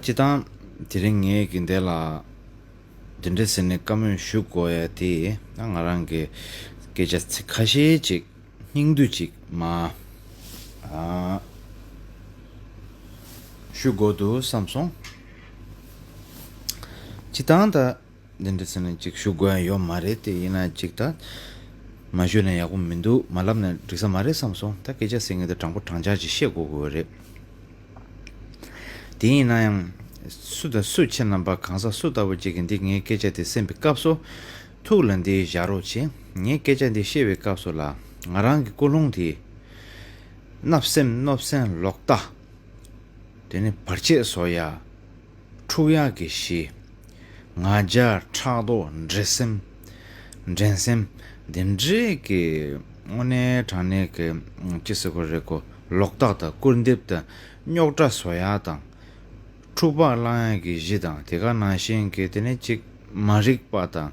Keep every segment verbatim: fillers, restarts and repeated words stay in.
སྤྱིར་བཏང་དེ་རིང་ངས་ཀྱི་འདི་ལ་འདི་འདྲ་ཟེར་ནས་བཀའ་མོལ་ཞུ་དགོས་ཡ་དེ་ད་ང་རང་གི་སྐད་ཆ་ཚིག་ཁ་ཤས་ཅིག་སྙིང་བསྡུས་ཅིག་མ་ཨ་ཞུ་དགོས་འདུག་བསམ་སོང་། སྤྱིར་བཏང་ད། འདི་འདྲ་ཟེར་ནས་ཅིག་ཞུ་དགོས་ཡ་ཡོད་མ་རེད་དེ། ཡིན་ན་ཅིག་ད་མ་ཞུས་ན་ཡག་པོ་མི་འདུག་མ་ལབ་ན་འགྲིག་ས་མ་རེད་བསམ་སོང་། ད་སྐད་ཆ་ཟེར་མཁན་དེ་དྲང་པོ་དྲང་བཞག་ཅིག་བཤད་དགོས་ཀྱི་ཡོད་རེད། དེ་ཡིན་ན་ཡང་སུ་དང་སུ་ཁྱེད་རྣམ་པ་གང་ཟག་སུ་ལྟ་བུ་ཅིག་གིས་འདི་ངའི་སྐད་ཆ་དེ་གསན་པའི་སྐབས་སུ་ཐུགས་ལ་འདི་བཞག་རོགས་བྱེད། ངའི་སྐད་ཆ་འདི་བཤད་པའི་སྐབས་སུ་ལ་ང་རང་གི་ཀུན་སློང་དེ་བརྣབ་སེམས་གནོད་སེམས་ལོག་ལྟ། དེ་ནི་བར་ཆད་བཟོ་ཡ། འཁྲུག་ཡག་གི་གཞི། ང་རྒྱལ་ཕྲག་དོག་འགྲན་སེམས། འགྲན་སེམས། འདི་འདྲའི་གི་དངོས་གནས་དྲང་གནས་ཀྱི་ཅི་ཟེར་དགོས་རེད་གོ། ལོག་ལྟ་དང་སྐུར་འདེབས་དང་རྙོག་དྲ་བཟོ་ཡག་དང་། འཁྲུག་པ་བསླང་ཡག་གི་གཞི་དང་དེ་ག་ནང་བཞིན་གྱི་དེ་ནི་གཅིག་མ་རིག་པ་དང་།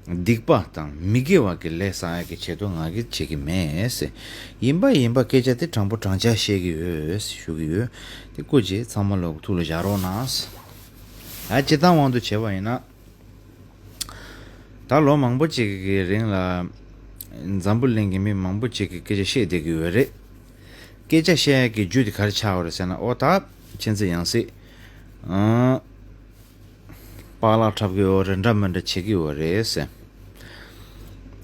སྡིག་པ་དང་མི་དགེ་བ་གི་ལས་བསགས་ཡག་གི་ཆེད་དུ་ང་གིས་བྱེད་ཀྱི་མེད། ཡིན་པ་ཡིན་པ་སྐད་ཆ་དེ་དྲང་པོ་དྲང་བཞག་བཤད་ཀྱི་ཡོད་ཞུ་གི་ཡོད། དེ་སྐུ་མཁྱེན་ཚང་མ་ལོག་ཐུགས་ལ་བཞག་རོགས་གནང་། ད་སྤྱིར་བཏང་དབང་དུ་བྱས་པ་ཡིན་ན། ད་ལོ་མང་པོ་ཅིག་གི་རིང་ལ་འཛམ་བུ་གླིང་གི་མི་མང་པོ་ཅིག་གིས་སྐད་ཆ་བཤད་བསྡད་ཀྱི་ཡོད་རེད། སྐད་ཆ་བཤད་ཡག་གི་རྒྱུ་དེ་ག་རེ་ཆགས་ཡོད་རེད་ཟེར་ན། ཨོ་ད་མཁྱེན་བརྩེ་ཡང་སྲིད། ཨང་། པཱ་ལགས་འཁྲབ་ཀྱི་ཡོད་རེད། འདྲ་མི་འདྲ་བྱེད་ཀྱི་ཡོད་རེད་ཟེར།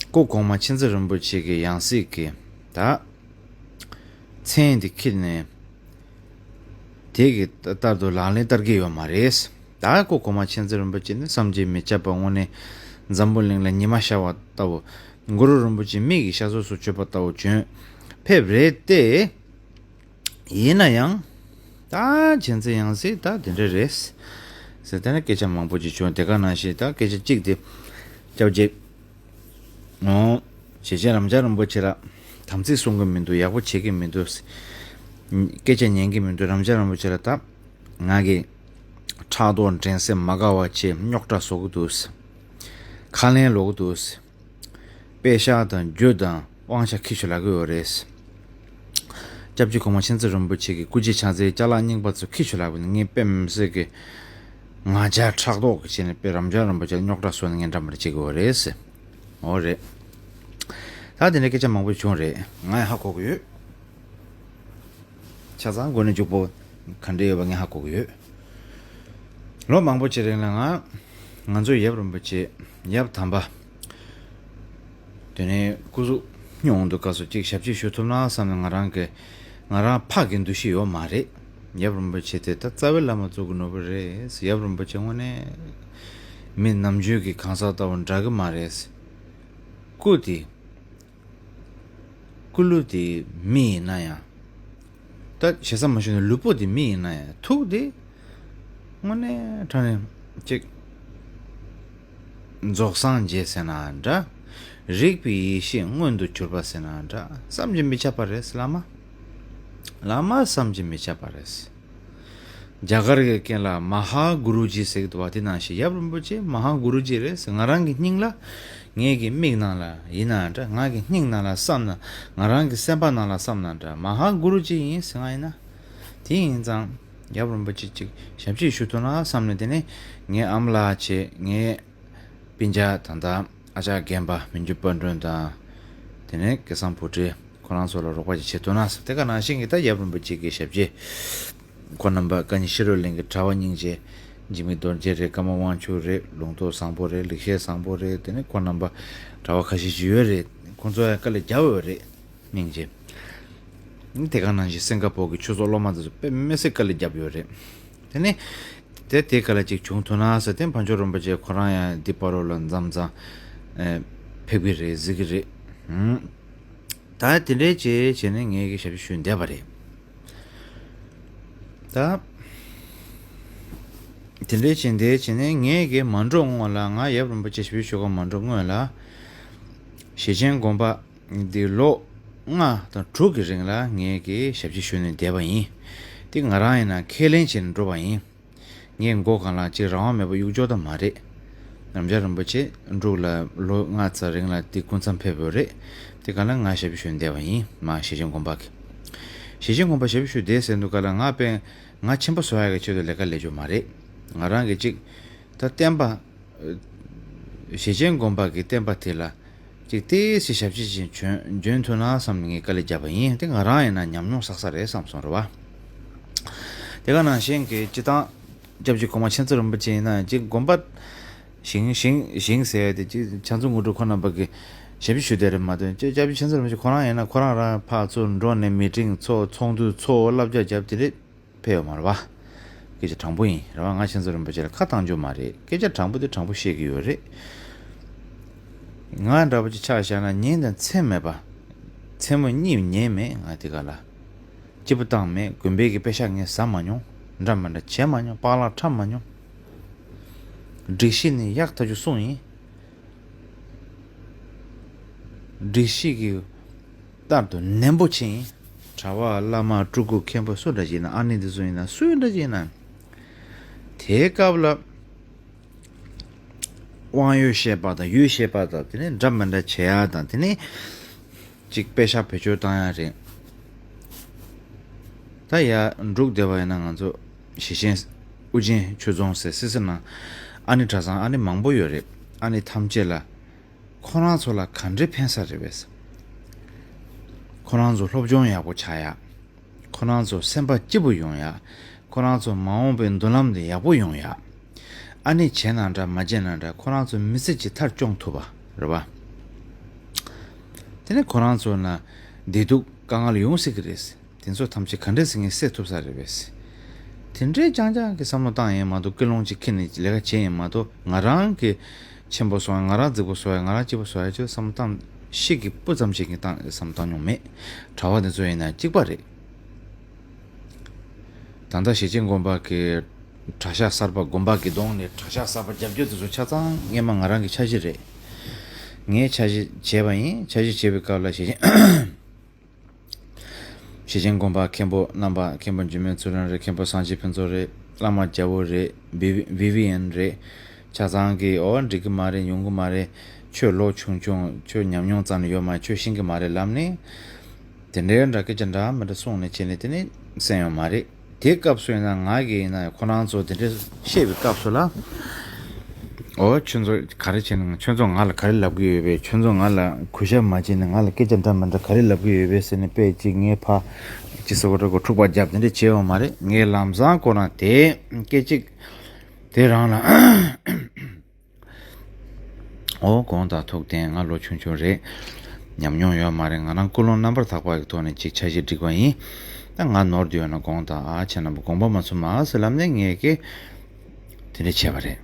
སྐུ་གོང་མ་མཁྱེན་བརྩེ་རིན་པོ་ཆེ་གི་ཡང་སྲིད་ཀྱི་ད་མཚན་འདི་ཁྱེར་ནས་དེ་གི་ལྟར་དུ་ལག་ལེན་བསྟར་གྱི་ཡོད་མ་རེད། ད་སྐུ་གོང་མ་མཁྱེན་བརྩེ་རིན་པོ་ཆེ་ནི་བསམ་གྱིས་མི་ཁྱབ་པ་དངོས་གནས་འཛམ་བུ་གླིང་ལ་ཉི་མ་ཤར་བ་ལྟ་བུ། གུ་རུ་རིན་པོ་ཆེ་མིག་གི་ཤར་ཕྱོགས་སུ་བྱོན་པ་ལྟ་བུ་བྱོན་ཕེབས་རེད་དེ། ཡིན་ན་ཡང་། ད་མཁྱེན་བརྩེ་ཡང་སྲིད་ད་དེ་འདྲ་རེད། ཟེར་དེ་ནས་སྐད་ཆ་མང་པོ་ཅིག་བྱུང་། དེ་ག་ནང་བཞིན་ད་སྐད་ཆ་གཅིག་དེ་སྐྱབས་རྗེ། ཨོ། ཞེ་ཆེན་རབ་འབྱམས་རིན་པོ་ཆེ་ལ་དམ་ཚིག་སྲུང་གི་མི་འདུག་ཡག་པོ་བྱེད་ཀྱི་མི་འདུག་སྐད་ཆ་ཉན་གྱི་མི་འདུག་རབ་འབྱམས་རིན་པོ་ཆེ་ལ་ད་ང་གི་ཕྲག་དོག་འགྲན་སེམས་མ་དགའ་བ་བྱེད། རྙོག་དྲ་བཟོ་གི་འདུག་ཁ་ལན་ལོག་གི་འདུག་པད་ཤག་དང་རྒྱུ་དང་དབང་ཆ་ཁྱེར་ཤོག་ལབ་ཀྱི་ཡོད་རེད། སྐྱབས་རྗེ་གོང་མ་མཁྱེན་བརྩེ་རིན་པོ་ཆེ་གི་སྐུ་རྗེས་ཕྱག་འཚལ་ཅ་ལག་རྙིང་པ་ཚོ་ཁྱེར་ཤོག་ལབ་ནས་ངས་དཔེ་མི་སྲིད་ཀྱི་ང་རྒྱལ་ཕྲག་དོག་གི་བྱས་ནས་དཔེ་རབ་འབྱམས་རིན་པོ་ཆེ་ལ་རྙོག་དྲ་བཟོས་ནས་ངས་འདྲ་མི་འདྲ་བྱེད་ཀྱི་ཡོད་རེད་ཟེར། འོ་རེད། ད་དེ་འདྲའི་སྐད་ཆ་མང་པོ་བྱུང་རེད། ང་ཡང་ཧ་གོ་གི་ཡོད། ཆ་ཚང་མགོ་ནས་མཇུག་པོ་ག་འདྲ་ཡོད་པ་ངས་ཧ་གོ་གི་ཡོད། ལོ་མང་པོ་ཅིག་རིང་ལ་ང་ང་ཚོའི་ཡབ་རིན་པོ་ཆེ་ཡབ་དམ་པ་དེ་ནས་སྐུ་གཟུགས་སྙུང་འདུག་སྐབས་སུ་ཅིག་ཞབས་ཕྱི་ཞུ་ཐུབ་ན་བསམ་ནས། ང་རང་གི་ང་རང་ཕག་གི་འདུ་ཤེས་ཡོད་མ་རེད། ཡབ་རིན་པོ་ཆེ་དེ་ད་རྩ་བའི་བླ་མ་གཙོ་གི་ནོར་བུ་རེད། ཡབ་རིན་པོ་ཆེ་དངོས་གནས་མི་ནམ་རྒྱུན་གྱི་གང་ཟག་ལྟ་བུ་འདྲ་གི་མ་རེད། སྐུ་དེ། སྐུ་ལུས་དེ་མི་ཡིན་ན་ཡང་། ད་ཞེ་ས་མ་ཞུ་ན་ལུས་པོ་དེ་མི་ཡིན་ན་ཡང་ཐུགས་དེ་དངོས་གནས་དྲང་གནས་ཅིག་རྫོགས་སངས་རྒྱས་ཟེར་ན་འདྲ། རིག་པའི་ཡེ་ཤེས་མངོན་དུ་གྱུར་པ་ཟེར་ན་འདྲ། བསམ་གྱིས་མི་ཁྱབ་པ་རེད་བླ་མ། བླ་མ་བསམ་གྱིས་མི་ཁྱབ་པ་རེད། རྒྱ་གར་གྱི་སྐད་ལ་མ་ཧཱ་གུ་རུ་ཇི་ཟེར་གྱི་འདུག་བ། དེ་ནང་བཞིན་ཡབ་རིན་པོ་ཆེ་མ་ཧཱ་གུ་རུ་ཇི་རེད་ཟེར། ང་རང་གི་སྙིང་ལ། ངའི་གི་མིག་ནང་ལ་ཡིན་ན་འདྲ། ང་གི་སྙིང་ནང་ལ་བསམ་ན། ང་རང་གི་སེམས་པ་ནང་ལ་བསམ་ན་འདྲ། མ་ཧཱ་གུ་རུ་ཇི་ཡིན་ཟེར་ང་ཡིན་ན། དེ་ཡིན་ཙང་ཡབ་རིན་པོ་ཆེ་ཅིག་ཞབས་ཕྱི་ཞུ་ཐུབ་ན་བསམ་ནས། དེ་ནས་ངའི་ཨ་མ་ལགས་བྱས། ངའི་སྤུན་ཀྱག་ད་ལྟ་ཨ་ཅག་རྒན་པ་མི་འགྱུར་དཔལ་སྒྲོན་དང་། དེ་ནས་སྐལ་བཟང་བུ་ཁྲིད། ཁོ་རང་ཚོ་ལ་རོགས་པ་ཅིག་བྱེད་ཐུབ་ན་ཟེར། དེ་ག་ནང་བཞིན་གྱི་ད་ཡབ་རིན་པོ་ཆེ་གི་ཞབས་རྗེས། ཁོང་རྣམ་པ་བཀའ་རྙིང་ཤེས་རབ་གླིང་གི་གྲྭ་བ་སྙིང་རྗེ། འཇིགས་མེད་རྡོ་རྗེ་རེད། ཀརྨ་དབང་ཕྱུག་རེད། ལུང་རྟོགས་བཟང་པོ་རེད། ལེགས་བཤད་བཟང་པོ་རེད། དེ་ནས་ཁོང་རྣམ་པ་གྲྭ་བ་ཁ་ཤས་ཅིག་ཡོད་རེད། ཁོང་ཚོ་ཡང་དཀའ་ལས་བརྒྱབ་ཡོད་རེད། སྙིང་རྗེ། དེ་ག་ནང་བཞིན་སིང་ག་པོར་གྱི་ཆོས་ཚོགས་སློབ་མ་དེ་ཚོ་དཔེ་མི་སྲིད་དཀའ་ལས་བརྒྱབ་ཡོད་རེད། དེ་ནས་དེ་དེ་ག་ལ་ཅིག་བྱུང་ཐུབ་ན་ཟེར། དེ་དཔལ་འབྱོར་རིན་པོ་ཆེ་ཁོ་རང་ཡང་འདི་བར་རོ་ལ་མཚམས་མཚམས་ཕེབས་ཀྱི་རེད། གཟིགས་ཀྱི་རེད། ད་དེ་འདྲའི་བྱས་བྱས་ནས་ངས་ཀྱི་ཞབས་ཕྱི་ཞུས་བསྡད་པ་རེད། ད་དེ་འདྲའི་བྱས་འདི་བྱས་ནས་ངས་ཀྱི་མ་འགྲོ་སྔོན་ལ། ང་ཡབ་རིན་པོ་ཆེ་ཞབས་ཕྱི་ཞུ་ག་མ་འགྲོ་སྔོན་ལ། ཞེ་ཆེན་དགོན་པ་འདི་ལོ་ལྔ་དང་དྲུག་གི་རིང་ལ་ངས་ཀྱི་ཞབས་ཕྱི་ཞུས་ནས་བསྡད་པ་ཡིན། དེ་ང་རང་ཡིན་ན་ཁས་ལེན་བྱས་ནས་འགྲོ་བ་ཡིན། ངས་མགོ་གང་ལ་ཅིག་རང་དབང་མེད་པ་གཡུག་འཇོག་ད་མ་རེད། རབ་འབྱམས་རིན་པོ་ཆེ་འབྲུག་ལ་ལོ་ལྔ་ཙམ་རིང་ལ་དེ་སྐུ་མཚམས་ཕེབས་ཡོད་རེད། དེ་ག་ལ་ང་ཞབས་ཞུ་བསྡད་པ་ཡིན། མ་ཞེ་ཆེན་དགོན་པ་གི། ཞེ་ཆེན་དགོན་པ་ཞབས་ཞུ་བསྡད་ཟེར་འདུག་ག་ལ། ང་དཔེ་ ང་ཆེན་པོ་བཟོ་ཡག་གི་ཆེད་དུ་ལས་ཀ་ལས་རྒྱུ་མ་རེད། ང་རང་གི་ཅིག་ད་བསྟན་པ། ཞེ་ཆེན་དགོན་པ་གི་བསྟན་པ་དེ་ལ་ཅིག་ཏོག་ཙམ་ཞབས་ཕྱི་ཅིག་འཇོན་འཇོན་ཐུབ་ན་བསམ་ནས་ངས་དཀའ་ལས་བརྒྱབ་པ་ཡིན། དེ་ང་རང་ཡིན་ན་ཉམས་མྱོང་བསགས་ས་རེད་བསམ་སོང་རེད་བ། དེ་ག་ནང་བཞིན་གྱི་སྤྱི་བཏང་སྐྱབས་རྗེ་གོང་མ་མཁྱེན་བརྩེ་རིན་པོ་ཆེ་ཡིན་ན་ཅིག་དགོན་པ་བཞེངས་བཞེངས་བཞེངས་ཟེར་ཡ་དེ་ཅིག་ཕྱག་མཛོད་དངོས་གྲུབ་ཁོ་རྣམ་པ་གི་ཞབས་ཕྱི་ཞུ་བསྡད་རེད་མ་གཏོགས། སྐྱབས་རྗེ་མཁྱེན་བརྩེ་རིན་པོ་ཆེ་ཁོ་རང་ཡིན་ན་ཁོ་རང་རང་ཕར་ཚུར་འགྲོ་ནས་མི་ཊིང་ཚོགས། ཚོགས་འདུ་ཚོགས། བསླབ་བྱ་བརྒྱབ། དེ་རེད། ཕེབས་ཡོད་མ་རེད་བ། སྐད་ཆ་དྲང་པོ་ཡིན་རེད་བ། ང་མཁྱེན་བརྩེ་རིན་པོ་ཆེ་ལ་ཁ་བཏང་རྒྱུ་མ་རེད། སྐད་ཆ་དྲང་པོ་དེ་དྲང་པོ་བཤད་ཀྱི་ཡོད་རེད། ང་འདྲ་པོ་ཅིག་ཆ་བཞག་ན་མིང་དང་མཚན་མེད་པ། མཚན་མོ་གཉིད་ཉལ་མེད། ང་དེ་ག་ལ་སྐྱིད་པོ་བཏང་མེད། དགོན་པའི་གི་པེ་ཤག་ངས་ཟ་མ་མྱོང་། འདྲ་མི་འདྲ་བྱས་མ་མྱོང་། པགས་ལག་འཁྲབ་མ་མྱོང་། སྒྲིག་གཞི་ནི་ཡག་ཐག་ཆོད་སྲུང་ཡིན། སྒྲིག་གཞི་གི་ལྟར་དུ་ནན་པོ་བྱེད་ཡིན། གྲྭ་པ་བླ་མ་སྤྲུལ་སྐུ་མཁན་པོ་སུ་འདྲ་ཞིག་ཡིན་ན། ཨ་ནེ་འདི་ཚོ་ཡིན་ན། སུ་འདྲ་ཞིག་ཡིན་ན། དེའི་སྐབས་ལ་དབང་ཡོད་བཤད་པ་དང་ཡོད་བཤད་པ་དང་། དེ་ནས་འདྲ་མི་འདྲ་བྱེད་ཡ་དང་། དེ་ནས་ཅིག་པེ་ཤག་བེད་སྤྱོད་བཏང་ཡ་རེད། ད་ཡ་འབྲུག་སྡེ་བ་ཡིན་ན་ང་ཚོ་ཞེ་ཆེན་ཨོ་རྒྱན་ཆོས་རྫོང་ཟེར་སི་སི་ནང་ཨ་ནེ་གྲྭ་ཚང་ཨ་ནེ་མང་པོ་ཡོད་རེད། ཨ་ནེ་ཐམས་ཅད་ལ་ཁོ་རང་ཚོ་ལ་ག་འདྲའི་ཕན་ས་རེད་པས། ཁོ་རང་ཚོ་སློབ་སྦྱོང་ཡག་པོ་ཆགས་ཡ། ཁོ་རང་ཚོ་སེམས་པ་སྐྱིད་པོ་ཡོང་ཡ། ཁོ་རང་ཚོ་མ་འོངས་པའི་མདུན་ལམ་དེ་ཡག་པོ་ཡོང་ཡ། ཨ་ནེ་བྱས་ན་འདྲ་མ་བྱས་ན་འདྲ་ཁོ་རང་ཚོ་མི་ཚེ་གཅིག་མཐར་སྐྱོང་ཐུབ་པ་རེད་བ། དེ་ནས་ཁོ་རང་ཚོ་ན་བདེ་སྡུག་དཀའ་ངལ་ཡོང་སྲིད་ཀྱི་རེད། དེ་ཚོ་ཐམས་ཅད་ག་འདྲས་སེ་ངས་སེལ་ཐུབ་ས་རེད་པས། དེ་འདྲས་རྐྱང་རྐྱང་གི་བསམ་བློ་བཏང་ཡིན་མ་གཏོགས། ཀུན་སློང་ཅིག་འཁྱེར་ནས་ལས་ཀ་བྱས་ཡིན་མ་གཏོགས། ང་རང་གི་ཆེན་པོ་བཟོ་ཡ། ང་རང་རྫིག་པོ་བཟོ་ཡ། ང་རང་སྐྱིད་པོ་བཟོ་ཡ་ཅིག་བསམ་བློ་བཏང་། ཤི་གི་སྤུ་ཙམ་ཞིག་གི་བཏང་བསམ་བློ་བཏང་མྱོང་མེད། གྲྭ་པ་དེ་ཚོ་ཡིན་ན་གཅིག་པ་རེད། ད་ལྟ་ཞེ་ཆེན་དགོན་པ་གི་གྲྭ་ཤག་གསར་པ། དགོན་པ་གི་གདོང་ནས་གྲྭ་ཤག་གསར་པ་རྒྱབ་རྒྱུ་དེ་ཚོ་ཆ་ཚང་སྔས་མ་ང་རང་གི་འཆར་གཞི་རེད། ངས་འཆར་གཞི་བྱས་པ་ཡིན། འཆར་གཞི་བྱས་པའི་སྐབས་ལ་ཞེ་ཆེན་ཞེ་ཆེན་དགོན་པ་མཁན་པོ་རྣམ་པ། མཁན་པོ་འཇིགས་མེད་ཚུལ་ཁྲིམས་རེད། མཁན་པོ་སངས་རྒྱས་ཕུན་ཚོགས་རེད། བླ་མ་རྒྱལ་པོ་རེད། བི་བི་ཝི་ཝི་ཡན་རེད། ཆ་ཚང་གིས་འོ་འགྲིག་གི་མ་རེད། ཡོང་གི་མ་རེད། ཁྱོད་ལོ་ཆུང་ཆུང་། ཁྱོད་ཉམས་མྱོང་རྩ་ནས་ཡོད་མ། ཁྱོད་ཤེས་ཀྱི་མ་རེད་ལབ་ནས། དེ་འདྲའི་འདྲ་སྐད་ཆ་འདྲ་མི་འདྲ་གསུངས་ནས་བྱས་ནས་དེ་ནས་གསན་ཡོད་མ་རེད། དེའི་སྐབས་སུ་ཡིན་ན་ང་གིས་ཡིན་ན་ཁོ་རང་ཚོ་དེ་འདྲ་བཤད་པའི་སྐབས་སུ་ལ། འོ་ཁྱོད་ཚོ་ག་རེ་བྱས་ནས། ཁྱོད་ཚོ་ང་ལ་ག་རེ་ལབ་ཀྱི་ཡོད་པས། ཁྱོད་ཚོ་ང་ལ་གུས་ཞབས་མ་བྱས་ནས་ང་ལ་སྐད་ཆ་འདྲ་མི་འདྲ་ག་རེ་ལབ་ཀྱི་ཡོད་པས་ཟེར་ནས་དཔེ་ཅིག་ངས་ཕ་ཅི་ཟེར་བ་འདྲ་གོ་འཁྲུག་པ་བརྒྱབ་དེ་འདྲ་བྱས་ཡོད་མ་རེད། ངས་ལམ་སང་ཁོ་རང་དེ་སྐད་ཅིག་དེ་རང་ལ། འོ་དགོངས་དག། ཐུགས་བདེན། ང་ལོ་ཆུང་ཆུང་རེད། ཉམས་མྱོང་ཡོད་མ་རེད། ང་རང་ཀུན་སློང་རྣམ་པར་དག་པ་གི་ཐོག་ནས་ཅིག་འཆར་གཞི་བསྒྲིགས་པ་ཡིན། ད་ང་ནོར་དུ་ཡོད་ན་དགོངས་དག། ཨ་ཁྱེད་རྣམ་པ་དགོངས་པ་མ་ཚོམ་ཨ་ཟེར་ལབ་ནས་ངས་ཀྱི་དེ་འདྲ་བྱས་པ་རེད།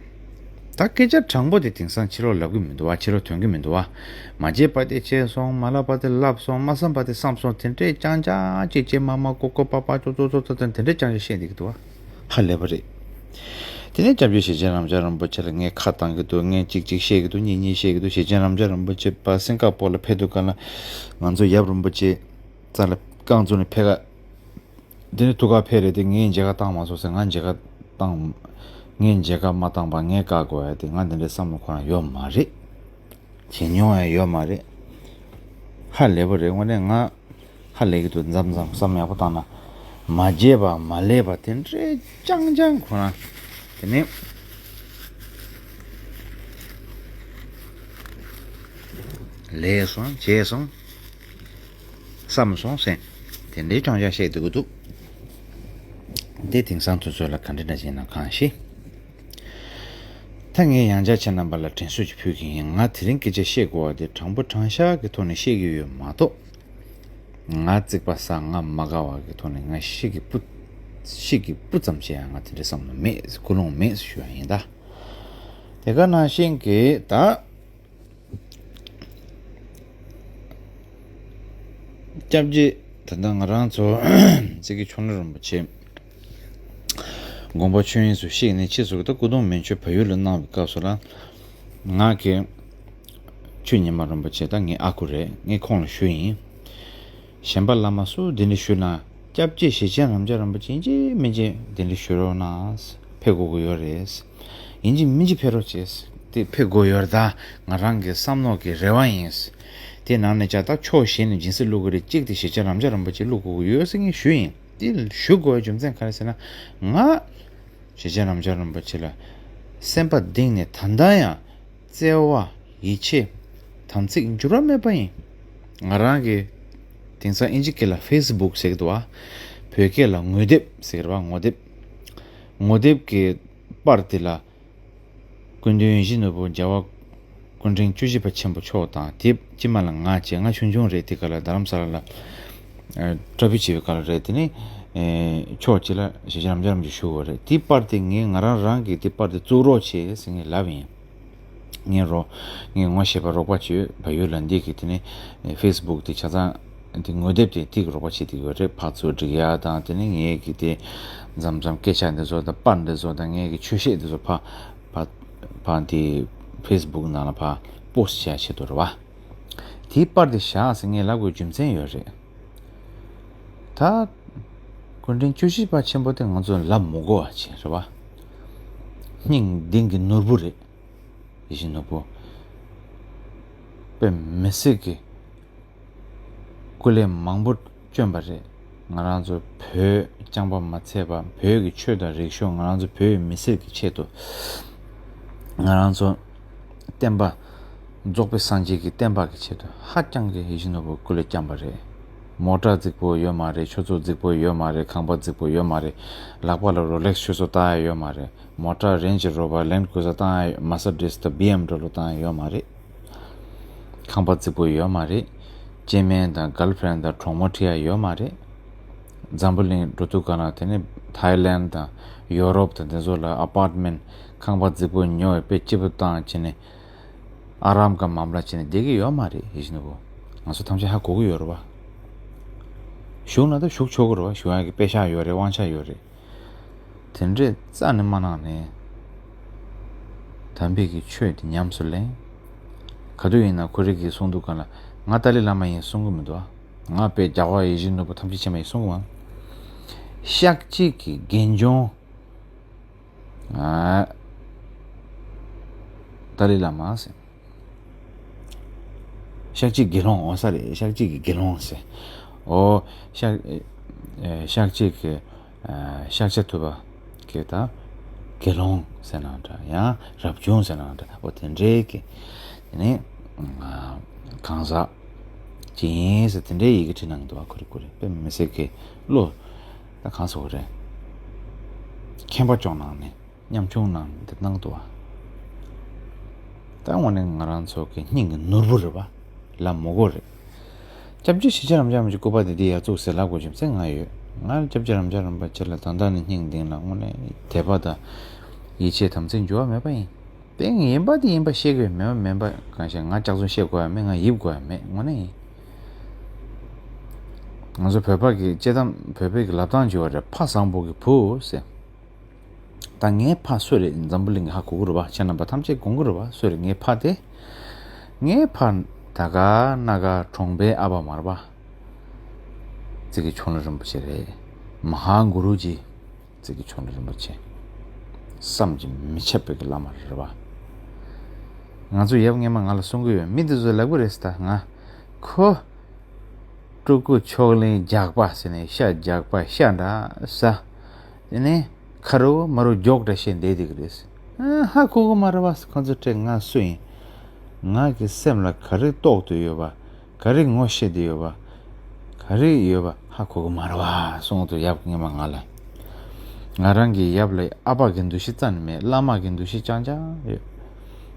ད་སྐད་ཆ་དྲང་པོ་དེ་དེང་སང་ཕྱི་ལོགས་ལབ་གི་མི་འདུག་བ། ཕྱི་ལོགས་ཐོན་གི་མི་འདུག་བ། མ་བརྗེད་པ་དེ་བྱས་སོང་། མ་ལབ་པ་དེ་ལབ་སོང་། མ་བསམ་པ་དེ་བསམ་སོང་། དེ་འདྲས་རྐྱང་རྐྱང་ཅིག་ཅིག་མ་མ་ཀོ་ཀོ་པ་པ་ཅོ་ཅོ་ཅོ་ཅོ་དེ་འདྲས་རྐྱང་རྐྱང་བཤད་འདི་གི་འདུག་བ། ཧ་ལས་པ་རེད། དེ་ནས་སྐྱབས་རྗེ་ཞེ་ཆེན་རབ་འབྱམས་རིན་པོ་ཆེ་ལ་ངས་ཁ་བཏང་གི་འདུག། ངས་གཅིག་གཅིག་བཤད་ཀྱི་འདུག། གཉིས་གཉིས་བཤད་ཀྱི་འདུག། ཞེ་ཆེན་རབ་འབྱམས་རིན་པོ་ཆེ་ཕར་སིང་ག་པོར་ལ་ཕེབས་དུས་སྒང་ལ་ང་ཚོ་ཡབ་རིན་པོ་ཆེ་རྩ་ལ་རྐང་བཙུགས་ནས་ཕེབས་ཀ། དེ་ནས་ཐུགས་ཁ་ཕེབས་རེད་དེ། ངས་མཇལ་ཁ་བཏང་མ་སོང་ཟེར། ང་མཇལ་ཁ་བཏང་། ངས་མཇལ་ཁ་མ་བཏང་པ་ངས་བཀག་དགོས་ཡ་དེ་ང་དེ་འདྲའི་བསམ་བློ་ཁོ་རང་ཡོད་མ་རེད། བྱེད་མྱོང་ཡང་ཡོད་མ་རེད། ཧ་ལས་པ་རེད། དངོས་གནས་ང་ཧ་ལས་ཀྱི་འདུག། མཚམས་མཚམས་བསམ་ཡག་པོ་བཏང་ན་མ་བརྗེད་པ་མ་ལས་པ་དེ་འདྲའི་རྐྱང་རྐྱང་ཁོ་རང་དེ་ནས་ལས་སོང་བྱས་སོང་བསམ་སོང་ཟེར། དེ་འདྲའི་རྐྱང་རྐྱང་བཤད་སྡོད་ཀྱི་འདུག། འདི་དེང་སང་དུས་ཚོད་ལ་ག་འདྲ་འདྲ་བྱས་ན་གང་ཤེས། ད་ངས་ཡང་བསྐྱར་ཁྱེད་རྣམ་པ་ལ་དྲན་གསོ་ཅིག་ཕུལ་གྱི་ཡིན། ང་དེ་རིང་སྐད་ཆ་བཤད་དགོས་པ་དེ་དྲང་པོ་དྲང་བཞག་གི་ཐོག་ནས་བཤད་ཀྱི་ཡོད་མ་གཏོགས། ང་རྩིག་པ་ཟ། ང་མ་དགའ་བ་གི་ཐོག་ནས་ང་ཤི་གི་སྤུ། ཤི་གི་སྤུ་ཙམ་བྱས་ཡང་ང་དེ་འདྲའི་བསམ་བློ་མེད། ཀུན་སློང་མེད་ཞུ་བ་ཡིན་ད། དེ་ག་ནང་བཞིན་གྱི་ད། སྐྱབས་རྗེ་ད་ལྟ་ང་རང་ཚོ་ཙི་གི་ཆོས་ལ་རིན་པོ་ཆེ། དགོངས་པ་ཆོས་དབྱིངས་སུ་གཤེགས་ནས་ཕྱིས་སུ་ད་སྐུ་གདུང་མན་ཆད་བལ་ཡུལ་ལ་གནང་བའི་སྐབས་སུ་ལ། ང་གི་ཆོས་ཉི་མ་རིན་པོ་ཆེ་ད་ངའི་ཨ་ཁུ་རེད། ངས་ཁོང་ལ་ཞུས་ཡིན། གཞན་པ་བླ་མ་སུ་གདན་འདྲེན་ཞུས་ན་སྐྱབས་རྗེ་ཞེ་ཆེན་རབ་འབྱམས་རིན་པོ་ཆེ་ཡིན་གཅིག་མིན་གཅིག་གདན་འདྲེན་ཞུ་རོགས་གནང་། ཕེབས་དགོས་ཀྱི་ཡོད་རེད། ཡིན་གཅིག་མིན་གཅིག་ཕེབས་རོགས་བྱས། དེ་ཕེབས་དགོས་ཡོད་རེད། ད་ང་རང་གི་བསམ་མནོ་གི་རེ་བ་ཡིན། དེ་ནང་ནས་ཀྱང་ད་ཕྱོགས་གཞན་ནས་སྦྱིན་སྲེག་བླུག་གི་རེད། གཅིག་དེ་ཞེ་ཆེན་རབ་འབྱམས་རིན་པོ་ཆེ་བླུག་དགོས་ཀྱི་ཡོད་ཟེར་ངས་ཞུས་ཡིན། དེ་ཞུ་དགོས་པའི་རྒྱུ་མཚན་ག་རེ་ཟེར་ན། ང་ཞེ་ཆེན་རབ་འབྱམས་རིན་པོ་ཆེ་ལ་སེམས་པ་གཏིང་ནས་ད་ལྟ་ཡང་བརྩེ་བ་ཡིད་ཆེས་དམ་ཚིག་འགྱུར་བ་མེད་པ་ཡིན། ང་རང་གི་དེང་སང་ཨིན་ཇི་སྐད་ལ་ཕེ་སི་བུག་ཟེར་གི་འདུག་བ། བོད་སྐད་ལ་ངོ་དེབ་ཟེར་གི་རེད་བ། ངོ་དེབ། ངོ་དེབ་ཀྱི་པར་དེ་ལ་སྐུ་མདུན་ཡིད་བཞིན་ནོར་བུ་རྒྱལ་བ་སྐུ་ཕྲེང་བཅུ་བཞི་པ་ཆེན་པོ་མཆོག་དང་། དེ་ཕྱི་མ་ལ་ང་བྱས། ང་ཆུང་ཆུང་རེད། དེ་ག་ལ་རྡ་རམ་ས་ལ་ལ་ཨ་བཀྲ་ཤིས་བྱེད་པའི་སྐབས་ལ་རེད། དེ་ནས་ཨེ་ཕྱོགས་གཅིག་ལ་ཞེ་ཆེན་རབ་འབྱམས་རིན་པོ་ཆེ་བཞུགས་པ་རེད། དེ་པར་དེ་ངས་ང་རང་རང་གིས་དེ་པར་དེ་བཙུགས་རོགས་བྱེད་ཟེར་ངས་ལབ་ཡིན། ངས་རོགས། ངས་ངོ་ཤེས་པ་རོགས་པ་བྱོས། བལ་ཡུལ་ལ་འདི་གི་དེ་ནས་ཕེ་སི་བུག་དེ་ཆ་ཚང་དེ་ངོ་དེབ་དེ་དེ་གི་རོགས་པ་བྱེད་དེ་གི་རེད། ཕར་ཚུར་སྒྲིག་ཡ་དང་། དེ་ནས་ངས་གི་དེ་མཚམས་མཚམས་སྐད་ཆ་འདི་ཚོ་དང་པར་འདི་ཚོ་དང་ངས་གི་ཆོས་བཤད་འདི་ཚོ་ཕར་ཕར་ཕར་དེ་ཕེ་སི་བུག་ནང་ལ་ཕར་པོ་སི་ཊི་བྱ་ཆེད་དུ་རེད་བ། དེའི་པར་དེ་བཞག་ཟེར་ངས་ལབ་དགོས་རྒྱུ་མཚན་ཡོད་རེད། ད་སྐུ་ཕྲེང་བཅུ་བཞི་པ་ཆེན་པོ་དེ་ང་ཚོ་ལབ་མི་དགོས་པ་ཅིག་རེད་བ། སྙིང་གཏིང་གི་ནོར་བུ་རེད། ཡིད་བཞིན་ནོར་བུ། དཔེ་མི་སྲིད་ཀྱི་སྐུ་ལས་མང་པོ་བསྐྱོན་པ་རེད། ང་རང་ཚོ་བོད་རྐྱང་པ་མ་ཚད་པ། བོད་ཀྱི་ཆོས་དང་རིག་གཞུང་། ང་རང་ཚོ་བོད་མི་སེར་གྱི་ཆེད་དུ། ང་རང་ཚོ་བསྟན་པ་རྫོགས་པའི་སངས་རྒྱས་ཀྱི་བསྟན་པ་གི་ཆེད་དུ་ཧ་ཅང་གི་ཡིད་བཞིན་ནོར་བུ་སྐུ་ལས་བསྐྱངས་པ་རེད། མོ་ཊ་རྫིག་པོ་ཡོད་མ་རེད། ཆུ་ཚོད་རྫིག་པོ་ཡོད་མ་རེད། ཁང་པ་རྫིག་པོ་ཡོད་མ་རེད། ལག་པ་ལ་རོ་ལེག་སི་ཆུ་ཚོད་བཏགས་ཡ་ཡོད་མ་རེད། མོ་ཊ་རེན་ཇི་རོ་བར། ལེན་ཌི་ཀུ་རུ་ཛར་བཏགས་ཡ། མར་སི་ཌི་སི་དང་བི་ཨེམ་ཌབ་ལུ་བཏགས་ཡ་ཡོད་མ་རེད། ཁང་པ་རྫིག་པོ་ཡོད་མ་རེད། སྐྱེ་དམན་དང་གར་ལི་ཕེ་རེན་ཌི་དང་གྲོགས་མོ་ཁྲིད་ཡ་ཡོད་མ་རེད། འཛམ་བུ་གླིང་འགྲོ་དུས་ག་ལ་དེ་ནི་ཐའི་ལེན་ཌི་དང་ཡོ་རོབ་དང་དེ་ཚོ་ལ་ཨ་པར་ཊི་མེན་ཊི་ཁང་པ་རྫིག་པོ་ཉོ་བའི་དཔེ་སྐྱིད་པོ་བཏང་བྱས་ནས་ཨ་རམ་ཀ་མམ་ལ་བྱས་ནས་བསྡད་ཀྱི་ཡོད་མ་རེད། ཡིད་བཞིན་ནོར་བུ། ང་ཚོ་ཐམས་ཅད་ཧ་གོ་གི་ཡོད་རེད་བ། བཞུགས་ན་ད་བཞུགས་ཆོག་གི་རེད་བ། བཞུགས་ཡ་གི་པེ་ཤག་ཡོད་རེད། དབང་ཆ་ཡོད་རེད། དེ་འདྲས་རྩ་ནས་མ་གནང་ནས། དམ་པའི་གི་ཆོས་དེ་ཉམས་སུ་ལེན། ག་དུས་ཡིན་ན་ཁོ་རང་གིས་གསུང་དུས་ག་ལ་ང་ཏཱ་ལའི་བླ་མ་ཡིན་གསུང་གི་མི་འདུག་ཨ། ང་དཔེ་རྒྱལ་བ་ཡིད་བཞིན་ནོར་བུ་ཐམས་ཅད་མཁྱེན་པ་ཡིན་གསུང་གི་མ། ཤཱཀྱའི་གི་དགེ་སྦྱོང་། ཨ། ཏཱ་ལའི་བླ་མ་ཟེར། ཤཱཀྱའི་དགེ་སློང་འོ་ས་རེད། ཤཱཀྱའི་གི་དགེ་སློང་ཟེར། འོ། ཤཱཀ་ཨེ་ཤཱཀྱའི་གི་ཨ་ཤཱཀྱ་ཐུབ་པ་གི་ད་དགེ་སློང་ཟེར་ན་འདྲ། ཡང་རབ་བྱུང་ཟེར་ན་འདྲ། འོ་དེ་འདྲའི་གི་དེ་ནས་ཨ་གང་ཟག་ཅིག་ཡིན་ཟེར་དེ་འདྲའི་ཡི་གེ་བྲིས་གནང་གི་འདུག་བ། ཁོ་རེ་ཁོ་རེ་དཔེ་མི་སྲིད་གི་བློ་ད་གང་ཟེར་དགོས་རེད། མཁྱེན་པ་སྐྱོང་གནང་ནས། ཉམ་ཆུང་ནང་འདི་སྣང་འདུག་བ། ད་དངོས་གནས་ང་རང་ཚོ་གི་སྙིང་གི་ནོར་བུ་རེད་བ། ལབ་མི་དགོས་རེད། སྐྱབས་རྗེ་ཞེ་ཆེན་རབ་འབྱམས་རིན་པོ་ཆེའི་སྐུ་པར་དེ་འདི་ཡར་བཙུགས་ཟེར་ལབ་དགོས་རྒྱུ་མཚན་ང་ཡོད། ང་སྐྱབས་རྗེ་རབ་འབྱམས་རིན་པོ་ཆེ་ལ་ད་ལྟ་ནས་སྙིང་གཏིང་ལ་དངོས་གནས་དད་པ་དང་ཡིད་ཆེས་དམ་ཚིག་འགྱུར་བ་མེད་པ་ཡིན། དེ་ཡིན་པ་དེ་ཡིན་པ་བཤད་དགོས། མེད་པ་མེད་པ་གང་ཤེས། ང་ལྕགས་རྫུན་བཤད་དགོས་ཡ་མེད། ང་ཡིབ་དགོས་ཡ་མེད། དངོས་གནས་ཡིན། ང་ཚོ་བོད་པ་གི་དཔྱེ་གཏམ། བོད་པའི་གི་ལབ་སྟངས་བྱུང་བ་རེད། ཕ་བཟང་པོ་གི་བུ་ཟེར། ད་ངའི་ཕ་སུ་རེད། འཛམ་བུ་གླིང་གི་ཧ་གོ་གི་རེད་བ། ཁྱེད་རྣམ་པ་ཐམས་ཅད་དགོངས་ཀྱི་རེད་བ། སུ་རེད་ངའི་ཕ་དེ། ངའི་ཕ་དར་དཀར་སྣ་དཀར་གྲོང་པའི་ཨ་ཕ་མ་རེད་བ། ཙི་གི་ཆོ་ལོ་རིན་པོ་ཆེ་རེད། མ་ཧཱ་གུ་རུ་ཇི། ཙི་གི་ཆོ་ལོ་རིན་པོ་ཆེ། བསམ་གྱིས་མི་ཁྱབ་པའི་གི་བླ་མ་རེད་བ། ང་ཚོ་ཡབ་སྔོན་མ་ང་ལ་གསུང་གི་ཡོད། མི་འདི་ཚོ་ལབ་གི་རེད་ཟེར། ད་ང་ཁོ་སྤྲུལ་སྐུ་མཆོག་གླིང་རྒྱགས་པ་ཟེར་ནས་ཤ་རྒྱགས་པ་ཤ་འདྲ་ཟ། དེ་ནས་ཁ་རུ་མ་རུ་རྒྱོག་འདྲ་བཤད་བསྡད་བསྡད་ཀྱི་རེད། ཨ་ཧ་གོ་གི་མ་རེད་བ། ཁོ་ཚོ་སྤྲད། ང་སུ་ཡིན། ང་གི་སེམས་ལ་ག་རེ་རྟོགས་བསྡད་ཡོད་པ། ག་རེ་ངོ་ཤེས་བསྡད་ཡོད་པ། ག་རེ་ཡོད་པ་ཧ་གོ་གི་མ་རེད་བ་གསུངས་འདུག་ཡབ་སྔོན་མ་ང་ལ། ང་རང་གི་ཡབ་ལ་ཨ་ཕ་གི་འདུ་ཤེས་རྩ་ནས་མེད། བླ་མ་གི་འདུ་ཤེས་རྐྱང་རྐྱང་ཡོད།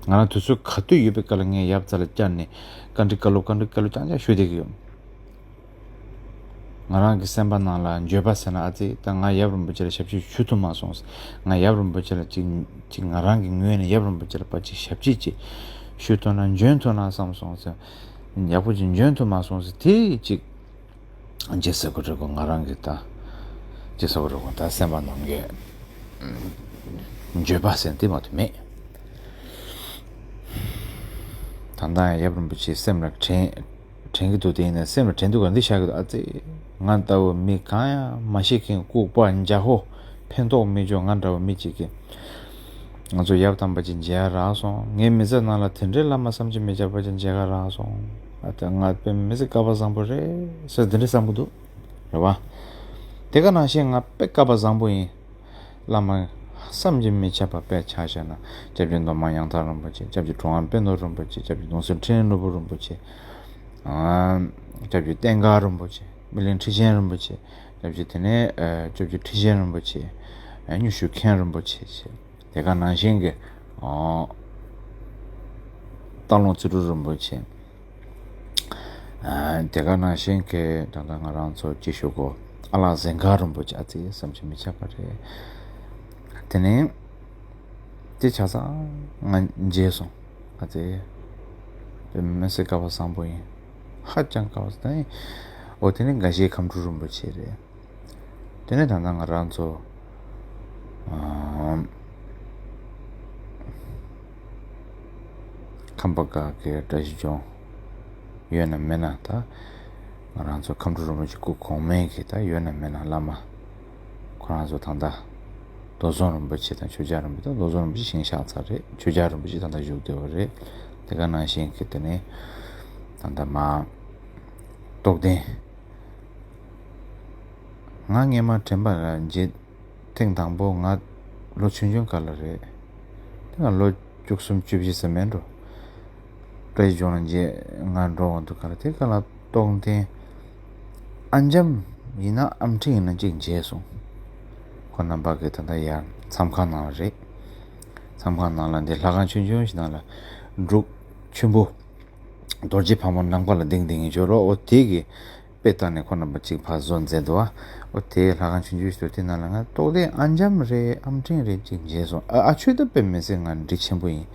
ང་རང་དུས་ཚོད་ག་དུས་ཡོད་པའི་སྐབས་ལ་ངས་ཡབ་རྩ་ལ་བཅར་ནས་བཀའ་འདྲི་བཀའ་སློབ་བཀའ་འདྲི་བཀའ་སློབ་རྐྱང་རྐྱང་ཞུ་བསྡད་ཀྱི་ཡོད། ང་རང་གི་སེམས་པ་ནང་ལ་འགྱོད་པ་ཟེར་ན། ཨ་ཙི། ད་ང་ཡབ་རིན་པོ་ཆེ་ལ་ཞབས་ཕྱི་ཞུ་ཐུབ་མ་སོང་ཟེར། ང་ཡབ་རིན་པོ་ཆེ་ལ་ཅིག་ཅིག་ང་རང་གི་ངོས་ནས་ཡབ་རིན་པོ་ཆེ་ལ་ཕར་ཅིག་ཞབས་ཕྱི་ཅིག་ཞུ་ཐུབ་ན། འཇོན་ཐུབ་ན་བསམ་སོང་ཟེར། ཡག་པོ་ཅིག་འཇོན་ཐུབ་མ་སོང་ཟེར། དེ་ཅིག་ཅི་ཟེར་དགོས་རེད་གོ། ང་རང་གི་ད་ཅི་ཟེར་དགོས་རེད་གོ། ད་སེམས་པ་ནང་གི་འགྱོད་པ་ཟེར་དེ་མ་གཏོགས་མེད། ད་ལྟ་ཡབ་རིན་པོ་ཆེ་སེམས་ལ་དྲན། དྲན་གྱི་འདུག་དེ་ཡིན་ན་སེམས་ལ་དྲན་འདུག་ག་འདི་བཞག་གི་འདུག་ཨ་ཙི། ང་ལྟ་བུ་མི་གང་ཡང་མ་ཤེས་མཁན། ལྐུགས་པ་འཇའ་ཧོ། ཕན་ཐོགས་མི་འབྱུང་། ང་འདྲ་བ་མི་གཅིག་གིས། ང་ཚོ་ཡབ་དམ་པ་ཅིག་མཇལ་རག་སོང་། ངའི་མི་ཚེ་ནང་ལ་དེ་འདྲའི་བླ་མ་བསམ་གྱིས་མི་ཁྱབ་པ་ཅིག་མཇལ་ཁ་རག་སོང་། ཨ་ད་ང་དཔེ་མི་ཚེ་སྐལ་པ་བཟང་པོ་རེད་ཟེར་དེ་འདྲ་བསམ་གྱི་འདུག་རེད་བ། དེ་ག་ནང་བཞིན་ང་དཔེ་སྐལ་པ་བཟང་པོ་ཡིན། བླ་མ་བསམ་གྱིས་མི་ཁྱབ་པ་དཔེ་ཆ་བཞག་ན། སྐྱབས་རྗེ་མདོ་སྨད་ཡང་ཐང་རིན་པོ་ཆེ། སྐྱབས་རྗེ་གྲུབ་དབང་དཔོན་སློབ་རིན་པོ་ཆེ། སྐྱབས་རྗེ་གདུང་སྲས་ཁྲི་སྲོང་ནོར་བུ་རིན་པོ་ཆེ། ཨ། སྐྱབས་རྗེ་བསྟན་དགའ་རིན་པོ་ཆེ། སྨིན་གླིང་ཁྲི་ཆེན་རིན་པོ་ཆེ། སྐྱབས་རྗེ་དེ་ནས་ཨ་སྐྱབས་རྗེ་ཁྲི་ཆེན་རིན་པོ་ཆེ། ཨ། སྨྱོ་ཤུལ་མཁན་རིན་པོ་ཆེ་བཅས། དེ་ག་ནང་བཞིན་གྱི། ཨ། སྟག་ལུང་ཙི་ཏྲ་རིན་པོ་ཆེ། ཨ། དེ་ག་ནང་བཞིན་གྱི་ད་ལྟ་ང་རང་ཚོ་ཅི་ཞུ་དགོས། ཨ་ལགས་གཟན་དཀར་རིན་པོ་ཆེ། ཨ་ཙི། བསམ་གྱིས་མི་ཁྱབ་པ་རེད། དེ་ནས་དེ་ཆ་ཚང་ང་མཇལ་སོང་། ཨ་ཙི། དཔེ་མི་སྲིད་སྐལ་པ་བཟང་པོ་ཡིན། ཧ་ཅང་སྐལ་པ་བཟང་། ཨོ། དེ་ནས་དགའ་བཞིའི་ཁམས་སྤྲུལ་རིན་པོ་ཆེ་རེད། དེ་ནས་ད་ལྟ་ང་རང་ཚོ། ཨམ། ཁམས་པ་ཁག་གི་བཀྲ་ཤིས་ལྗོངས་ཡོད་ན་མེད་ན། ད་ང་རང་ཚོ་ཁམས་སྤྲུལ་རིན་པོ་ཆེ་སྐུ་གོང་མའི་གི་ད་ཡོད་ན་མེད་ན་བླ་མ། ཁོ་རང་ཚོ་ད་ལྟ་རྡོ་རྫོང་རིན་པོ་ཆེ་དང་ཆོས་རྒྱལ་རིན་པོ་ཆེ། ད་རྡོ་རྫོང་རིན་པོ་ཆེ་ཞིང་གཤེགས་ཚར་རེད། ཆོས་རྒྱལ་རིན་པོ་ཆེ་ད་ལྟ་བཞུགས་བསྡད་པ་རེད། དེ་ག་ནང་བཞིན་གྱི་དེ་ནས་ད་ལྟ་མ་རྟོགས་ལྡན། ང་སྔས་མ་དྲན་པ་ལ་མཇལ། ཐེངས་དང་པོ་ང་ལོ་ཆུང་ཆུང་སྐབས་ལ་རེད། དེ་ང་ལོ་བཅུ་གསུམ་བཅུ་བཞི་ཙམ་མིན་འགྲོ། བཀྲ་ཤིས་ལྗོངས་ལ་མཇལ། ང་འགྲོ་འོང་དུས་སྐབས་ལ། དེ་སྐབས་ལ་རྟོགས་ལྡན་ཨ་འཇམ་ཡིན་ན་ཨམ་ཕྲེང་ཡིན་ན་གཅིག་མཇལ་སོང་། ཁོང་རྣམ་པ་གི་ད་ལྟ་ཡར་མཚམས་ཁང་ནང་ལ་རེད། མཚམས་ཁང་ནང་ལ་འདི་ལྷ་ཁང་ཆུང་ཆུང་ཞིག་ནང་ལ་འབྲུག་ཆེན་པོ། རྡོ་རྗེ་ཕག་མོ་ནམ་མཁའ་ལ་ལྡིང་ལྡིང་ཡིན་ཆོག་རོ། ཨོ། དེ་གི་དཔེ་བལྟས་ནས་ཁོ་རྣམ་པ་གཅིག་ཕར་བཟོ་མཛད་འདུག་ཨ། ཨོ། དེ་ལྷ་ཁང་ཆུང་ཆུང་ཞིག་འདུག་དེ་ནང་ལ་ང་རྟོགས་ལྡན་ཨ་འཇམ་རེད། ཨམ་ཕྲེང་རེད། གཅིག་མཇལ་སོང་། ཨ། ཨ་ཆོས་ད་དཔེ་མི་སྲིད་ང་འདྲིས་ཆེན་པོ་ཡིན།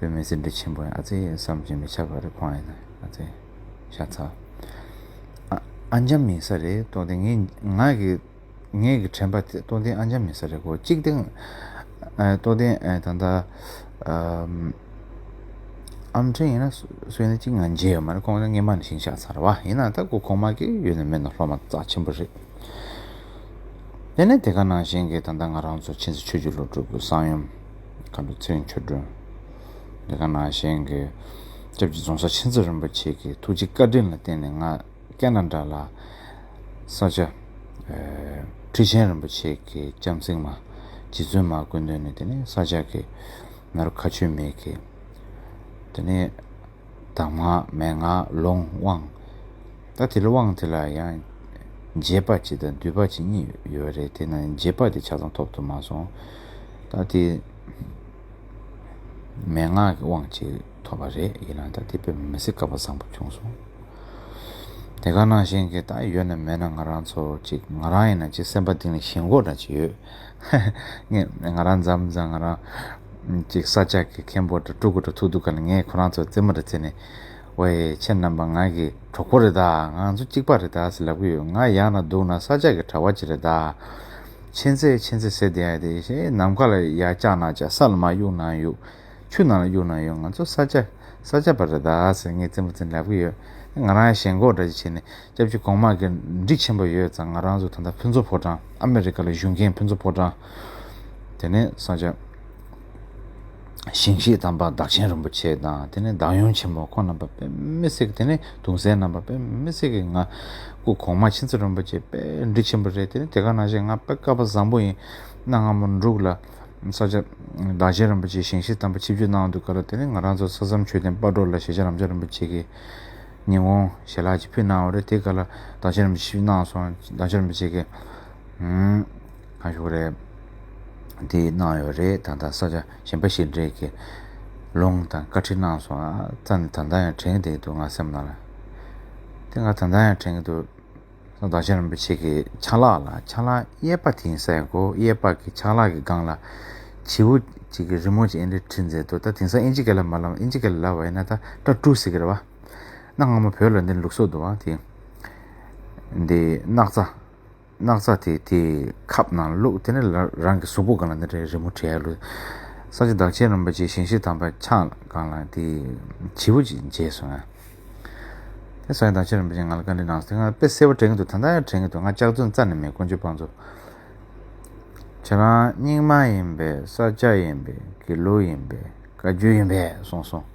དཔེ་མི་སྲིད་འདྲིས་ཆེན་པོ་ཡིན། ཨ་ཙི། བསམ་གྱིས་མི་ཁྱབ་པ་རེད། ཁོང་ཡིན་ན། ཨ་ཙི། ཤ་ཚ། ཨ། ཨ་འཇམ་ཡིན་ས་རེད། རྟོགས་ལྡན་ངས་ང་གི་ངའི་གི་དྲན་པ་དེ་རྟོགས་ལྡན་ཨ་འཇམ་ཡིན་ས་རེད་གོ། གཅིག་དེ། ཨ། རྟོགས་ལྡན། ཨ། ད་ལྟ། ཨམ། ཨམ་ཕྲེང་ཡིན་ན་སུ་སུ་ཡིན་ན་གཅིག་ང་མཇལ་ཡོད་མ་རེད། ཁོང་ཚོ་སྔས་མ་ནས་ཞིང་གཤེགས་ཚར་བ་ཡིན་ན། ད་ཁོ་གོང་མ་གི་ཡོད་ན་མེད་ན་སློབ་མ་རྩ་ཆེན་པོ་རེད། དེ་ནས་དེ་ག་ནང་བཞིན་གྱི་ད་ལྟ་ང་རང་ཚོ་མཁྱེན་བརྩེ་ཆོས་ཀྱི་བློ་གྲོས་ཀྱི་གསང་ཡུམ་མཁའ་འགྲོ་ཚེ་རིང་ཆོས་སྒྲོན། དེ་ག་ནང་བཞིན་གྱི་སྐྱབས་རྗེ་རྫོང་གསར་མཁྱེན་བརྩེ་རིན་པོ་ཆེ་གི་ཐུགས་རྗེ་བཀའ་དྲིན་ལ་བརྟེན་ནས་ང་། ཀེ་ན་ཌ་ལ་ས་སྐྱ། ཨེ། ཁྲི་ཆེན་རིན་པོ་ཆེ་གི་སྐྱབས་སེང་མ། རྗེ་བཙུན་མ་སྐུ་མདུན་ནས། དེ་ནས་ས་སྐྱ་གི་ནཱ་རོ་མཁའ་སྤྱོད་མའི་གི། དེ་ནས་གདམས་ངག་མན་ངག་ལུང་དབང་། ད་དེ་ལ་དབང་དེ་ལ་ཡང་རྒྱས་པ་གཅིག་དང་བསྡུས་པ་གཅིག་གཉིས་ཡོད་རེད། དེ་ན་རྒྱས་པ་དེ་ཆ་ཚང་ཐོབ་ཐུབ་མ་སོང་། ད་དེ། མན་ངག་གི་དབང་ཅིག་ཐོབ་པ་རེད། ཡིན་ནའང་ད་དེ་དཔེ་མི་སྲིད་སྐལ་པ་བཟང་པོ་བྱུང་སོང་། དེ་ག་ནང་བཞིན་གྱི་ད་ཡོད་ན་མེད་ན་ང་རང་ཚོ་ཅིག་ང་རང་ཡིན་ན་ཅིག་སེམས་པ་གཏིང་ནས་ཞེན་ཁོག་འདྲ་ཅིག་ཡོད། ངས་ང་རང་མཚམས་མཚམས་ང་རང་ཅིག་ས་སྐྱ་གི་མཁན་པོ་འདྲ་སྤྲུལ་སྐུ་འདྲ་ཐུག་དུས་སྐབས་ལ་ངས་ཁོ་རང་ཚོ་རྩེད་མོ་འདྲ་རྩེས་ནས། ཝེ། ཁྱེད་རྣམ་པ་ང་གི་གྲོགས་པོ་རེད་ད། ང་ཚོ་གཅིག་པ་རེད་ད་ཟེར་ལབ་གི་ཡོད། ང་ཡར་ན་འདུག་ན་ས་སྐྱ་གི་གྲྭ་པ་ཅིག་རེད་ད། མཁྱེན་བརྩེ་མཁྱེན་བརྩེ་ཟེར་བསྡད་ཡ་དེ་ཞེ་ནམ་མཁའ་ལ་ཡར་བཀྱག་ན་བཀྱག་ས་ལ་མར་གཡུག་ན་གཡུག་ཆུ་ནང་ལ་གཡུག་ན་གཡུག་ང་ཚོ་ས་སྐྱ་ས་སྐྱ་པ་རེད་ད་ཟེར་ངས་རྩེད་མོ་རྩེ་ལབ་གི་ཡོད། ང་རང་ཞེན་ཁོག་འདྲ་ཅིག་བྱས་ནས་སྐྱབས་རྗེ་གོང་མ་གི་འདྲིས་ཆེན་པོ་ཡོད་ཙང་ང་རང་ཚོ་ད་ལྟ་ཕུན་ཚོགས་ཕོ་བྲང་ཨ་མེ་རི་ཀ་ལ་བཞུགས་མཁན་ཕུན་ཚོགས་ཕོ་བྲང་། དེ་ནས་ས་སྐྱ། ཞིང་གཤེགས་དམ་པ་བདག་ཆེན་རིན་པོ་ཆེ་དང་། དེ་ནས་བདག་ཡོན་ཆེན་པོ་ཁོང་རྣམ་པ་དཔེ་མི་སྲིད་ཀྱི། དེ་ནས་གདུང་སྲས་རྣམ་པ་དཔེ་མི་སྲིད་ཀྱི། ང་སྐུ་གོང་མ་མཁྱེན་བརྩེ་རིན་པོ་ཆེ་དཔེ་འདྲིས་ཆེན་པོ་རེད། དེ་ནས་དེ་ག་ནང་བཞིན་ང་དཔེ་སྐལ་པ་བཟང་པོ་ཡིན། གནའ་སྔ་མོ་འབྲུག་ལ་ས་སྐྱ་བདག་ཆེན་རིན་པོ་ཆེ་ཞིང་གཤེགས་དམ་པ་ཆིབས་བསྒྱུར་གནང་འདུག་ག་ལ། དེ་ནས་ང་རང་ཚོ་ས་མཚམས་མཆོད་རྟེན་སྤ་གྲོ་ལ་ཞེ་ཆེ་རབ་འབྱམས་རིན་པོ་ཆེ་གི་ཉིན་གུང་ཞལ་ལག་ཅིག་ཕུལ་གནང་བ་རེད། དེ་ག་ལ་བདག་ཆེན་རིན་པོ་ཆེ་ཞིབ་གནང་སོང་། བདག་ཆེན་རིན་པོ་ཆེ་གིས། ཨུམ། གང་ཞུ་རེད། དེ་གནང་ཡོད་རེད། ད་ལྟ་ས་སྐྱ་གཞན་པ་ཞིག་འདྲེས་ཀྱི་ལུང་དང་བཀའ་ཁྲིད་གནང་སོང་། ཨ་རྩ་ནས་ད་ལྟ་ཡང་དྲན་བསྡད་འདུག་ང་སེམས་ནང་ལ། དེ་ང་ད་ལྟ་ཡང་དྲན་གྱི་འདུག་བདག་ཆེན་རིན་པོ་ཆེ་གི་ཕྱག་ལག་ལ། ཕྱག་ལག་གཡས་པ་དེ་ཡིན་ས་ཡ་གོ། གཡས་པ་གི་ཕྱག་ལག་གི་སྒང་ལ་བྱིའུ་གཅིག་གི་རི་མོ་གཅིག་ཨེ་འདྲ་བྲིས་མཛད་འདུག་ད་དེང་སང་ཨིན་ཇི་སྐད་ལ་མ་ལབ། ཨིན་ཇི་སྐད་ལ་ལབ་པ་ཡིན་ན་ད་ཊ་ཊུ་ཟེར་གི་རེད་བ། གནའ་སྔ་མོ་བོད་ལ་འདི་ལུགས་སྲོལ་འདུག་བ། དེ་འདི་སྣག་ཚ། སྣག་ཚ་དེ་དེ་ཁབ་ནང་བླུགས། དེ་ནས་ལ་རང་གི་གཟུགས་པོ་སྒང་ལ་འདི་འདྲའི་རི་མོ་བྲིས་ཡ་ལུགས། ས་སྐྱ་བདག་ཆེན་རིན་པོ་ཆེ་ཞིང་གཤེགས་དམ་པའི་ཕྱག་སྒང་ལ་དེ་བྱིའུ་ཅིག་མཇལ་སོང་ང་། དེ་ས་སྐྱ་བདག་ཆེན་རིན་པོ་ཆེ་ང་ལ་བཀའ་འདྲི་གནང་སོང་། དེ་ང་དཔེ་གསལ་པོ་དྲན་གྱི་འདུག་ད་ལྟ་ཡང་དྲན་གྱི་འདུག་ང་ལྕགས་རྫུན་རྩ་ནས་མེད། དཀོན་མཆོག་དཔང་མཛོད། ཁྱེད་རང་རྙིང་མ་ཡིན་པས། ས་སྐྱ་ཡིན་པས། དགེ་ལུགས་ཡིན་པས། བཀའ་བརྒྱུད་ཡིན་པས་གསུངས་སོང་།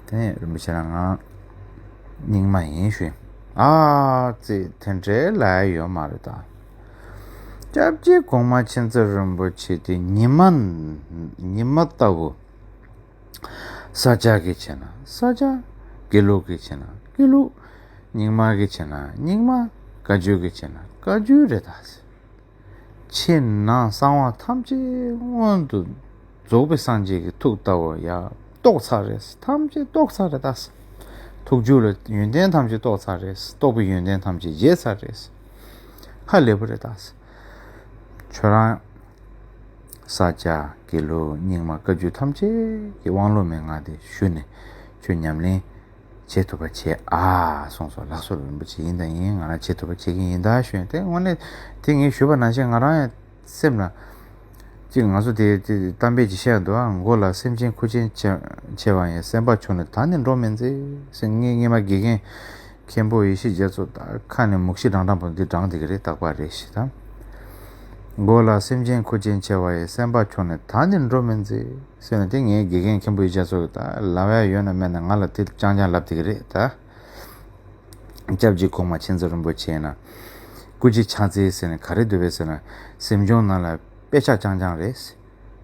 དེ་ནས་རིན་པོ་ཆེ་ལ་ང་རྙིང་མ་ཡིན་ཞུས། ཨ་ཙི། དེ་འདྲའི་ལབ་ཡ་ཡོད་མ་རེད་ད། སྐྱབས་རྗེ་གོང་མ་མཁྱེན་བརྩེ་རིན་པོ་ཆེ་དེ་ཉི་མ། ཉི་མ་ལྟ་བུ། ས་སྐྱ་གི་བྱས་ན་ས་སྐྱ། དགེ་ལུགས་ཀྱི་བྱས་ན་དགེ་ལུགས། རྙིང་མ་གི་བྱས་ན་རྙིང་མ། བཀའ་བརྒྱུད་ཀྱི་བྱས་ན་བཀའ་བརྒྱུད་རེད་ད། ཕྱི་ནང་གསང་བ་ཐམས་ཅད་སྔོན་དུ་རྫོགས་པའི་སངས་རྒྱས་ཀྱི་ཐུགས་ལྟ་བུ་ཡ་རྟོགས་ཚར་རེད། ཐམས་ཅད་རྟོགས་ཚར་རེད་ད། ཐུགས་རྒྱུད་ལ་ཡོན་ཏན་ཐམས་ཅད་རྟོགས་ཚར་རེད། རྟོགས་པའི་ཡོན་ཏན་ཐམས་ཅད་རྒྱས་ཚར་རེད། ཧ་ལས་པ་རེད་ད། ཁྱོད་རང་ས་སྐྱ་དགེ་ལུགས་རྙིང་མ་བཀའ་བརྒྱུད་ཐམས་ཅད་ཀྱི་དབང་ལུང་མན་ངག་དེ་ཞུས་ནས་ཁྱོད་ཉམས་ལེན་བྱེད་ཐུབ་པ་བྱེད་ཨ་གསུངས་སོ། ལགས་སོ་རིན་པོ་ཆེ། ཡིན་དང་ཡིན། ང་རང་བྱེད་ཐུབ་པ་བྱེད་ཀྱི་ཡིན་ད་ཞུས་ཏེ། དངོས་གནས་དེ་ངས་ཞུས་པ་ནང་བཞིན་ང་རང་ཡང་སེམས་ལ་ཅིག་ང་ཚོ་དེ་དེ་གཏམ་དཔེ་ཅིག་བཤད་འདུག་ཨ། མགོ་ལ་སེམས་ཅན་ཁུར་ཆེན་ཆེ་བ་ཡིན། སེམས་པ་ཆུང་ནས་ད་ནི་འགྲོ་མི་མཛེས་ཟེར། ངས་སྔོན་མ་དགེ་རྒན་མཁན་པོ་ཡེ་ཤེས་རྒྱ་མཚོ་ད་ཁ་ནས་མུག་ཤི་འགྲང་འགྲང་པོ་འདི་འགྲང་བསྡད་ཀྱི་རེད། རྟག་པར་རེད་ཤི་ད། མགོ་ལ་སེམས་ཅན་ཁུར་ཆེན་ཆེ་བ་ཡི། སེམས་པ་ཆུང་ནས་ད་ནི་འགྲོ་མི་མཛེས་ཟེར་ནས། དེ་ངའི་དགེ་རྒན་མཁན་པོ་ཡེ་ཤེས་རྒྱ་མཚོ་གི་ད་ལབ་ཡ་ཡོད་ན་མེད་ན་ང་ལ་དེ་རྐྱང་རྐྱང་ལབ་བསྡད་ཀྱི་རེད་ད། སྐྱབས་རྗེ་གོང་མ་མཁྱེན་བརྩེ་རིན་པོ་ཆེ་ན་སྐུ་མཁྱེན་ཕྱག་འཚལ་ཟེར་ནས་ག་རེ་འདུག་པས་ཟེར་ན། སེམས་བྱུང་རྣམས་ལ་དཔེ་ཆ་རྐྱང་རྐྱང་རེད།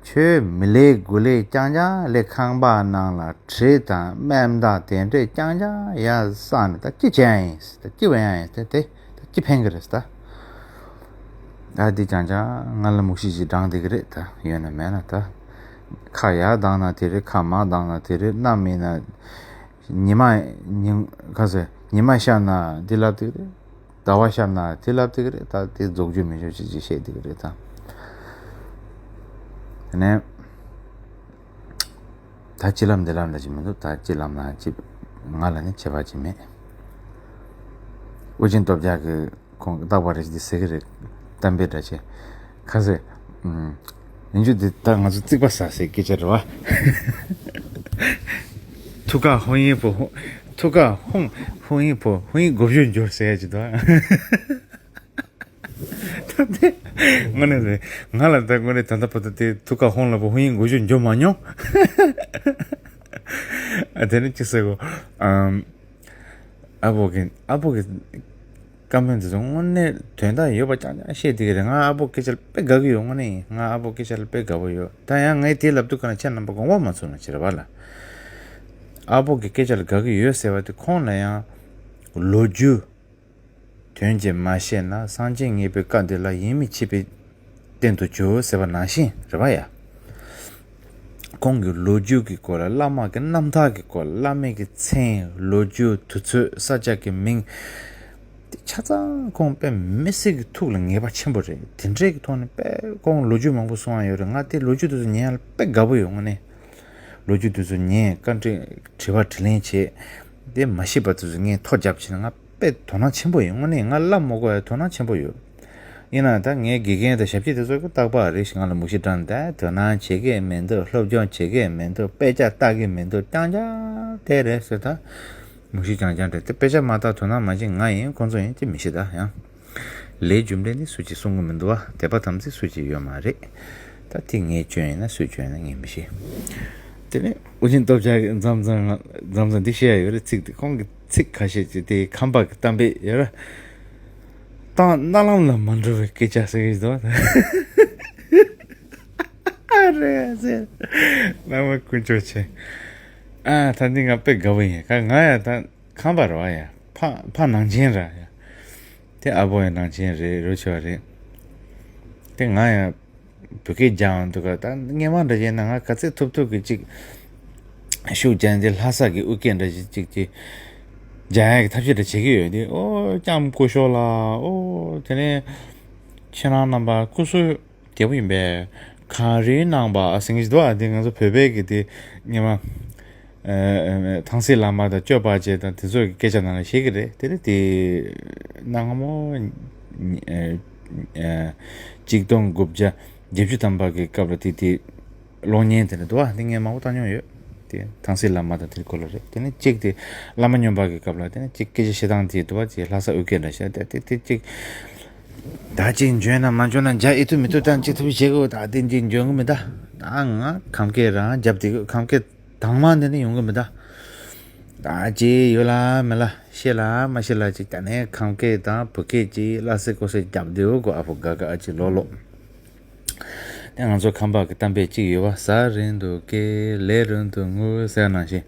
ཁྱོད་མི་ལས་དགུ་ལས་རྐྱང་རྐྱང་ལས། ཁང་པ་ནང་ལ་གྲི་དང་དམན་དང་དེ་འདྲས་རྐྱང་རྐྱང་ཡར་བསགས་ནས་ད་ཅི་བྱས་ཡིན། ད་ཅི་བས་ཡང་ཡིན། དེ་དེ་ད་ཅི་ཕན་གི་རེད་ད། ད་འདི་རྐྱང་རྐྱང་ང་ལ་མུག་ཤི་ཅིག་འགྲང་བསྡད་ཀྱི་རེད་ད། ཡོད་ན་མེད་ན་ད། ཁ་ཡར་ལྡང་ན་དེ་རེད། ཁ་མར་ལྡང་ན་དེ་རེད། གནམ་ཡིན་ན། ཉི་མ་ཉིན་ག་ཟེར། ཉི་མ་ཤར་ན་འདི་ལབ་བསྡད་ཀྱི་རེད། ཟླ་བ་ཤར་ན་དེ་ལབ་བསྡད་ཀྱི་རེད། ད་དེ་རྫོགས་རྒྱུ་མེད་རྒྱུ་ཅིག་ཅིག་བཤད་བསྡད་ཀྱི་རེད་ད། དེ་ནས་ད་ཅི་ལབ་འདི་ལབ་འདྲ་ཅིག་མི་འདུག་ད་ཅི་ལབ་ན་ཅི་ང་ལ་ནི་ཁྱད་པར་ཅིག་མེད། དབུ་ཅན་སྟོབས་རྒྱལ་གྱི་ཁོང་རྟག་པར་རེ་ཞིག་འདི་ཟེར་གྱི་རེད། གཏམ་དཔེ་འདྲ་ཆེ། ཁ་ཟེར། ཨུམ། ཡིན་རྒྱུ་འདི་ད་ང་ཚོ་རྩིག་པ་ཟ་སའི་སྐད་ཆ་རེད་བ། ཐུགས་ཁ་ཧོང་ཡིན་པོ་ཧོང་། ཐུགས་ཁ་ཧོང་། ཧོང་ཡིན་པོ་ཧོང་ཡིན་སྒོ་བཞུ་འགྱུར་ཟེར་ཡ་ཅིག་འདུག་ཨ། ད་དེ་དངོས་གནས་རེད། ང་ལ་ད་དངོས་གནས་ད་ལྟ་བར་དུ་དེ་ཐུགས་ཁ་ཧོང་ལ་པོ་ཧོང་ཡིན་སྒོ་བཞུ་འགྱུར་མ་མྱོང་། ཨ་དེ་ནི་ཅི་ཟེར་གོ། ཨམ། ཨ་པོ་གི་ཨ་པོ་གི་བཀའ་མོལ་འདི་ཚོ་དངོས་གནས་དོན་དག་ཡོད་པ་རྐྱང་རྐྱང་བཤད་བསྡད་ཀྱི་རེད། ང་ཨ་པོ་སྐད་ཆ་ལ་དཔེ་དགའ་གི་ཡོད། དངོས་གནས་ཡིན། ང་ཨ་པོ་སྐད་ཆ་ལ་དཔེ་དགའ་པོ་ཡོད། ད་ཡང་ངས་དེ་ལབ་དུས་ག་ན་ཁྱེད་རྣམ་པ་དགོངས་པ་མ་ཚོམ་ན་བྱེད་རེད་བ་ལ། ཨ་པོ་གི་སྐད་ཆ་ལ་དགའ་གི་ཡོད་ཟེར་བ་དེ་ཁོང་ལ་ཡང་ལོ་རྒྱུས་དོན་གྱིས་མ་བཤད་ན། སངས་རྒྱས་ངེས་པའི་བཀའ་འདི་ལ་ཡིད་མི་ཆེས་པའི་རྟེན་དུ་གྱུར་ཟེར་བ་ནང་བཞིན་རེད་བ་ཡ། ཁོང་གི་ལོ་རྒྱུས་ཀྱི་སྐོར་ལ། བླ་མ་གི་རྣམ་ཐར་གྱི་སྐོར་ལ། བླ་མའི་གི་མཚན། ལོ་རྒྱུས། དུས་ཚོད། ས་ཆ་གི་མིང་། དེ་ཆ་ཚང་ཁོང་དཔེ་མི་སྲིད་ཀྱི་ཐུགས་ལ་ངེས་པ་ཆེན་པོ་རེད། དེ་འདྲའི་གི་ཐོག་ནས་དཔེ་ཁོང་ལོ་རྒྱུས་མང་པོ་གསུང་ཡ་ཡོད་རེད། ང་དེ་ལོ་རྒྱུས་དེ་ཚོ་ཉན་ཡ་ལ་དཔེ་དགའ་པོ་ཡོད། དངོས་གནས་ལོ་རྒྱུས་དེ་ཚོ་ཉན། བཀའ་འདྲི་དྲི་བ་དྲིས་ལན་བྱེད། དེ་མ་ཤེས་པ་དེ་ཚོ་ངས་ཐོ་རྒྱབ་བྱས་ན་ང་དཔེ་དོ་སྣང་ཆེན་པོ་ཡོད། དངོས་གནས་ང་བླ་མ་དགོས་ཡ་དོ་སྣང་ཆེན་པོ་ཡོད། ཡིན་ན་ད་ངའི་དགེ་རྒན་དང་ཞབས་ཕྱི་དེ་ཚོ་གི་རྟག་པར་རེ་ཞིག་ང་ལ་མུག་ཤི་དྲངས་ཏེ། དོ་སྣང་བྱེད་ཀྱི་མི་འདུག་སློབ་སྦྱོང་བྱེད་ཀྱི་མི་འདུག་དཔེ་ཆ་ལྟ་གི་མི་འདུག་རྐྱང་རྐྱང་དེ་རེད་ཟེར། ད་མུག་ཤི་རྐྱང་རྐྱང་རེད། དེ་དཔེ་ཆ་མ་ལྟ་དོ་སྣང་མ་བྱེད་ང་ཡིན་ཁོང་ཚོ་ཡིན་ཅི་མི་ཤེས་ད་ཡང་། ལས་རྒྱུ་འབྲས་ནི་སུ་གཅིག་གསུང་གི་མི་འདུག་བ། དད་པ་དམ་ཚིག་སུ་གཅིག་ཡོད་མ་རེད། ད་དེ་ངའི་སྐྱོན་ཡིན་ན་སུའི་སྐྱོན་ཡིན་ན་ངས་མི་ཤེས། དེ་ནས་དབུ་ཅན་སྟོབས་རྒྱལ་གྱིས་མཚམས་མཚམས་མཚམས་མཚམས་འདི་བཤད་ཡ་ཡོད་རེད། ཚིག་དེ་ཁོང་གི་ཚིག་ཁ་ཤས་ཀྱི་དེ་ཁམས་པ་གི་གཏམ་དཔེ་ཡོད་ར། གཏམ་རྣ་ལམ་ལ་མ་འགྲོ་བའི་སྐད་ཆ་ཟེར་གྱི་འདུག་ཨ་རེད་ཟེར། བླ་མ་དཀོན་མཆོག་མཁྱེན། ཨ་ད་འདི་ང་དཔེ་དགའ་པོ་ཡིན། ཁ་ང་ཡ་ད་ཁམས་པ་རེད་བ་ཡ། ཕ་ཕ་ནང་ཆེན་ར་ཡ། དེ་ཨ་ཕོ་ཡང་ནང་ཆེན་རེད། རོ་ཆེ་བ་རེད། དེ་ང་ཡང་བོད་སྐད་སྦྱང་འདུག་ག་ད་སྔོན་མ་འདྲ་བྱས་ན་ང་ག་ཚད་ཐུབ་ཐུབ་ཀྱི་ཅིག་ཤུགས་རྒྱག་ནས་ལྷ་ས་གི་ཨུ་སྐད་འདྲ་ཞིག་ཅིག་ཅིག་སྦྱང་ཡག་གི་ཐབས་ཤེས་འདྲ་བྱེད་ཀྱི་ཡོད་དེ། ཨོ་ལྕམ་སྐུ་ཞབས་ལགས། ཨོ་དེ་ནས་ཁྱེད་རང་རྣམ་པ་སྐུ་གཟུགས་རྒྱལ་པོ་ཡིན་པས། གངས་རིའི་ནང་པ་ཟེར་གྱི་འདུག་ཨ། འདི་ང་ཚོ་བོད་པའི་གི་དེ་སྔོན་མ། ཨ། ཐང་སེང་བླ་མ་དང་གཅོད་པ་བྱེད་དང་དེ་ཚོ་གི་སྐད་ཆ་ནང་ལ་བཤད་ཀྱི་རེད། དེ་ནི་དེ་གནའ་སྔ་མོ། ཨ། ཨ། གཅིག་སྟོང་དགུ་བརྒྱ་བརྒྱད་ཅུ་ཐམ་པ་གི་སྐབས་ལ་དེ་དེ་གློག་བརྙན་དེ་འདྲ་འདུག་ཨ། དེ་ངས་མང་པོ་བལྟ་མྱོང་ཡོད། དེ་ཐང་སེང་བླ་མ་དང་དེའི་སྐོར་ལ་རེད། དེ་ནི་གཅིག་དེ་བླ་མ་སྨྱོན་པ་གི་སྐབས་ལ་དེ་ནི་གཅིག་སྐད་ཆ་བཤད་སྟངས་དེ་འདུག་ཨ། དེ་ལྷ་ས་ཨུ་སྐད་འདྲ་བཤད་དེ་དེ་དེ་གཅིག་ད་ཅིག་འཇོན་ན་མ་འཇོན་ན་འཇའ་ཨེ་ཐུབ་མི་ཐུབ་དང་ཅིག་ཐུབ་བྱེད་དགོས། ད་དེ་འདི་འཇོན་གི་མི་ད། ད་ང་ཁམས་སྐད་རང་རྒྱབ་དེ་ཁམས་སྐད་དྭངས་མ་འདི་ནི་ཡོང་གི་མི་ད། ད་ཅི་ཡོད་ལ་མེད་ལ་ཤེས་ལ་མ་ཤེས་ལ་ཅིག་ད་ནས་ཁམས་སྐད་དང་བོད་སྐད་ཅིག་སླ་སེ་ཀོ་སེ་རྒྱབ་བསྡད་འོ་གོ། ཨ་ཕོ་དགའ་དགའ་ཨ་ཅི་ལོ་ལོ། དེ་ང་ཚོ་ཁམས་པ་གི་གཏམ་དཔེ་གཅིག་ཡོད་པ། ཟ་རན་དུ་སྐད་ལས་རན་དུ་ངུ་ཟེར་ནང་བཞིན།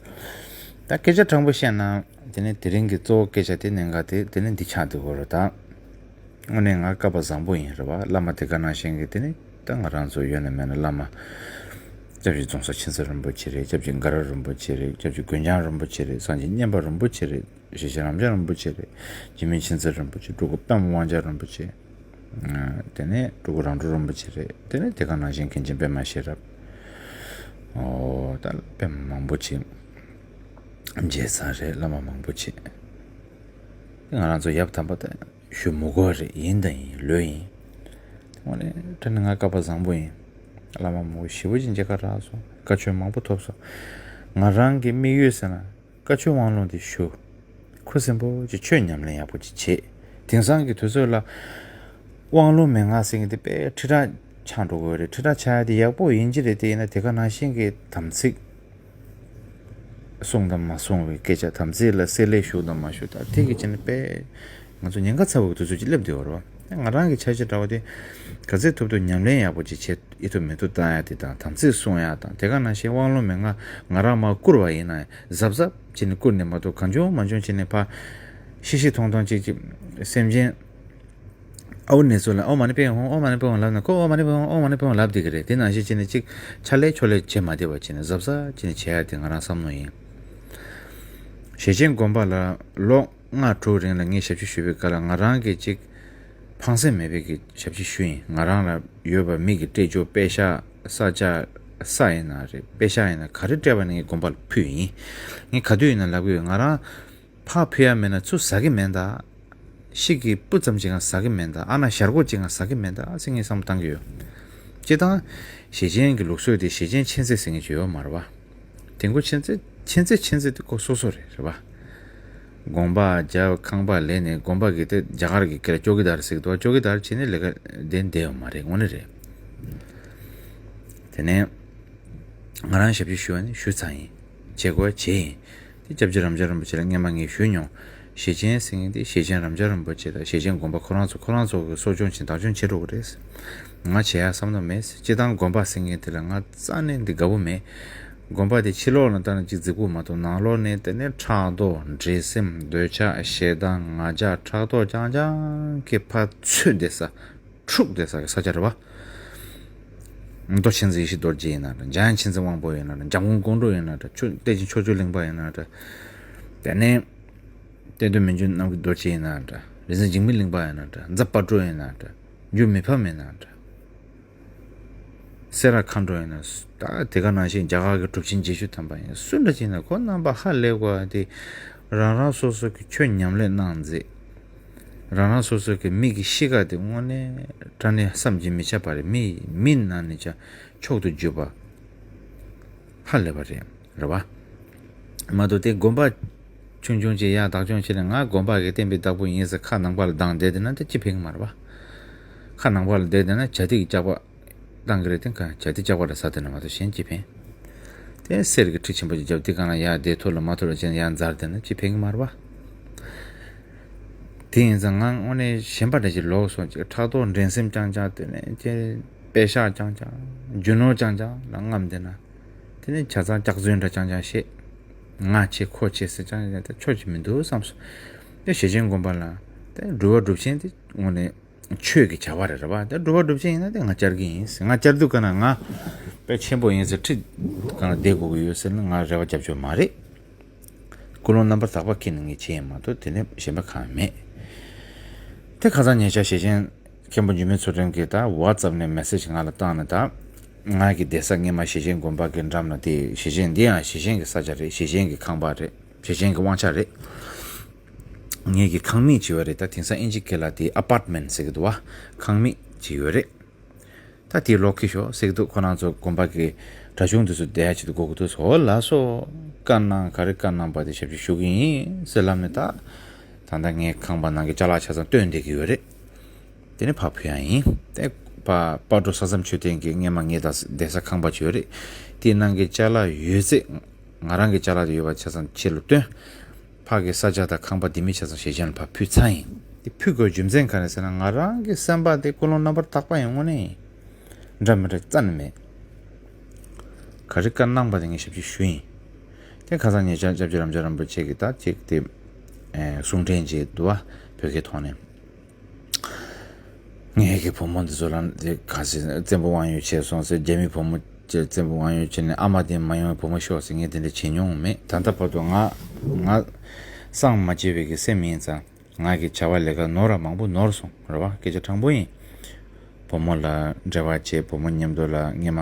ད་སྐད་ཆ་དྲང་པོ་བཤད་ན་དེ་ནས་དེ་རིང་གི་གཙོ་བོ་སྐད་ཆ་དེ་གནད་འགག་དེ་དེ་ནས་འདི་ཆགས་འདུག་གོ་རོ་ད། དངོས་གནས་ང་སྐལ་པ་བཟང་པོ་ཡིན་རེད་བ། བླ་མ་དེ་ག་ནང་བཞིན་གྱི་དེ་ནི་ད་ང་རང་ཚོ་ཡོད་ན་མེད་ན་བླ་མ། སྐྱབས་རྗེ་རྫོང་སར་མཁྱེན་བརྩེ་རིན་པོ་ཆེ་རེད། སྐྱབས་རྗེ་དགའ་རབ་རིན་པོ་ཆེ་རེད། སྐྱབས་རྗེ་དགོན་འཇང་རིན་པོ་ཆེ་རེད། སངས་རྒྱས་མཉན་པ་རིན་པོ་ཆེ་རེད། ཞེ་ཆེན་རབ་འབྱམས་རིན་པོ་ཆེ་རེད། འཇིགས་མེད་མཁྱེན་བརྩེ་རིན་པོ་ཆེ། སྤྲུལ་སྐུ་པདྨ་དབང་རྒྱལ་རིན་པོ་ཆེ། དེ་ནས་སྤྲུལ་སྐུ་རང་གྲོལ་རིན་པོ་ཆེ་རེད། དེ་ནས་དེ་ག་ནང་བཞིན་མཁན་ཆེན་པད་མ་ཤེས་རབ། ཨོ་ད་པདྨ་མང་པོ་ཆེ། རྗེ་བཙུན་རེད། བླ་མ་མང་པོ་ཆེ། ང་རང་ཚོ་ཡབ་དམ་པ་དང་། ཞུ་མི་དགོས་རེད། ཡིན་དང་ཡིན། ལོས་ཡིན། དངོས་གནས་དྲང་གནས་ང་སྐལ་པ་བཟང་པོ་ཡིན། བླ་མ་མང་པོ་ཞེ་པོ་ཅིག་མཇལ་ཁ་རག་སོང་། བཀའ་ཆོས་མང་པོ་ཐོབ་སོང་། ང་རང་གི་དམིགས་ཡུལ་ཟེར་ན་བཀའ་ཆོས་དབང་ལུང་དེ་ཞུ། ཁུ་སིམ་པོ་ཅིག་ཆོས་ཉམས་ལེན་ཡག་པོ་ཅིག་བྱེད། དེང་སང་གི་དུས་ཚོད་ལ་དབང་ལུང་མན་ངག་ཟེར་མཁན་དེ་དཔེ་ཁྲི་ཕྲག་ཆགས་འགྲོ་གི་ཡོད་རེད། ཁྲི་ཕྲག་ཆགས་ཡ་དེ་ཡག་པོ་ཡིན་གྱི་རེད། དེ་ཡིན་ན་དེ་ག་ནང་བཞིན་གྱི་དམ་ཚིག་གསུང་དང་མ་གསུང་བའི་སྐད་ཆ། དམ་ཚིག་ལ་བསྲེ་ལྷད་ཞུགས་དང་མ་ཞུགས། ད་དེ་གི་ཆ་ནས་དཔེ་ང་ཚོ་ཉེན་ཁ་ཚ་བོའི་དུས་ཚོད་ཅིག་སླེབས་བསྡད་ཡོད་རེད་བ། ང་རང་གི་འཆར་གཞི་འདྲ་བོ་དེ་ག་ཚོད་ཐུབ་ཐུབ་ཉམས་ལེན་ཡག་པོ་ཅིག་བྱེད། ཨི་ཐུབ་མི་ཐུབ་བཏང་ཡ་དེ་དང་། དམ་ཚིག་སྲུང་ཡ་དང་། དེ་ག་ནང་བཞིན་དབང་ལུང་མན་ངག་ང་རང་མར་བསྐུར་བ་ཡིན་ན་ཡང་གཟབ་གཟབ་བྱས་ནས་བསྐུར་ནས་མ་གཏོགས་གང་བྱུང་མང་བྱུང་བྱས་ནས་ཕར་ཤི་ཤི་ཐོང་ཐོང་ཅིག་ཅིག་སེམས་ཅན། ཨའོ་ནེ་ཚོ་ལ་ཨོཾ་མ་ཎི་པདྨེ་ཧཱུྃ། ཨོཾ་མ་ཎི་པདྨེ་ཧཱུྃ་ལབ་ན་ཁོ་ཨོཾ་མ་ཎི་པདྨེ་ཧཱུྃ། ཨོཾ་མ་ཎི་པདྨེ་ཧཱུྃ་ལབ་བསྡད་ཀྱི་རེད། དེ་ནང་བཞིན་བྱས་ནས་ཅིག་ཆ་ལེ་ཆོ་ལེ་བྱེད་མ་བསྡད་པ་བྱས་ནས་གཟབ་གཟབ་བྱས་ནས་བྱེད་ཡ་དེ་ང་རང་བསམ་བློ་ཡིན། ཞེ་ཆེན་དགོན་པ་ལ་ལོ་ལྔ་དྲུག་རིང་ལ་ངས་ཞབས་ཕྱི་ཞུས་པའི་སྐབས་ལ་ང་རང་གིས་ཅིག་ཕངས་སེམས་མེད་པའི་གི་ཞབས་ཕྱི་ཞུས་ཡིན། ང་རང་ལ་ཡོད་པ་མི་གིས་སྤྲད་རྒྱུ་པེ་ཤག་ས་ཆ་ས་ཡིན་ན་རེད། པེ་ཤག་ཡིན་ན་ག་རེ་སྤྲད་པ་ནི་ངས་དགོན་པ་ལ་ཕུལ་ཡིན། ངས་ག་དུས་ཡིན་ན་ལབ་གི་ཡོད། ང་རང་ཕར་ཕུལ་ཡ་མེད་ན་ཚུར་ཟ་གི་མེད་ད། ཤི་གི་སྤུ་ཙམ་ཅིག་ཡང་ཟ་གི་མེད་ད། ཨ་ན་ཞར་གོ་ཅིག་ཡང་ཟ་གི་མེད་ད་ཟེར་ངས་བསམ་བློ་བཏང་གི་ཡོད། སྤྱིར་བཏང་ཞེ་ཆེན་གྱི་ལུགས་སྲོལ་དེ་ཞེ་ཆེན་མཁྱེན་བརྩེ་ཟེར་མཁན་ཅིག་ཡོད་མ་རེད་བ། དེ་ཁོ་མཁྱེན་བརྩེ་མཁྱེན་བརྩེ་མཁྱེན་བརྩེ་དེ་ཁོ་སོ་སོ་རེད། རེད་བ། དགོན་པ་རྒྱབ་ཁང་པ་ལས་ནས་དགོན་པ་གི་དེ་རྒྱ་གར་གི་སྐད་ལ་ཅོ་ཀི་དར་ཟེར་གི་འདུག་ཅོ་ཀི་དར་བྱས་ནས་ལས་ཀ་དེ་འདེད་ཡོད་མ་རེད། དངོས་གནས་རེད། དེ་ནས་ང་རང་ཞབས་ཕྱི་ཞུ་བ་ནི་ཞུ་ཚར་ཡིན། བྱེད་དགོས་བྱས་ཡིན། དེ་སྐྱབས་རྗེ་རབ་འབྱམས་རིན་པོ་ཆེ་ལ་སྔན་མ་ངས་ཞུས་མྱོང་། ཞེ་ཆེན་ཟེར་མཁན་དེ་ཞེ་ཆེན་རབ་འབྱམས་རིན་པོ་ཆེ་དང་ཞེ་ཆེན་དགོན་པ་ཁོ་རང་ཚོ་ཁོ་རང་ཚོ་གི་གསོ་སྐྱོང་བྱེད་བདག་སྐྱོང་བྱེད་འགྲོ་གི་རེད། ང་བྱེད་ཡ་བསམ་བློ་མེད། སྤྱིར་བཏང་དགོན་པ་ཟེར་མཁན་དེ་ལ་ང་རྩ་ནས་འདི་དགའ་པོ་མེད། དགོན་པ་དེ་ཕྱི་ལོགས་ལ་ལྟ་ན་ཅིག་རྫིག་པོ་མ་གཏོགས་ནང་ལོགས་ནས་དེ་ནས་ཕྲག་དོག་འདྲེ་སེམས་འདོད་ཆགས་ཞེ་སྡང་ང་རྒྱལ་ཕྲག་དོག་རྐྱང་རྐྱང་གི་ཕར་ཚུད་བསྡད་ས། འཁྲུག་བསྡད་ས་གི་ས་ཆ་རེད་བ། མདོ་མཁྱེན་བརྩེ་ཡེ་ཤེས་རྡོ་རྗེ་ཡིན་ན་འདྲ། འཇམ་དབྱངས་མཁྱེན་བརྩེ་དབང་པོ་ཡིན་ན་འདྲ། འཇམ་མགོན་ཀོང་སྤྲུལ་ཡིན་ན་འདྲ། ཆོས་བསྟན་འཛིན་ཕྱོགས་བཅུའི་གླིང་པ་ཡིན་ན་འདྲ། དེ་ནས་བསྟན་དོན་མི་འགྱུར་རྣམ་རྒྱལ་རྡོ་རྗེ་ཡིན་ན་འདྲ། རིག་འཛིན་འཇིགས་མེད་གླིང་པ་ཡིན་ན་འདྲ། རྫ་དཔལ་སྤྲུལ་ཡིན་ན་འདྲ། འགྱུར་མེད་ཕ་མ་ཡིན་ན་འདྲ། སེ་ར་མཁའ་འགྲོ་ཡིན་ན། ད་དེ་ག་ནང་བཞིན་རྒྱ་གར་གྱི་གྲུབ་ཆེན་བརྒྱད་ཅུ་ཐམ་པ་ཡིན། སུ་འདྲ་ཅིག་ཡིན་ན་ཁོ་རྣམ་པ་ཧ་ལས་དགོས་པ་དེ། རང་རང་སོ་སོ་གི་ཆོས་ཉམས་ལེན་གནང་མཛད། རང་རང་སོ་སོ་གི་མི་གི་གཤིས་ཀ་དེ་དངོས་གནས་དྲང་གནས་བསམ་གྱིས་མི་ཁྱབ་པ་རེད། མི་མི་ནང་ནས་ཀྱང་མཆོག་ཏུ་གྱུར་པ་ཧ་ལས་པ་རེད། རེད་བ། མ་གཏོགས་དེ་དགོན་པ་ཆུང་ཆུང་ཅིག་ཡར་བདག་སྐྱོང་བྱས་ནས་ང་དགོན་པ་གི་བསྟན་པའི་བདག་པོ་ཡིན་ཟེར་ཁ་ནང་པ་ལ་བསྡད་བསྡད་བསྡད་ན་དེ་ཅི་ཕན་གི་མ་རེད་བ། ཁ་ནང་པ་ལ་བསྡད་བསྡད་ན་བྱ་དེ་གི་སྐྱག་པ། བཏང་གི་རེད། དེ་ག་བྱ་དེ་ལྕགས་པ་འདྲ་ཟ་དེ་ན་མ་གཏོགས་གཞན་ཅི་ཕན། དེ་གསེར་གྱི་ཁྲི་ཆེན་པོ་ཅིག་བརྒྱབ་དེ་གང་ལ་ཡར་བསྡད་ཐུབ་ལ་མ་ཐུབ་ལ་བྱས་ནས་ཡར་འཛར་བསྡད་ན་ཅི་ཕན་གི་མ་རེད་པ། དེ་ཡིན་ཙང་ང་དངོས་གནས་གཞན་པ་འདྲ་ཞིག་ལོག་སོང་ཅིག་ཕྲག་དོག་འགྲན་སེམས་རྐྱང་རྐྱང་དེ་ནས་ཅེ་དཔེ་ཤག་རྐྱང་རྐྱང་རྒྱུ་ནོར་རྐྱང་རྐྱང་ལ་རྔམ་བསྡད་ན། དེ་ནས་ཆ་ཚང་སྐྱག་རྫུན་འདྲ་རྐྱང་རྐྱང་བཤད། ང་ཆེ་ཁོ་ཆེ་ཟེར་རྐྱང་རྐྱང་དེ་ཆོ་ཅིག་མི་འདུག་བསམ་སོང་། དེ་ཞེ་ཆེན་དགོན་པ་ལ་དེ་སྒྲུབ་པ་སྒྲུབ་ཆེན་དེ་དངོས་གནས། ཆོས་ཀྱི་བྱ་བ་རེད། རེད་བ། དེ་སྒྲུབ་པ་སྒྲུབ་ཆེན་ཡིན་ན་དེ་ང་བཅར་གྱི་ཡིན། ང་བཅར་དུས་ག་ན་ང་དཔེ་ཆེན་པོ་ཡིན་ཟེར་ཁྲི་ག་ན་བསྡད་དགོས་ཀྱི་ཡོད་ཟེར་ན་ང་རེ་བ་རྒྱབ་ཆོག་མ་རེད། ཀུན་སློང་རྣམ་པར་དག་པ་ཁྱེར་ནས་ངས་བྱས་ཡིན་མ་གཏོགས་དེ་ནས་གཞན་པ་གང་མེད། དེ་ཁ་སང་ཉེ་ཆར་ཞེ་ཆེན་མཁན་པོ་འཇིགས་མེད་མཚོ་སྒྲོན་གྱིས་ད་ཝ་ཙབ་ནས་མེ་སེ་ཇི་ང་ལ་བཏང་ནས། ད་ང་གི་བསྡད་ས་སྔས་མ་ཞེ་ཆེན་དགོན་པ་གི་འགྲམ་ལ་དེ་ཞེ་ཆེན་འདི་ཡང་ཞེ་ཆེན་གྱི་ས་ཆ་རེད། ཞེ་ཆེན་གྱི་ཁང་པ་རེད། ཞེ་ཆེན་གྱི་དབང་ཆ་རེད། ངེད་ཀྱི་ཁང་མིག་ཅིག་ཡོད་རེད། ད་དེང་སང་ཨིན་ཇི་སྐད་ལ་དེ་ཨ་པར་ཊི་མེན་ཊི་ཟེར་གི་འདུག་བ། ཁང་མིག་ཅིག་ཡོད་རེད། ད་དེ་ལོག་གི་ཤོག་ཟེར་གི་འདུག་ཁོ་རང་ཚོ་དགོན་པ་གི་གྲྭ་ཆུང་དེ་ཚོ་བསྡད་ཡ་ཆེད་དུ་དགོས་ཀྱི་འདུག་ཟེར། འོ་ལགས་སོ། བཀའ་གནང་། ག་རེ་བཀའ་གནང་པ་དེ་ཞབས་ཕྱི་ཞུ་གི་ཡིན་ཟེར་ལབ་ནས། ད་ད་ལྟ་ངའི་ཁང་པ་ནང་གི་ཅ་ལག་ཆ་ཚང་བཏོན་བསྡད་ཀྱི་ཡོད་རེད། དེ་ནས་ཕར་ཕུལ་ཡ་ཡིན། དེ་ཕར་སྤ་གྲོ་ས་མཚམས་མཆོད་རྟེན་གྱི་སྔས་མ་ངའི་ད་བསྡད་ས་ཁང་པ་ཅིག་ཡོད་རེད། དེའི་ནང་གི་ཅ་ལག་ཡོད་ཚད། ང་རང་གི་ཅ་ལག་དེ་ཡོད་པ་ཆ་ཚང་ཕྱི་ལ་བཏོན། ཕ་གི་ས་ཆ་དང་ཁང་པ་དེ་མི་ཆ་ཚང་ཞེ་ཆེན་ལ་ཕར་ཕུལ་ཚར་ཡིན། དེ་ཕུལ་དགོས་རྒྱུ་མཚན་ག་རེ་ཟེར་ན། ང་རང་གི་སེམས་པ་དེ་ཀུན་སློང་རྣམ་པར་དག་པ་ཡིན་དངོས་གནས་ཡིན། འདྲ་མི་འདྲ་རྩ་ནས་མེད། ག་རེ་བཀའ་གནང་པ་དེ་ངས་ཞབས་ཕྱི་ཞུ་ཡིན། དེ་ཁ་སང་ཉེ་ཆར་སྐྱབས་རྗེ་རབ་འབྱམས་རིན་པོ་ཆེ་གིས་ད་ཅིག་དེ་གསུང་འཕྲིན་ཅིག་འདུག་བ། བོད་སྐད་ཐོག་ནས། ངའི་གི་བུ་མོ་འདི་ཚོ་ལ་དེ་ག་ཟེར་བཙན་པོ་དབང་ཡོད་བྱས་སོང་ཟེར། རྒྱ་མི་བུ་མོ་བཙན་པོ་དབང་ཡོད་བྱས་ནས་ཨ་མ་དེ་མ་ཡོང་བའི་བུ་མོ་ཤོག་ཟེར། ངས་དེ་འདྲ་བྱེད་མྱོང་མེད། ད་ལྟ་བར་དུ་ང་ང་སངས་མ་རྒྱས་པའི་གི་སེམས་ཡིན་ཙང་། ང་གི་བྱ་བ་ལས་ཀ་ནོར་བ་མང་པོ་ནོར་སོང་རེད་བ། སྐད་ཆ་དྲང་པོ་ཡིན། བུ་མོ་ལ་འབྲེལ་བ་བྱས། བུ་མོ་མཉམ་དུ་ལ་སྔས་མ་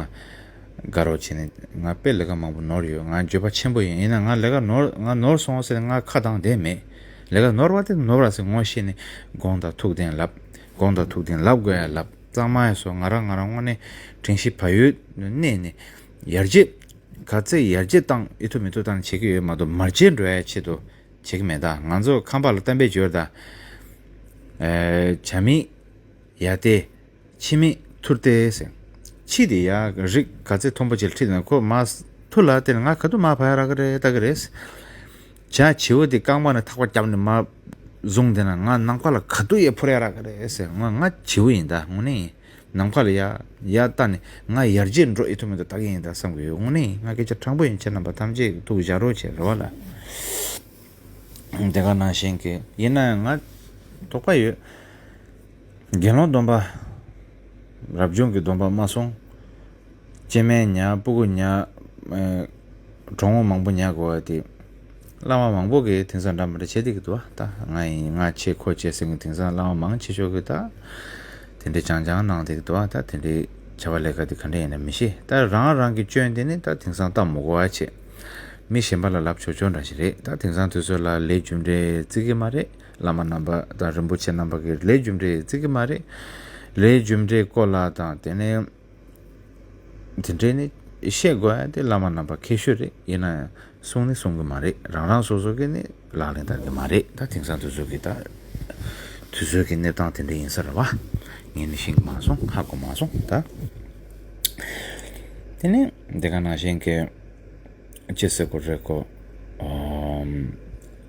དགའ་རོགས་བྱས་ནས། ང་དཔེ་ལས་ཀ་མང་པོ་ནོར་ཡོད། ང་འགྱོད་པ་ཆེན་པོ་ཡིན། ཡིན་ན་ང་ལས་ཀ་ནོར་ང་ནོར་སོང་ཟེར་ང་ཁ་གདངས་བསྡད་མེད། ལས་ཀ་ནོར་བ་དེ་ནོར་བ་ཟེར་ངོ་ཤེས་ནས་དགོངས་དག་ཐུགས་བདེན་ལབ། དགོངས་དག་ཐུགས་བདེན་ལབ་དགོས་ཡ་ལབ། གཙང་མ་ཡ་སོ་ང་རང་ང་རང་དངོས་གནས་དྲན་ཤེས་བག་ཡོད་གནས་ནས་ཡར་རྒྱས་ག་ཚད་ཡར་རྒྱས་བཏང་ཨེ་ཐུབ་མི་ཐུབ་བཏང་བྱེད་ཀྱི་ཡོད་མ་གཏོགས། མར་རྒྱས་འགྲོ་ཡ་ཆེད་དུ་བྱེད་ཀྱི་མེད། ད་ང་ཚོ་ཁམས་པ་ལ་གཏམ་དཔེ་བརྗོད་ད། ཨེ། བྱ་མེད་ཡ་ཏེ། ཕྱི་མེད་ཐུར་ཏེ་ཟེར། ཕྱི་དེ་ཡ་རིགས་ག་ཚད་མཐོན་པོ་ཅིག་ལ་ཁྲིད་ན་ཁོ་མར་ཐུར་ལ་བལྟས་ན་ང་ག་དུས་མར་བབས་ཡ་རག་གི་རེད་ལྟ་གི་རེད། བྱ་བྱིའུ་དེ་རྐང་པ་ནས་ཐག་པ་བརྒྱབ་ནས་མར་བཟུང་བསྡད་ན་ང་ནམ་མཁའ་ལ་ག་དུས་ཡར་འཕུར་ཡ་རག་གི་རེད་ཟེར། ང་ང་བྱིའུ་ཡིན་ད་དངོས་གནས་ཡིན། ནམ་མཁའ་ལ་ཡར་ཡར་བལྟས་ནས་ང་ཡར་རྒྱས་འགྲོ་ཨེ་ཐུབ་མི་ཐུབ་ལྟ་གི་ཡིན་ད་བསམ་གི་ཡོད། དངོས་གནས་ཡིན། ང་སྐད་ཆ་དྲང་པོ་ཡིན། ཁྱེད་རྣམ་པ་ཐམས་ཅད་ཐུགས་བཞག་རོགས་བྱེད་རེད་བ་ལ། དེ་ག་ནང་བཞིན་གྱི་ཡིན་ན་ཡང་ང་དོགས་པ་ཡོད། དགེ་སློང་སྡོམ་པ། རབ་བྱུང་གི་སྡོམ་པ་མ་སྲུང་། སྐྱེ་དམན་ཉར། སྤུ་གུ་ཉར། ཨེ། གྲོགས་མོ་མང་པོ་ཉར་དགོས་པ་དེ། བླ་མ་མང་པོ་གིས་དེང་སང་འདྲ་མི་འདྲ་བྱེད་བསྡད་ཀྱི་འདུག་བ། ད་ང་ཡིན་ང་བྱེད་ཁོ་བྱེད་ཟེར་མཁན་དེང་སང་བླ་མ་མང་ཆེ་ཤོས་ཀྱིས་ད་དེ་འདྲའི་སྦྱང་སྦྱང་གནང་བསྡད་ཀྱི་འདུག་བ། ད་དེ་འདྲའི་བྱ་བ་ལས་ཀ་དེ་ག་འདྲ་ཡིན་ན་མི་ཤེས། ད་རང་རང་གི་སྐྱོན་དེ་ནི་ད་དེང་སང་ལྟ་མི་དགོས་པ་བྱེད། མི་གཞན་པ་ལ་ལབ་ཆོག་ཆོག་འདྲ་ཞིག་རེད། ད་དེང་སང་དུས་ཚོད་ལ་ལས་རྒྱུ་འབྲས་བརྩི་གི་མ་རེད། བླ་མ་རྣམ་པ་དང་རིན་པོ་ཆེ་རྣམ་པ་གིས་ལས་རྒྱུ་འབྲས་བརྩི་གི་མ་རེད། ལས་རྒྱུ་འབྲས་སྐོར་ལ་དང་དེ་ནས་དེ་འདྲའི་ནི་བཤད་དགོས་ཡ་དེ་བླ་མ་རྣམ་པ་མཁས་ཤོས་རེད། ཡིན་ན་ཡང་གསུང་ནི་གསུང་གི་མ་རེད། རང་རང་སོ་སོ་གིས་ནི་ལག་ལེན་བསྟར་གི་མ་རེད། ད་དེང་སང་དུས་ཚོད་ཀྱི་ད་དུས་ཚོད་ཀྱི་གནས་སྟངས་དེ་འདྲ་ཡིན་ས་རེད་བ། ངས་ནི་ཤེས་གི་མ་སོང་། ཧ་གོ་མ་སོང་ད། དེ་ནས་འདི་ག་ནང་བཞིན་གྱི་ཅི་ཟེར་དགོས་རེད་གོ། ཨམ།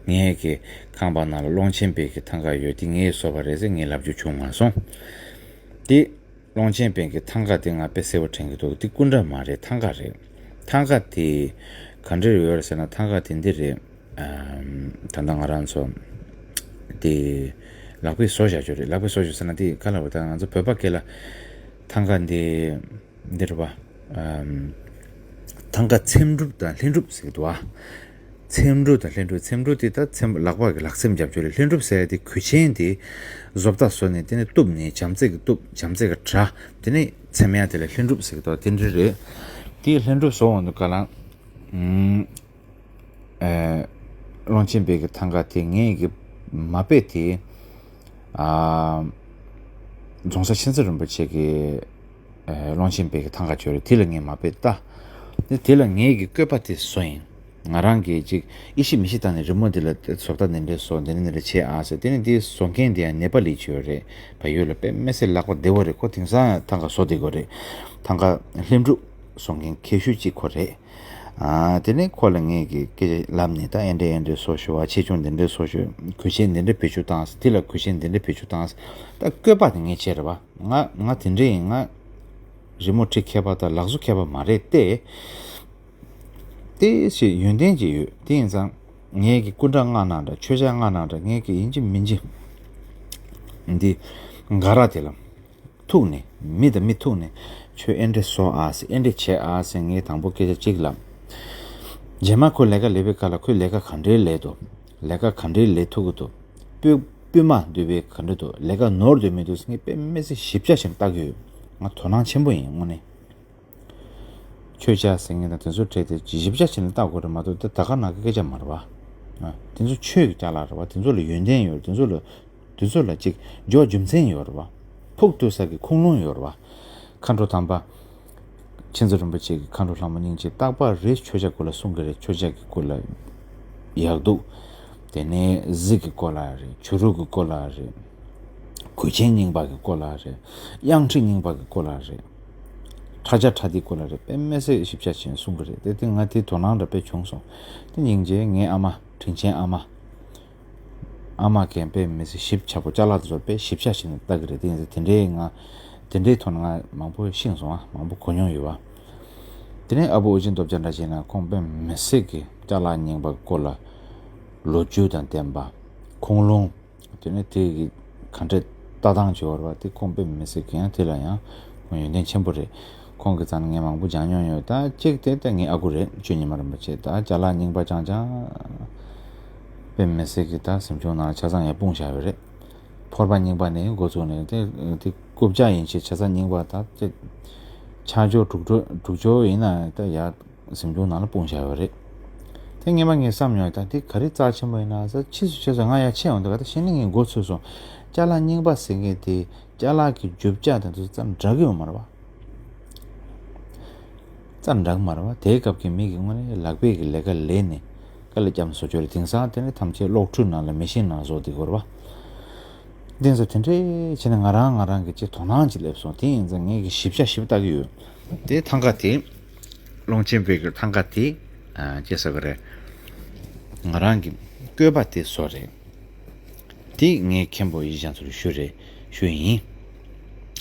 ངའི་གི་ཁང་པ་ནང་ལ་ཀློང་ཆེན་པའི་གི་ཐང་ག་ཡོད་དེ་ངས་བཟོས་པ་རེད་ཟེར་ངས་ལབ་རྒྱུ་བྱུང་མ་སོང་། དེ་ཀློང་ཆེན་པའི་གི་ཐང་ག་དེ་ང་དཔེ་གསལ་པོ་དྲན་གི་འདུག་དེ་སྐུ་འདྲ་མ་རེད། ཐང་ག་རེད། ཐང་ག་དེ་ག་འདྲ་ཡོད་རེད་ཟེར་ན། ཐང་ག་དེ་འདི་རེད། ཨམ། ད་ལྟ་ང་རང་ཚོ་དེ་ལག་པས་བཟོ་བཞག་རྒྱུ་རེད། ལག་པས་བཟོ་རྒྱུ་ཟེར་ན་དེ་ག་ལ་བ། ད་ང་ཚོ་བོད་པ་སྐད་ལ་ཐང་ག་འདི་འདི་རེད་བ། ཨམ། ཐང་ག་ཚེམ་དྲུབ་དང་ལྷུན་གྲུབ་ཟེར་གི་འདུག་བ། ཚེམ་དྲུབ་དང་ལྷུན་གྲུབ། ཚེམ་དྲུབ་དེ་ད་ཚེམ་ལག་པ་གི་ལག་ཚེམ་རྒྱབ་རྒྱུ་རེད། ལྷུན་གྲུབ་ཟེར་ཡ་དེ་གོས་ཆེན་དེ་བཟོ་ལྟ་བཟོས་ནས་དེ་ནས་གཏུབ་ནས་བྱམས་བརྩེ་གི་གཏུབ། བྱམས་བརྩེ་གི་དྲ། དེ་ནས་ཚེམ་ཡ་དེ་ལ་ལྷུན་གྲུབ་ཟེར་གི་འདུག་དེ་འདྲ་རེད། དེ་ལྷུན་གྲུབ་བཟོ་འོང་དུས་ག་ལ། ཨུམ། ཨེ། ཀློང་ཆེན་པའི་གི་ཐང་ག་དེ་ངས་གི་མ་དཔེ་དེ། ཨ། རྫོང་སར་མཁྱེན་བརྩེ་རིན་པོ་ཆེ་གི། ཨེ། ཀློང་ཆེན་པའི་གི་ཐང་ག་ཅིག་ཡོད་རེད། དེ་ལ་ངས་མ་དཔེ་ལྟ། དེ་དེ་ལ་ངས་གི་བཀོད་པ་དེ་བཟོ་ཡིན། ང་རང་གིས་ཅིག་ཡེ་ཤེས་མི་ཤེས་བཏང་ནས་རི་མོ་འདི་ལ་བཟོ་ལྟ་འདི་འདྲས་བཟོ། འདི་འདྲས་འདི་འདྲས་བྱེད་ཨ་ཟེར། དེ་ནས་འདི་བཟོ་མཁན་དེ་ཡང་ནེ་པ་ལི་ཅིག་ཡོད་རེད། བལ་ཡུལ་ལ་དཔེ་མི་སྲིད་ལག་པ་བདེ་བོ་རེད། ཁོ་དེང་སང་ཐང་ག་བཟོ་བསྡད་ཀྱི་ཡོད་རེད། ཐང་ག་ལྷུན་གྲུབ་བཟོ་མཁན་མཁས་ཤོས་གཅིག་ཁོ་རེད། ཨ། དེ་ནས་ཁོ་ལ་ངས་ཀྱི་སྐད་ཆ་ལབ་ནས། ད་ཨེ་འདྲས་ཨེ་འདྲས་བཟོ་ཤོག་ཨ། ཆེ་ཆུང་འདི་འདྲས་བཟོ་ཤོག་གོས་ཆེན་འདི་འདྲས་བེད་སྤྱོད་བཏང་ཟེར། དེ་ལ་གོས་ཆེན་འདི་འདྲས་བེད་སྤྱོད་བཏང་ཟེར། ད་བཀོད་པ་དེ་ངས་བྱས་རེད་བ། ང་ང་དེ་འདྲས་ཡིན། ང་རི་མོ་འབྲི་མཁས་པ་དང་ལག་བཟོ་མཁས་པ་མ་རེད་དེ། དེ་ཞེས་ཡོན་ཏན་ཅིག་ཡོད། དེ་ཡིན་ཙང་ངས་ཀྱི་སྐུ་འདྲ་མངགས་གནང་འདྲ། མཆོད་ཆས་མངགས་གནང་འདྲ། ངས་ཀྱི་ཡིན་གཅིག་མིན་གཅིག་འདི་འགའ་ར་དེ་ལ་ཐུག་ནས། མི་དང་མི་ཐུག་ནས་ཁྱོད་ཨེ་འདྲས་བཟོ་ཨ་ཟེར། ཨེ་འདྲས་བྱས་ཨ་ཟེར། ངས་དང་པོ་སྐད་ཆ་གཅིག་ལབ། རྗེས་མ་ཁོ་ལས་ཀ་ལས་པའི་སྐབས་ལ་ཁོས་ལས་ཀ་ག་འདྲའི་ལས་འདུག་ལས་ཀ་ག་འདྲའི་ལས་ཐུབ་ཀྱི་འདུག་སྤུས་སྤུས་མ་འདུས་པའི་ག་འདྲ་འདུག་ལས་ཀ་ནོར་འདུག་མི་འདུག་ཟེར། ངས་དཔེ་མི་སྲིད་ཞིབ་ཆ་བྱས་ནས་ལྟ་གི་ཡོད། ང་དོ་སྣང་ཆེན་པོ་ཡིན་དངོས་གནས། མཆོད་ཆས་ཟེར་མཁན་དང་དེ་ཚོ་གྲས་དེ་ཞིབ་ཆ་བྱས་ནས་ལྟ་དགོས་རེད་མ་གཏོགས། དེ་ད་ག་ནང་གི་སྐད་ཆ་མ་རེད་བ། ཨ། དེ་ཚོ་ཆོས་ཀྱི་ཅ་ལག་རེད་བ། དེ་ཚོ་ལ་ཡོན་ཏན་ཡོད་རེད། དེ་ཚོ་ལ། དེ་ཚོ་ལ་ཅིག་འབྱོར་རྒྱུ་མཚན་ཡོད་རེད་བ། ཕུགས་གཏུགས་ས་གི་ཁུངས་ལུང་ཡོད་རེད་བ། མཁའ་འགྲོ་དམ་པ་མཁྱེན་བརྩེ་རིན་པོ་ཆེ་གི་མཁའ་འགྲོ་ལྷ་མོ་སྙིང་རྗེ་རྟག་པར་རེ་མཆོད་ཆས་སྐོར་ལ་གསུང་གི་རེད། མཆོད་ཆས་ཀྱི་སྐོར་ལ་ཡག་སྡུག་དེ་ནས་གཟི་གི་སྐོར་ལ་རེད། བྱུ་རུ་གི་སྐོར་ལ་རེད། གོས་ཆེན་རྙིང་པ་གི་སྐོར་ལ་རེད། གཡང་ཁྲི་རྙིང་པ་གི་སྐོར་ལ་རེད། ཁ་བྱང་ཁྲ་ཐིག་སྐོར་ལ་རེད། དཔེ་མི་སྲིད་ཞིབ་ཆ་ཆེན་གསུང་གི་རེད། དེ་དེ་ང་དེ་དོ་སྣང་འདྲ་དཔེ་བྱུང་སོང་། དེ་སྙིང་རྗེ། ངའི་ཨ་མ་དྲིན་ཆེན་ཨ་མ། ཨ་མ་མཁན་དཔེ་མི་སྲིད་ཞིབ་ཆ་པོ། ཅ་ལག་དེ་ཚོ་དཔེ་ཞིབ་ཆ་ཞིག་ནས་ལྟ་གི་རེད། དེ་ཡིན་ཙང་དེ་འདྲའི་ང་དེ་འདྲའི་ཐོག་ནས་ང་མང་པོ་ཤེས་སོང་ཨ། མང་པོ་གོ་མྱོང་ཡོད་པ། དེ་ནས་ཨ་བུ་ཨོ་རྒྱན་སྟོབས་རྒྱལ་འདྲ་བྱས་ན་ཁོང་དཔེ་མི་སྲིད་གི་ཅ་ལག་རྙིང་པ་སྐོར་ལ་ལོ་རྒྱུས་དང་ལྡན་པ། ཁུངས་ལུང་། དེ་ནས་དེ་གི་ག་འདྲས་ལྟ་སྟངས་བྱེད་པ་རེད་པ། དེ་ཁོང་དཔེ་མི་སྲིད་གི་ཡང་དེ་ལ་ཡང་ཁོང་ཡོན་ཏན་ཆེན་པོ་རེད། ཁོང་གི་རྩ་ནས་ངས་མང་པོ་སྦྱང་མྱོང་ཡོད། ད་གཅིག་དེ་ད་ངའི་ཨ་ཁུ་རེད། ཆོས་ཉི་མ་རིན་པོ་ཆེ། ད་ཅ་ལག་རྙིང་པ་རྐྱང་རྐྱང་དཔེ་མི་སྲིད་གི་ད་གཟིམ་ཆུང་ནང་ལ་ཆ་ཚང་ཡར་སྤུངས་བཞག་ཡོད་རེད། ཕོར་པ་རྙིང་པ་ནས་འགོ་བཙུགས་ནས་དེ་དེ་རྐུབ་ཀྱག་ཡིན་ཕྱིར་ཆ་ཚང་རྙིང་པ། ད་དེ་ཆ་འཇོག་དྲུག་འཇོག་དྲུག་འཇོག་ཡིན་ན་ད་ཡར་གཟིམ་ཆུང་ནང་ལ་སྤུངས་བཞག་ཡོད་རེད། དེ་སྔོན་མ་ངས་བསམ་མྱོང་། ད་དེ་ག་རེ་རྩ་ཆེན་པོ་ཡིན་ན་ཟེར། ཕྱིས་སུ་ཕྱིས་སུ་ང་ཡར་ཕྱིན་ཡོང་དུས་ག་ད་གཞི་ནས་ངས་མགོ་ཚོས་སོང་། ཅ་ལག་རྙིང་པ་ཟེར་མཁན་དེ་ཅ་ལག་གི་རྒྱུ་ཆ་དང་དེ་ཚོ་རྩ་ནས་འདྲ་གི་ཡོད་མ་རེད་པ། རྩ་ནས་འདྲ་གི་མ་རེད་པ། དེའི་སྐབས་ཀྱི་མི་གི་དངོས་གནས་ལག་པས་ཀྱི་ལས་ཀ་ལས་ནས་དཀའ་ལས་བརྒྱབ་ནས་བཟོ་བཅོས་རེད། དེང་སང་དེ་ནི་ཐམས་ཅད་གློག་འཕྲུལ་ནང་ལ་མེ་ཤིན་ནང་བཟོ་བསྡད་ཀྱི་ཡོད་རེད་པ། དེ་ཚོ་དེ་འདྲས་བྱས་ནས་ང་རང་ང་རང་གི་ཅིག་དོ་སྣང་ཅིག་སླེབས་སོང་། དེ་ཡིན་ཙང་ངས་ཀྱི་ཞིབ་ཆ་ཞིབ་ལྟ་གི་ཡོད། དེ་ཐང་ག་དེ། ཀློང་ཆེན་པའི་གི་ཐང་ག་དེ། ཨ། ཅེས་ཟེར་གི་རེད། ང་རང་གི་བཀོད་པ་དེ་བཟོ་རེད། དེ་ངའི་མཁན་པོ་ཡིག་ཆ་ཚོར་ཞུ་རེད། ཞུ་ཡིན།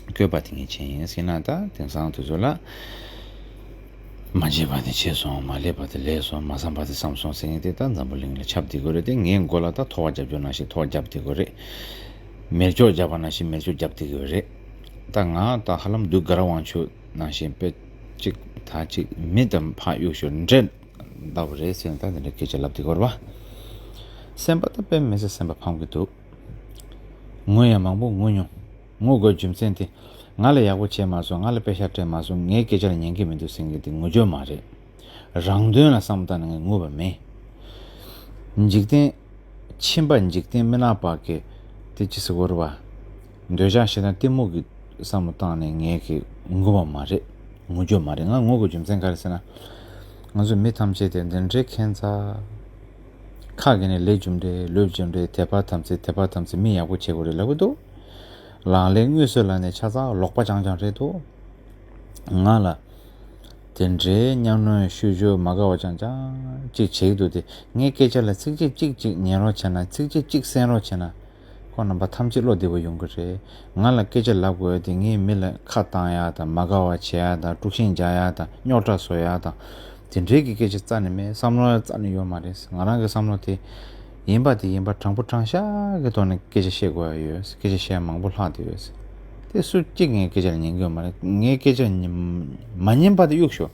བཀོད་པ་དེ་ངས་བྱས་ཡིན་ཟེར་ན། ད་དེང་སང་དུས་ཚོད་ལ། མ་བྱས་པ་དེ་བྱས་སོང་། མ་ལས་པ་དེ་ལས་སོང་། མ་བསམ་པ་དེ་བསམ་སོང་ཟེར་མཁན་དེ་ད་འཛམ་བུ་གླིང་ལ་ཁྱབ་བསྡད་ཀྱི་རེད། དེ་ངའི་མགོ་ལ་ད་ཐོ་བ་རྒྱབ་རྒྱུ་ནང་བཞིན་ཐོ་བ་རྒྱབ་བསྡད་ཀྱི་རེད། མེ་སྒྱོགས་བརྒྱབ་པ་ནང་བཞིན་མེ་སྒྱོགས་བརྒྱབ་བསྡད་ཀྱི་རེད། ད་ང་ད་ཧ་ལམ་བདུད་དགའ་རབ་དབང་ཕྱུག་ནང་བཞིན་དཔེ་གཅིག་ད་གཅིག་མི་དང་ཕར་གཡུག་ཞོར་འདྲེ་ལྟ་བུ་རེད་ཟེར་ནས་ད་འདི་འདྲ་སྐད་ཆ་ལབ་བསྡད་ཀྱི་རེད་པ། སེམས་པ་ད་དཔེ་མི་སྲིད་སེམས་པ་ཕམ་གྱི་འདུག་ངུ་ཡང་མང་པོ་ངུ་མྱོང་། ངུ་དགོས་རྒྱུ་མཚན་དེ། ང་ལ་ཡག་པོ་བྱས་མ་སོང་། ང་ལ་པེ་ཤག་སྤྲད་མ་སོང་། ངའི་སྐད་ཆ་ལ་ཉན་གྱི་མི་འདུག་ཟེར་མཁན་དེ་ངུ་རྒྱུ་མ་རེད། རང་དོན་ལ་བསམ་བཏང་ནས་ངས་ངུས་པ་མེད། འཇིག་རྟེན། ཕྱིན་པ་འཇིག་རྟེན་མི་ནག་པ་གི་དེ་ཅི་ཟེར་དགོས་རེད་པ། འདོད་ཆགས་ཞེ་སྡང་གཏི་མུག་གི་བསམ་བློ་བཏང་ནས་ངས་ཀྱི་ངུ་བ་མ་རེད། ངུ་རྒྱུ་མ་རེད། ང་ངུ་དགོས་རྒྱུ་མཚན་ག་རེ་ཟེར་ན། ང་ཚོ་མི་ཐམས་ཅད་དེ་འདི་འདྲའི་ཁྱད་མཚར། ཁ་གི་ནས་ལས་རྒྱུ་འབྲས། ལུས་རྒྱུ་འབྲས། དད་པ་དམ་ཚིག་དད་པ་དམ་ཚིག་མི་ཡག་པོ་བྱེད་དགོས་རེད་ལབ་ཀྱི་འདུག་ལག་ལེན་དངོས་སུ་ལ་ནས་ཆ་ཚང་ལོག་པ་རྐྱང་རྐྱང་རེད་འདུག་ང་ལ་དེ་འདྲའི་གཉའ་གནོན་བཤུ་གཞོག་མ་དགའ་བ་རྐྱང་རྐྱང་ཅིག་བྱེད་ཀྱི་འདུག་སྟེ། ངའི་སྐད་ཆ་ལ་ཚིག་གཅིག་གཅིག་གཅིག་ཉན་རོགས་བྱས་ན། ཚིག་གཅིག་གཅིག་གསན་རོགས་བྱས་ན། ཁོང་རྣམ་པ་ཐམས་ཅད་བློ་བདེ་པོ་ཡོང་གི་རེད། ང་ལ་སྐད་ཆ་ལབ་དགོས་ཡ་དེ་ངས་མི་ལ་ཁ་བཏང་ཡ་དང་། མ་དགའ་བ་བྱེད་ཡ་དང་། དཀྲུག་ཤིང་རྒྱག་ཡ་དང་། རྙོག་དྲ་བཟོ་ཡ་དང་། དེ་འདྲའི་གི་སྐད་ཆ་རྩ་ནས་མེད། བསམ་བློ་རྩ་ནས་ཡོད་མ་རེད། ང་རང་གི་བསམ་བློ་དེ། ཡིན་པ་དེ་ཡིན་པ་དྲང་པོ་དྲང་བཞག་གི་ཐོག་ནས་སྐད་ཆ་བཤད་དགོས་ཡ་ཡོད། སྐད་ཆ་བཤད་ཡ་མང་པོ་ལྷག་བསྡད་ཡོད། དེ་སུ་གཅིག་ངའི་སྐད་ཆ་ལ་ཉན་གི་ཡོད་མ་རེད། ངའི་སྐད་ཆ་མ་ཉན་པ་དེ་གཡུག་ཞོག་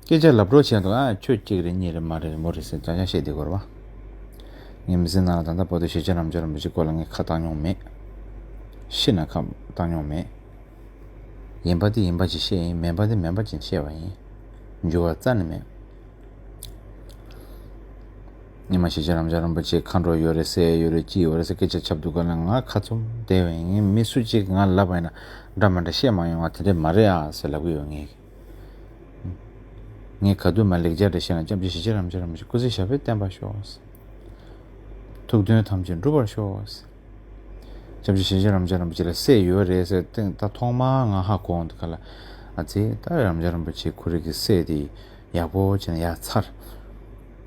སྐད་ཆ་ལབ་རོགས་བྱས་འདུག་ཨ། ཁྱོད་གཅིག་རེད། གཉིས་རེད། མ་རེད། མོ་རེད་ཟེར་རྐྱང་རྐྱང་བཤད་བསྡད་ཀྱི་ཡོད་རེད་པ། ངས་མི་ཚེ་ནང་ལ་ད་ལྟ་བར་དུ་ཞེ་ཆེན་རབ་འབྱམས་རིན་པོ་ཆེའི་སྐོར་ལ་ངས་ཁ་བཏང་མྱོང་མེད། ཤི་ན་ཁ་བཏང་མྱོང་མེད། ཡིན་པ་དེ་ཡིན་པ་ཅིག་བཤད་ཡིན། མིན་པ་དེ་མིན་པ་ཅིག་བཤད་པ་ཡིན། འགྱུར་བ་རྩ་ནས་མེད། ཉི་མ་ཞེ་ཆེན་རབ་འབྱམས་རིན་པོ་ཆེ་མཁའ་འགྲོ་ཡོད་རེད་ཟེར་ཡོད་རེད། ཅི་ཡོད་རེད་ཟེར་སྐད་ཆ་རྐྱབ་འདུག་ག་ལ་ང་ཁ་བཙུམ་བསྡད་པ་ཡིན། ངས་མི་སུ་གཅིག་ང་ལབ་པ་ཡིན་ན་འདྲ་མི་འདྲ་བཤད་མ་ཡོང་བ་དེ་འདྲ་མ་རེད་ཨ་ཟེར་ལབ་ཀྱི་ཡོད་ངས། ངས་ག་དུས་མ་ལེགས་སྦྱར་རེ་བཤད་ན། སྐྱབས་རྗེ་ཞེ་ཆེན་རབ་འབྱམས་རིན་པོ་ཆེ་སྐུ་ཚེ་ཞབས་པད་བརྟན་པར་ཤོག །ཐུགས་དོན་ཐམས་ཅད་འགྲུབ་པར་ཤོག །སྐྱབས་རྗེ་ཞེ་ཆེན་རབ་འབྱམས་རིན་པོ་ཆེ་ལ་སྲས་ཡོད་རེད་ཟེར་ཏེ། ད་ཐོག་མར་ང་ཧ་གོ་འོང་དུས་སྒང་ལ། ཨ་ཙི། ད་རབ་འབྱམས་རིན་པོ་ཆེ་ཁོ་རང་གི་སྲས་དེ་ཡག་པོ་བྱས་ནས་ཡར་འཚར།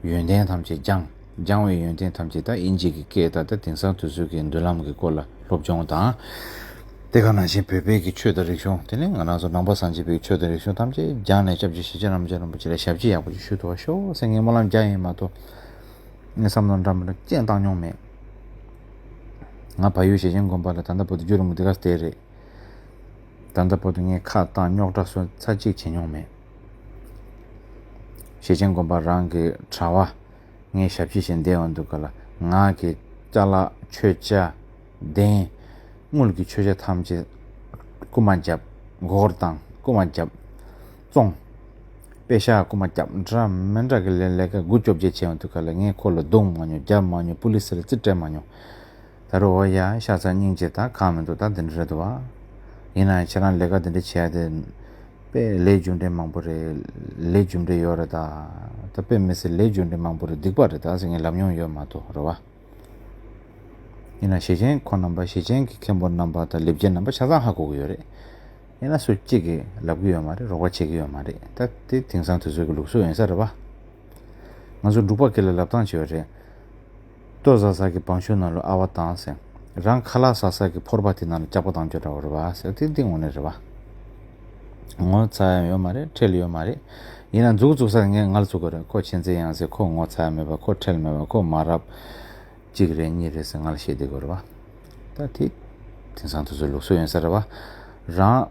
ཡོན་ཏན་ཐམས་ཅད་སྦྱངས། སྦྱངས་པའི་ཡོན་ཏན་ཐམས་ཅད་ད་དབྱིན་ཇི་གི་སྐད་དང་། ད་དེང་སང་དུས་ཚོད་ཀྱི་མདུན་ལམ་གྱི་སྐོར་ལ་སློབ་སྦྱོང་དང་། དེ་ག་ནང་བཞིན་བོད་པའི་གི་ཆོས་དང་རིག་གཞུང་། དེ་ནས་ང་རང་ཚོ་ནང་པ་སངས་རྒྱས་པའི་ཆོས་དང་རིག་གཞུང་ཐམས་ཅད་སྦྱངས་ནས། སྐྱབས་རྗེ་ཞེ་ཆེན་རབ་འབྱམས་རིན་པོ་ཆེ་ལ་ཞབས་ཕྱི་ཡག་པོ་ཅིག་ཞུ་ཐུབ་པར་ཤོག་ཟེར་ངས་སྨོན་ལམ་རྒྱག་ཡིན་མ་གཏོགས། ངས་བསམ་བློ་འདྲ་མི་འདྲ་ཅང་བཏང་མྱོང་མེད། ང་བལ་ཡུལ་ཞེ་ཆེན་དགོན་པ་ལ་ད་ལྟ་བར་དུ་རྒྱུན་རིང་པོ་འདི་ག་བསྡད་རེད། ད་ལྟ་བར་དུ་ངས་ཁ་བཏང་རྙོག་དྲ་བཟོ་ཚར་གཅིག་བྱེད་མྱོང་མེད། ཞེ་ཆེན་དགོན་པ་རང་གི་གྲྭ་པ་ངས་ཞབས་ཕྱི་བྱས་བསྡད་ཡོང་དུས་སྒང་ལ། ང་གི་ཅ་ལག་མཆོད་ཆས། གདན། དངུལ་གྱི་མཆོད་ཆས་ཐམས་ཅད་རྐུ་མ་བརྒྱབ། མགོ་སྐོར་བཏང་། རྐུ་མ་བརྒྱབ། བཙོང་། པེ་ཤག་རྐུ་མ་བརྒྱབ། འདྲ་མི་འདྲ་གི་ལས། ལས་ཀ་དགུ་བཅོ་བརྒྱད་བྱས་ཡོང་དུས་སྒང་ལ། ངས་ཁོ་ལ་རྡུང་མ་མྱོང་། རྒྱབ་མ་མྱོང་། པུ་ལི་སི་ལ་རྩིས་སྤྲད་མ་མྱོང་། ད་རུང་འོ་ཡ། ཤ་ཚ་སྙིང་རྗེ། ད་གང་མི་འདུག་ད་འདི་འདྲ་རེད་འདུག་པ། ཡིན་ན་ཡང་ཁྱེད་རང་ལས་ཀ་འདི་འདྲ་བྱས་ཏེ། དཔེ་ལས་རྒྱུ་འབྲས་མང་པོ་རེད། ལས་རྒྱུ་འབྲས་ཡོད་རེད་ད། ད་དཔེ་མི་སྲིད་ལས་རྒྱུ་འབྲས་མང་པོ་རེད། སྡིག་པ་རེད་ད་ཟེར་ངས་ལབ་མྱོང་ཡོད་མ་གཏོགས་རེད་པ། ཡིན་ན་ཞེ་ཆེན་ཁོང་རྣམ་པ། ཞེ་ཆེན་གྱི་མཁན་པོ་རྣམ་པ་དང་ལེགས་སྦྱར་རྣམ་པ་ཆ་ཚང་ཧ་གོ་གི་ཡོད་རེད། ཡིན་ན་སུ་གཅིག་གིས་ལབ་ཀྱི་ཡོད་མ་རེད། རོགས་པ་བྱེད་ཀྱི་ཡོད་མ་རེད། ད་དེ་དེང་སང་དུས་ཚོད་ཀྱི་ལུགས་སྲོལ་ཡིན་ས་རེད་བ། ང་ཚོ་འབྲུག་པ་སྐད་ལ་ལབ་སྟངས་བྱས་པ་རེད། ལྟོ་ཟ་ས་གི་བང་ཤུ་ནང་ལ་ཨ་བ་བཏང་ཟེར། རང་ཁ་ལག་ཟ་ས་གི་ཕོར་པ་དེ་ནང་ལ་ལྕགས་པ་བཏང་རྒྱུ་འདྲ་བོ་རེད་བ་ཟེར། དེ་འདི་དངོས་གནས་རེད་བ། ངོ་ཚ་ཡ་ཡོད་མ་རེད། ཁྲེལ་ཡོད་མ་རེད། ཡིན་ན་མཛུག་མཛུག་ས་ངས་ང་ལ་ཚུགས་ཀྱི་རེད། ཁོ་མཁྱེན་བརྩེ་ཡངས་ཟེར། ཁོ་ངོ་ཚ་ཡ་མེད་པ། ཁོ་ཁྲེལ་མེད་པ། ཁོ་མ་རབས། གཅིག་རེད་གཉིས་རེད་ཟེར་ང་ལ་བཤད་བསྡད་དགོས་རེད་བ། ད་དེ་དེང་སང་དུས་ཚོད་ལུགས་སྲོལ་ཡིན་ས་རེད་བ། རང་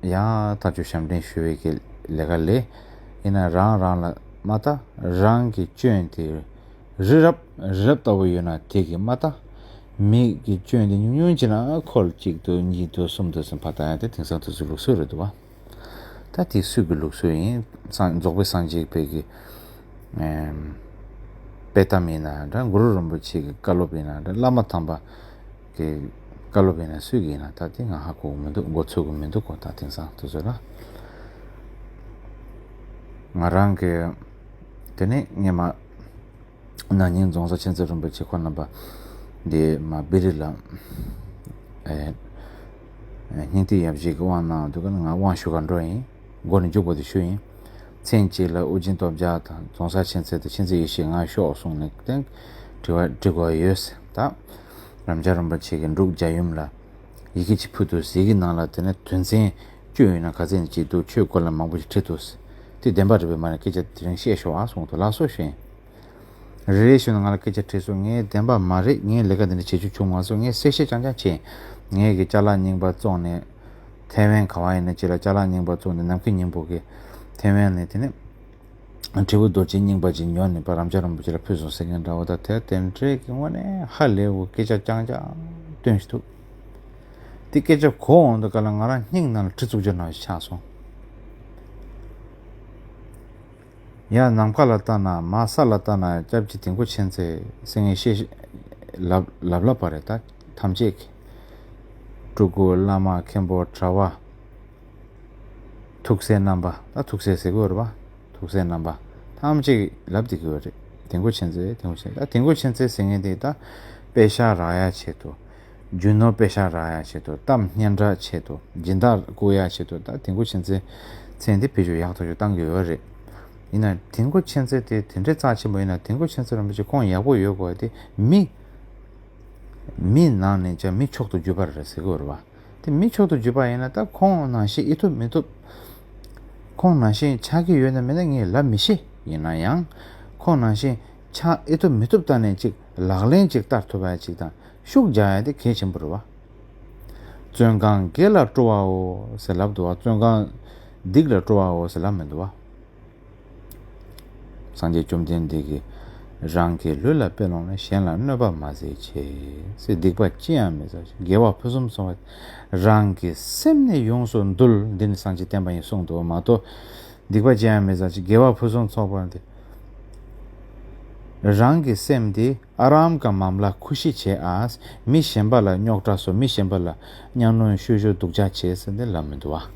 ཡང་ཐག་ཆོད་ཞབས་འདྲེན་ཞུ་བའི་གི་ལས་ཀ་ལས། ཡིན་ན་རང་རང་ལ་མ་ལྟ། རང་གི་སྐྱོན་དེ་རི་རབ་རི་རབ་ལྟ་བུ་ཡོད་ན་དེ་གི་མ་ལྟ། མི་གི་སྐྱོན་དེ་ཉུང་ཉུང་ཅིག་ན་ཁོ་ལ་གཅིག་འདུག་གཉིས་འདུག་གསུམ་འདུག་ཟེར་ཕར་ལྟ་ཡ་དེ་དེང་སང་དུས་ཚོད་ལུགས་སྲོལ་རེད་འདུག་བ། ད་དེ་སུས་ཀྱི་ལུགས་སྲོལ་ཡིན། སངས་རྫོགས་པའི་སངས་རྒྱས་པའི་གི་ཨེམ། དཔེ་གཏམ་ཡིན་ན་འདྲ། གུ་རུ་རིན་པོ་ཆེ་གི་བཀའ་སློབ་ཡིན་ན་འདྲ། བླ་མ་དམ་པ་གི་བཀའ་སློབ་ཡིན་ན་སུས་ཀྱི་ཡིན་ན་ད་དེ་ང་ཧ་གོ་གི་མི་འདུག་མགོ་ཚོད་གི་མི་འདུག་གོ། ད་དེང་སང་དུས་ཚོད་ལ་ང་རང་གི་དེ་ནས་སྔས་མ་ན་ནིང་རྫོང་སར་མཁྱེན་བརྩེ་རིན་པོ་ཆེ་ཁོ་རྣམ་པ་འདི་མ་བི་རི་ལ་ཨེ་སྙིང་ཐིག་ཡབ་གཞིས་ཀྱི་དབང་གནང་འདུག་ག་ང་དབང་ཞུ་གར་འགྲོ་ཡིན། མགོ་ནས་མཇུག་བར་དུ་ཞུ་ཡིན། མཚན་གཅིག་ལ་ཨུ་རྒྱན་སྟོབས་རྒྱལ་དང་རྫོང་སར་མཁྱེན་བརྩེ་དང་མཁྱེན་བརྩེ་ཡེ་ཤེས་ང་ཤོག་གསུངས་ནས་དེ་དྲི་བ་དྲི་དགོས་ཡོད་ཟེར། ད་རབ་འབྱམས་རིན་པོ་ཆེ་གི་འབྲུག་རྒྱལ་ཡུམ་ལ་ཡི་གེ་གཅིག་ཕུལ་འདུག་ཡི་གེ་ནང་ལ་དེ་ནས་དོན་ཚན་བཅུ་ཡོད་ན་ག་ཚད་ཅིག་འདུག་ཆོས་སྐོར་ལ་མང་པོ་ཞིག་བྲིས་འདུག་དེ་བདེན་པ་རེད་པས། མ་རེད་སྐད་ཆ་དེ་རིང་བཤད་ཤོག་ཨ་གསུངས་འདུག་ལགས་སོ་ཞུ་ཡིན། རེ་རེ་བཞིན་དུ་ང་ལ་སྐད་ཆ་དྲིས་སོང་། ངས་བདེན་པ་མ་རེད། ངས་ལས་ཀ་འདི་འདྲ་བྱེད་རྒྱུ་བྱུང་མ་སོང་། ངས་གསལ་བཤད་རྐྱང་རྐྱང་བྱས། ངས་གི་ཅ་ལག་རྙིང་པ་བཙོངས་ནས་ཐེ་ཝན་ག་བ་ཡིན་ན་ཅི་ལ་ཅ་ལག་རྙིང་པ་བཙོངས་ནས་ནམ་མཁའི་སྙིང་པོ་གི་ཐེ་ཝན་ནས་དེ་ནས་དྲིལ་བུ་རྡོ་རྗེ་རྙིང་པ་ཅིག་ཉོས་ནས་ཕར་རབ་འབྱམས་རིན་པོ་ཆེ་ལ་ཕུལ་སོང་ཟེར་མཁན་འདྲ་བོ། ད་དེ་དེ་འདྲའི་གི་དངོས་གནས་ཧ་ལས་པའི་སྐད་ཆ་རྐྱང་རྐྱང་བཏོན་ཞིག་འདུག་དེ་སྐད་ཆ་གོ་འོང་དུས་ག་ལ་ང་རང་སྙིང་ནང་ལ་གྲི་བཙུགས་རྒྱུ་ནང་བཞིན་ཆགས་སོང་། ཡར་ནམ་མཁའ་ལ་ལྟ་ན་མར་ས་ལ་ལྟ་ན་སྐྱབས་ཀྱི་དིང་གོ་མཁྱེན་བརྩེ་ཟེར་ངས་བཤད་ལབ་ལབ་ལབ་པ་རེད། ད་ཐམས་ཅད་ཀྱི་སྤྲུལ་སྐུ་བླ་མ་མཁན་པོ་གྲྭ་བ་ཐུགས་སྲས་རྣམ་པ། ད་ཐུགས་སྲས་ཟེར་དགོས་རེད་པ། ཐུགས་སྲས་རྣམ་པ་ཐམས་ཅད་ཀྱིས་ལབ་བསྡད་ཀྱི་ཡོད་རེད། དིང་གོ་མཁྱེན་བརྩེ་དིང་གོ་མཁྱེན་བརྩེ། ད་དིང་གོ་མཁྱེན་བརྩེ་ཟེར་མཁན་དེ་ད་དཔེ་ཤག་རག་ཡ་ཆེད་དུ། རྒྱུ་ནོར་དཔེ་ཤག་རག་ཡ་ཆེད་དུ། གཏམ་སྙན་གྲགས་ཆེད་དུ། སྦྱིན་བདག་བསྐུར་ཡ་ཆེད་དུ། ད་དིང་གོ་མཁྱེན་བརྩེ་མཚན་འདི་བེད་སྤྱོད་ཡག་ཐག་ཆོད་བཏང་གི་ཡོད་རེད། ཡིན་ན་དིང་གོ་མཁྱེན་བརྩེ་དེ་དེ་འདྲའི་རྩ་ཆེན་པོ་ཡིན་ན། དིང་གོ་མཁྱེན་བརྩེ་རིན་པོ་ཆེ་ཁོང་ཡག་པོ་ཡོད་དགོས་དེ་མི་མི་ནང་ནས་ཀྱང་མི་མཆོག་ཏུ་གྱུར་པ་རེད་ཟེར་གི་ཡོད་རེད་བ། དེ་མི་མཆོག་ཏུ་གྱུར་པ་ཡིན་ན་ད་ཁོང་ནང་བཞིན་ཨེ་ཐུབ་མི་ཐུབ། ཁོང་ནང་བཞིན་ཆགས་ཀྱི་ཡོད་ན་མེད་ན་ངས་ལབ་མི་ཤེས། ཡིན་ན་ཡང་ཁོང་ནང་བཞིན་ཆགས་ཨེ་ཐུབ་མི་ཐུབ་ལྟ་ནས་ཅིག་ལག་ལེན་ཅིག་བསྟར་ཐུབ་པ་ཅིག་དང་ཤུགས་རྒྱག་ཡ་དེ་གལ་ཆེན་པོ་རེད་བ། བཙོན་ཁང་བགེགས་ལ་སྤྲོ་བའོ་ཟེར་ལབ་འདུག་བ། བཙོན་ཁང་སྡིག་ལ་སྤྲོ་བའོ་ཟེར་ལབ་མི་འདུག་བ། སངས་རྒྱས་བཅོམ་ལྡན་འདས་ཀྱིས་རང་གི་ལུས་ལ་དཔེ་ལོངས་ནས་གཞན་ལ་གནོད་པ་མ་བྱེད་ཅེས་ཟེར། སྡིག་པ་ཅི་ཡང་མི་བྱ་ཞིང་དགེ་བ་ཕུན་སུམ་ཚོགས་པ། རང་གི་སེམས་ནི་ཡོངས་སུ་འདུལ། འདི་ནི་སངས་རྒྱས་བསྟན་པ་ཡིན་གསུངས་འདུག་མ་གཏོགས། སྡིག་པ་ཅི་ཡང་མི་བྱ་ཞིང་དགེ་བ་ཕུན་སུམ་ཚོགས་པ་འདི། རང་གི་སེམས་འདི་ཨ་རམ་ཀ་མམ་ལ་ཁུ་ཤི་བྱེད་ཨ། མི་གཞན་པ་ལ་རྙོག་དྲ་བཟོ། མི་གཞན་པ་ལ་གཉའ་གནོན་བཤུ་གཞོག་སྡུག་ཅག་བྱེད་ཟེར་འདི་ལབ་མི་འདུག་བ།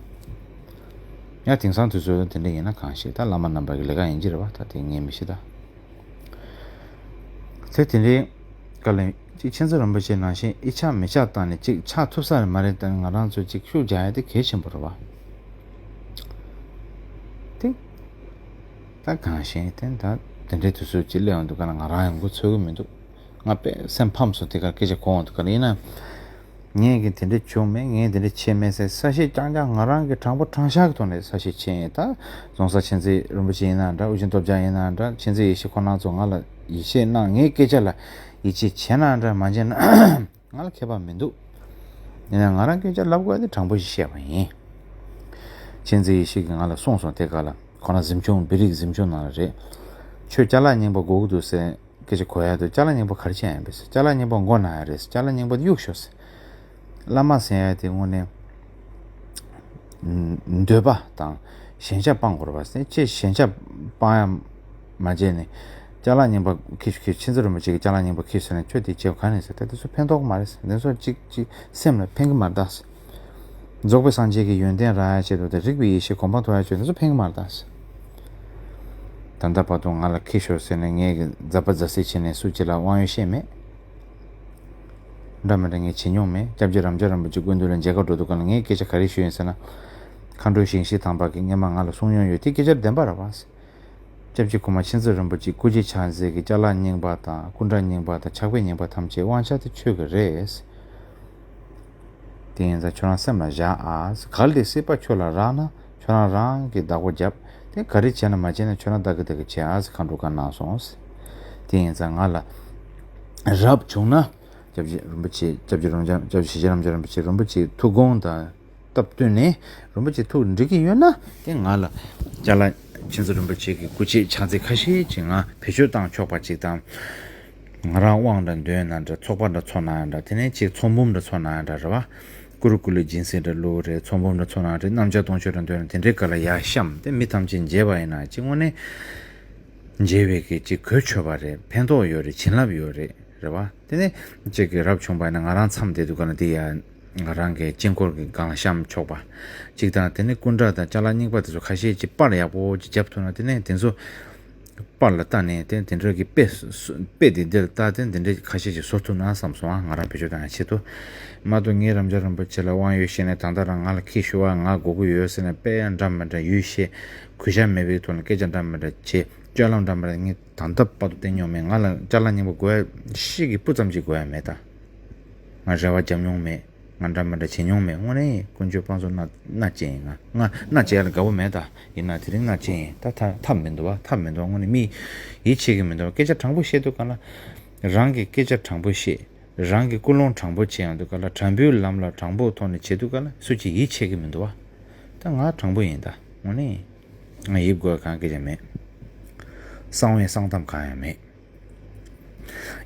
ཡང་དེང་སང་དུས་ཚོད་དེ་འདྲ་ཡིན་ན་གང་ཤེས། ད་བླ་མ་རྣམ་པ་གི་ལས་ཀ་ཡིན་གྱི་རེད་བ། ད་དེ་ངས་མི་ཤེས་ད། དེ་དེ་འདྲའི་སྐབས་ལ་ཅིག་མཁྱེན་བརྩེ་རིན་པོ་ཆེ་ནང་བཞིན་ཨི་ཆ་མི་ཆ་བཏང་ནས་ཅིག་ཆགས་ཐུབ་ས་རེད་མ་རེད། ད་ང་རང་ཚོ་ཅིག་ཤུགས་རྒྱག་ཡ་དེ་གལ་ཆེན་པོ་རེད་བ། དེ་ད་གང་ཤེས་དེ་ད་དེ་འདྲའི་དུས་ཚོད་ཅིག་སླེབས་ཡོང་དུས་ག་ན་ང་རང་ཡང་མགོ་ཚོད་གི་མི་འདུག་ང་དཔེ་སེམས་ཕམ་སོང་། དེ་གར་སྐད་ཆ་གོ་འོང་དུས་ག་ན་ཡིན་ན། ངས་ཀྱི་དེ་འདྲ་བྱུང་མེད། ངས་དེ་འདྲ་བྱས་མེད་ཟེར་གསལ་བཤད་རྐྱང་རྐྱང་ང་རང་གི་དྲང་པོ་དྲང་བཞག་གི་ཐོག་ནས་གསལ་བཤད་བྱས་ཡིན། ད་རྫོང་སར་མཁྱེན་བརྩེ་རིན་པོ་ཆེ་ཡིན་ན་འདྲ། ཨུ་རྒྱན་སྟོབས་རྒྱལ་ཡིན་ན་འདྲ། མཁྱེན་བརྩེ་ཡེ་ཤེས་ཁོ་རང་ཚོ་ང་ལ་ཡིད་ཆེས་གནང་། ངའི་སྐད་ཆ་ལ་ཡིད་ཆེས་བྱས་ན་འདྲ་མ་བྱས་ན་ང་ལ་ཁྱད་པར་མི་འདུག་ཡིན་ན་ང་རང་སྐད་ཆ་ལབ་དགོས་དེ་དྲང་པོ་ཞིག་བཤད་པ་ཡིན། མཁྱེན་བརྩེ་ཡེ་ཤེས་ཀྱིས་ང་ལ་གསུངས་སོང་། དེ་ག་ལ་ཁོ་རང་གཟིམ་ཆུང་བི་རིག་གཟིམ་ཆུང་ནང་ལ་རེད། ཁྱོད་ཅ་ལག་རྙིང་པ་དགོས་ཀྱི་འདུག་ཟེར། སྐད་ཆ་གོ་ཡ་དུ་ཅ་ལག་རྙིང་པ་ག་རེ་བྱེད་ཡ་ཡིན་པས། ཅ་ལག་རྙིང་པ་མགོ་ན་ཡ་རེད། ཅ་ལག་རྙིང་པ་གཡུག་ཤོག་ཟེར། བླ་མ་ཟེར་ཡ་དེ་དངོས་གནས་འདོད་པ་དང་ཞེན་ཆགས་སྤང་དགོས་རེད་པ་ཟེར། ཁྱེད་ཞེན་ཆགས་སྤང་ཡ་མ་བྱས་ནས་ཅ་ལག་རྙིང་པ་ཁྱེར་ཤོག་ཁྱེར། མཁྱེན་བརྩེ་རིན་པོ་ཆེ་གི་ཅ་ལག་རྙིང་པ་ཁྱེར་ཟེར་ནས་ཁྱོད་དེ་བྱེད་ག་ནས་ཟེར། ད་དེ་ཚོ་ཕན་ཐོགས་མ་རེད་ཟེར། དེ་ཚོ་གཅིག་གཅིག་སེམས་ལ་ཕན་གི་མ་རེད་ད་ཟེར། རྫོགས་པའི་སངས་རྒྱས་ཀྱི་ཡོན་ཏན་རག་ཡ་ཆེད་དུ་དང་རིགས་པའི་ཡེ་ཤེས་གོ་འཕང་ཐོབ་ཡ་ཆེད་དུ་ཕན་གི་མ་རེད་ད། ད་ལྟ་བར་དུ་ང་ལ་ཁྱེར་ཤོག་ཟེར་ནས་ངས་ཀྱི་མཛད་པ་མཛད་སྲོལ་བྱས་ནས་སུ་གཅིག་ལ་དབང་ཡོད་བཤད་མེད། འདྲ་མི་འདྲ་ངས་བྱེད་མྱོང་མེད། སྐྱབས་རྗེ་རབ་འབྱམས་རིན་པོ་ཆེ་སྐུ་མདུན་ལ་མཇལ་ཁ་འགྲོ་དུས་སྒང་ལ་ངས་སྐད་ཆ་ག་རེ་ཞུས་ཡིན་ཟེར་ན། མཁའ་འགྲོ་ཞིང་གཤེགས་དམ་པ་གིས་སྔོན་མ་ང་ལ་གསུངས་མྱོང་ཡོད། དེ་སྐད་ཆ་བདེན་པ་རེད་པ། སྐྱབས་རྗེ་གོང་མ་མཁྱེན་བརྩེ་རིན་པོ་ཆེ་སྐུ་མཆེད་ཕྱག་མཛོད་ཀྱི་ཅ་ལག་རྙིང་པ་དང་སྐུ་འདྲ་རྙིང་པ་དང་ཕྱག་དཔེ་རྙིང་པ་ཐམས་ཅད་དབང་ཆ་དེ་ཁྱོད་ཀྱི་རེད། དེ་ཡིན་ཙང་ཁྱོད་རང་སེམས་ལ་བཞག་ཨ། གལ་ཏེ་སྲིད་པ་ཁྱོད་ལ་རག་ན་ཁྱོད་རང་རང་གི་བདག་པོ་རྒྱབ། དེ་ག་རེ་བྱས་ན་མ་བྱས་ན་ཁྱོད་རང་བདག་གི་བདག་གི་བྱེད་ཨ་ཟེར་མཁའ་འགྲོ་བཀའ་གནང་སོང་། དེ་ཡིན་ཙང་ང་ལ་རབ་བྱུང་ན་སྐྱབས་རྗེ་རིན་པོ་ཆེ་སྐྱབས་རྗེ་རབ་འབྱམས་སྐྱབས་རྗེ་ཞེ་རབ་འབྱམས་རིན་པོ་ཆེ་རིན་པོ་ཆེའི་ཐུགས་དགོངས་དང་སྟབས་བསྟུན་ནས་རིན་པོ་ཆེ་ཐུགས་འགྲིག་གི་ཡོད་ན་དེ་ང་ལ་ཅ་ལག་མཁྱེན་བརྩེ་རིན་པོ་ཆེ་གི་སྐུ་མཆེད་ཕྱག་མཛོད་ཁ་ཤས་ཅིག་ང་བེད་སྤྱོད་བཏང་ཆོག་པ་ཅིག་དང་། ང་རང་དབང་འདྲ་འདོན་ན་འདྲ། ཚོགས་པ་འདྲ་ཚོགས་ན་འདྲ། དེ་ནས་ཅིག་ཚོགས་འབུམ་འདྲ་ཚོགས་ན་འདྲ་རེད་བ། ཀུ་རུ་ཀུ་ལེ་སྦྱིན་སྲེག་འདྲ་བླུགས་རེད། ཚོགས་འབུམ་འདྲ་ཚོགས་ན་རེད། གནམ་ལྕགས་སྟོང་མཆོད་འདྲ་འདོན་ན་དེ་འདྲའི་སྐབས་ལ་ཡར་བཤམས་ཏེ་མི་ཐམས་ཅད་མཇལ་བ་ཡིན་ན་ཅིག་དངོས་གནས་མཇལ་བའི་གི་ཅིག་གོ་ཆོད་པ་རེད། ཕན་ཐོགས་ཡོད་རེད། བྱིན་རླབས་ཡོད་རེད། རེད་བ། དེ་ནས་ཅིག་གི་རབ་བྱུང་བ་ཡིན་ན་ང་རང་མཚམས་བསྡད་དུས་ག་ན་དེ་ཡ་ང་རང་གི་དཀྱིལ་འཁོར་གྱི་སྒང་ལ་བཤམས་ཆོག་པ་ཅིག་དང་། དེ་ནས་སྐུ་འདྲ་དང་ཅ་ལག་རྙིང་པ་དེ་ཚོ་ཁ་ཤས་ཅིག་པར་ཡག་པོ་ཅིག་བརྒྱབ་ཐུབ་ན་དེ་ནས་དེ་ཚོ་པར་ལ་བལྟས་ནས་དེ་དེ་འདྲ་གི་དཔེ་སུ་དཔེ་དེ་འདིར་བལྟས་ཏེ་འདི་འདྲ་ཁ་ཤས་ཅིག་བཟོ་ཐུབ་ན་བསམ་སོང་ཨ། ང་རང་བེད་སྤྱོད་བཏང་ཡ་ཆེད་དུ། མ་གཏོགས་ངས་རབ་འབྱམས་རིན་པོ་ཆེ་ལ་དབང་ཡོད་བཤད་ནས་ད་ལྟ་རང་ང་ལ་ཁྱི་ཤོར་བ་ང་དགོས་ཀྱི་ཡོད་ཟེར་ནས་དཔེ་ཡང་འདྲ་མི་འདྲ་ཡུལ་བཤད། གུས་ཞབས་མེད་པའི་ཐོག་ནས་སྐད་ཆ་འདྲ་མི་འདྲ་བྱེད། སྤྱོད་ལམ་འདྲ་མི་འདྲ་ངས་ད་ལྟ་བར་དུ་བསྟན་མྱོང་མེད། ང་ལ་ཅ་ལག་རྙིང་པ་དགོས་ཡ་ཤི་གི་སྤུ་ཙམ་ཅིག་དགོས་ཡ་མེད་ད། ང་རེ་བ་བརྒྱབ་མྱོང་མེད། ང་འདྲ་མི་འདྲ་བྱེད་མྱོང་མེད། དངོས་གནས་དཀོན་མཆོག་དཔལ་འཛོམས་མནའ་མནའ་བཅད་ཡིན་ང་། ང་མནའ་བཅད་ཡ་ལ་དགའ་པོ་མེད་ད། ཡིན་ན་དེ་རིང་མནའ་བཅད་ཡིན་ད། ཐབས་ཐབས་མི་འདུག་བ། ཐབས་མི་འདུག་བ། དངོས་གནས་མི་ཡིད་ཆེས་ཀྱི་མི་འདུག་བ། སྐད་ཆ་དྲང་པོ་བཤད་དུས་ག་ལ་རང་གི་སྐད་ཆ་དྲང་པོ་བཤད། རང་གི་ཀུན་སློང་དྲང་པོ་བྱེད་ཡོང་དུས་ག་ལ་དྲང་པོའི་ལམ་ལ་དྲང་པོའི་ཐོག་ནས་བྱེད་དུས་ག་ལ་སུ་གཅིག་ཡིད་ཆེས་ཀྱི་མི་འདུག་བ། ད་ང་དྲང་པོ་ཡིན་ད། དངོས་གནས་ང་ཡིད་དགོས་གང་སྐད་ཆ་མེད། གསང་བའི་གསང་གཏམ་གང་ཡང་མེད།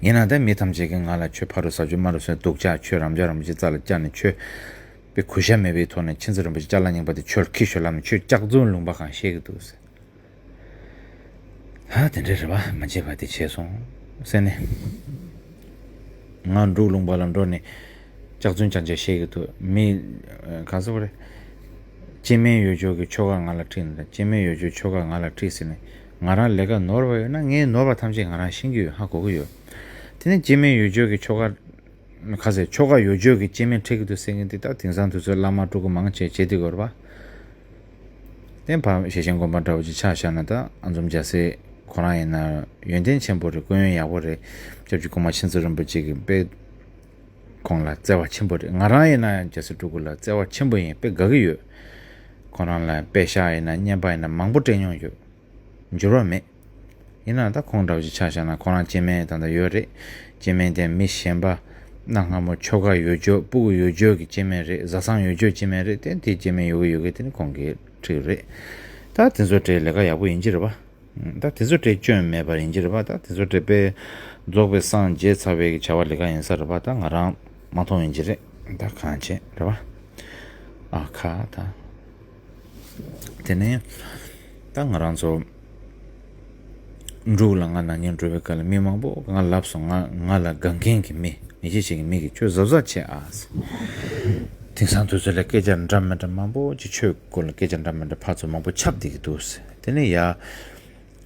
ཡིན་ན་ད་མི་ཐམས་ཅད་ཀྱིས་ང་ལ་ཁྱོད་ཕ་རུ་ཟ་རྒྱུ་མ་རུ་ཟོས་སྡུག་ཅག་ཁྱོད་རབ་འབྱམས་རིན་པོ་ཆེ་རྩ་ལ་བཅག་ནས་ཁྱོད་དཔེ་གུས་ཞབས་མེད་པའི་ཐོག་ནས་མཁྱེན་བརྩེ་རིན་པོ་ཆེ་ཅ་ལག་རྙིང་པ་དེ་ཁྱོད་ལ་ཁྱི་ཤོར་ལབ་ནས་ཁྱོད་སྐྱག་རྫུན་ལུང་པ་གང་བཤད་ཀྱི་འདུག་ཟེར། ཧ་དེ་འདྲ་རེད་པ། མ་བརྗེད་པ་དེ་བྱས་སོང་ཟེར་ནས། ང་འབྲུག་ལུང་པ་ལ་འགྲོ་ནས་སྐྱག་རྫུན་རྐྱང་རྐྱང་བཤད་ཀྱི་འདུག་མི་ག་ཚོད་རེད། སྐྱེ་དམན་ཡོད་ཆོག་གི་ཆོ་ག་ང་ལ་ཁྲིད་ནས། སྐྱེ་དམན་ཡོད་ཆོག་ཆོ་ག་ང་ལ་ཁྲིད་ཟེར་ནས། ང་རང་ལས་ཀ་ནོར་བ་ཡོད་ན་ངའི་ནོར་བ་ཐམས་ཅད་ང་རང་ཤེས་ཀྱི་ཡོད། ཧ་གོ་གི་ཡོད། དེ་ནས་སྐྱེ་དམན་ཡོད་ཆོག་གི་ཆོ་ག་ཁ་ཟེར་ཆོ་ག་ཡོད་ཆོག་གི་སྐྱེ་དམན་ཁྲིད་ཀྱི་འདུག་ཟེར་མཁན་དེ་ད་དེང་སང་དུས་ཚོད་བླ་མ་སྤྲུལ་སྐུ་མང་ཆེ་བྱེད་དེ་དགོས་རེད་པ། དེ་ཕར་ཞེ་ཆེན་དགོན་པ་འདྲ་བོ་ཅིག་ཆ་བཞག་ན་ད་ཨ་འཛོམས་རྒྱལ་སྲས་ཁོ་རང་ཡིན་ན་ཡོན་ཏན་ཆེན་པོ་རེད། སྐུ་ཡོན་ཡག་པོ་རེད། སྐྱབས་རྗེ་གོང་མ་མཁྱེན་བརྩེ་རིན་པོ་ཆེ་གི་དཔེ་ཁོང་ལ་བརྩེ་བ་ཆེན་པོ་རེད། ང་རང་ཡིན་ན་ཡང་རྒྱལ་སྲས་སྤྲུལ་སྐུ་ལ་བརྩེ་བ་ཆེན་པོ་ཡིན། དཔེ་དགའ་གི་ཡོད། ཁོང་རང་ལ་དཔེ་ཤག་ཡིན་ན་བརྙན་པར་ཡིན་ན་མང་པོ་སྤྲད་མྱོང་ཡོད། འགྱུར་བ་མེད། ཡིན་ནའང་ད་ཁོང་འདྲ་བོ་ཅིག་ཆ་བཞག་ན་ཁོ་རང་སྐྱེ་དམན་ད་ལྟ་ཡོད་རེད། སྐྱེ་དམན་དེ་མི་གཞན་པ་གནའ་སྔ་མོ་ཆོ་ག་ཡོད་ཆོག་སྤུ་གུ་ཡོད་ཆོག་གི་སྐྱེ་དམན་རེད། བཟའ་ཚང་ཡོད་ཆོག་སྐྱེ་དམན་རེད། དེ་དེ་སྐྱེ་དམན་ཡོད་གི་ཡོད་གི་དེ་ནི་ཁོང་གིས་ཁྲིད་རེད། ད་དེ་ཚོ་སྤྲད་ལས་ཀ་ཡག་པོ་ཡིན་གྱི་རེད་པ། ད་དེ་ཚོ་སྤྲད་སྐྱོན་མེད་པ་ཡིན་གྱི་རེད་པ། ད་དེ་ཚོ་སྤྲད་པས་རྫོགས་པའི་སངས་རྒྱས་ཚར་བའི་བྱ་བ་ལས་ཀ་ཡིན་ས་རེད་པ། ད་ང་རང་མ་མཐོང་ཡིན་གྱི་རེད། ད་གང་བྱེད་རེད་པ། ཨ་ཁ་ད། དེ་ནས་ད་ང་རང་ཚོ་འབྲུག་ལ་ང་ན་ནིང་འགྲོ་བའི་སྐབས་ལ་མི་མང་པོ་ང་ལབ་སོང་། ང་ང་ལ་དགའ་མཁན་གྱི་མི་མི་ཤེས་ཤིག་གི་མི་གིས་ཁྱོད་གཟབ་གཟབ་བྱེད་ཨ་ཟེར། དེང་སང་དུས་ཚོད་ལ་སྐད་ཆ་འདྲ་མི་འདྲ་མང་པོ་ཅིག་ཁྱོད་སྐོར་ལ་སྐད་ཆ་འདྲ་མི་འདྲ་ཕར་ཚུར་མང་པོ་ཁྱབ་བསྡད་ཀྱི་འདུག་ཟེར། དེ་ནས་ཡ།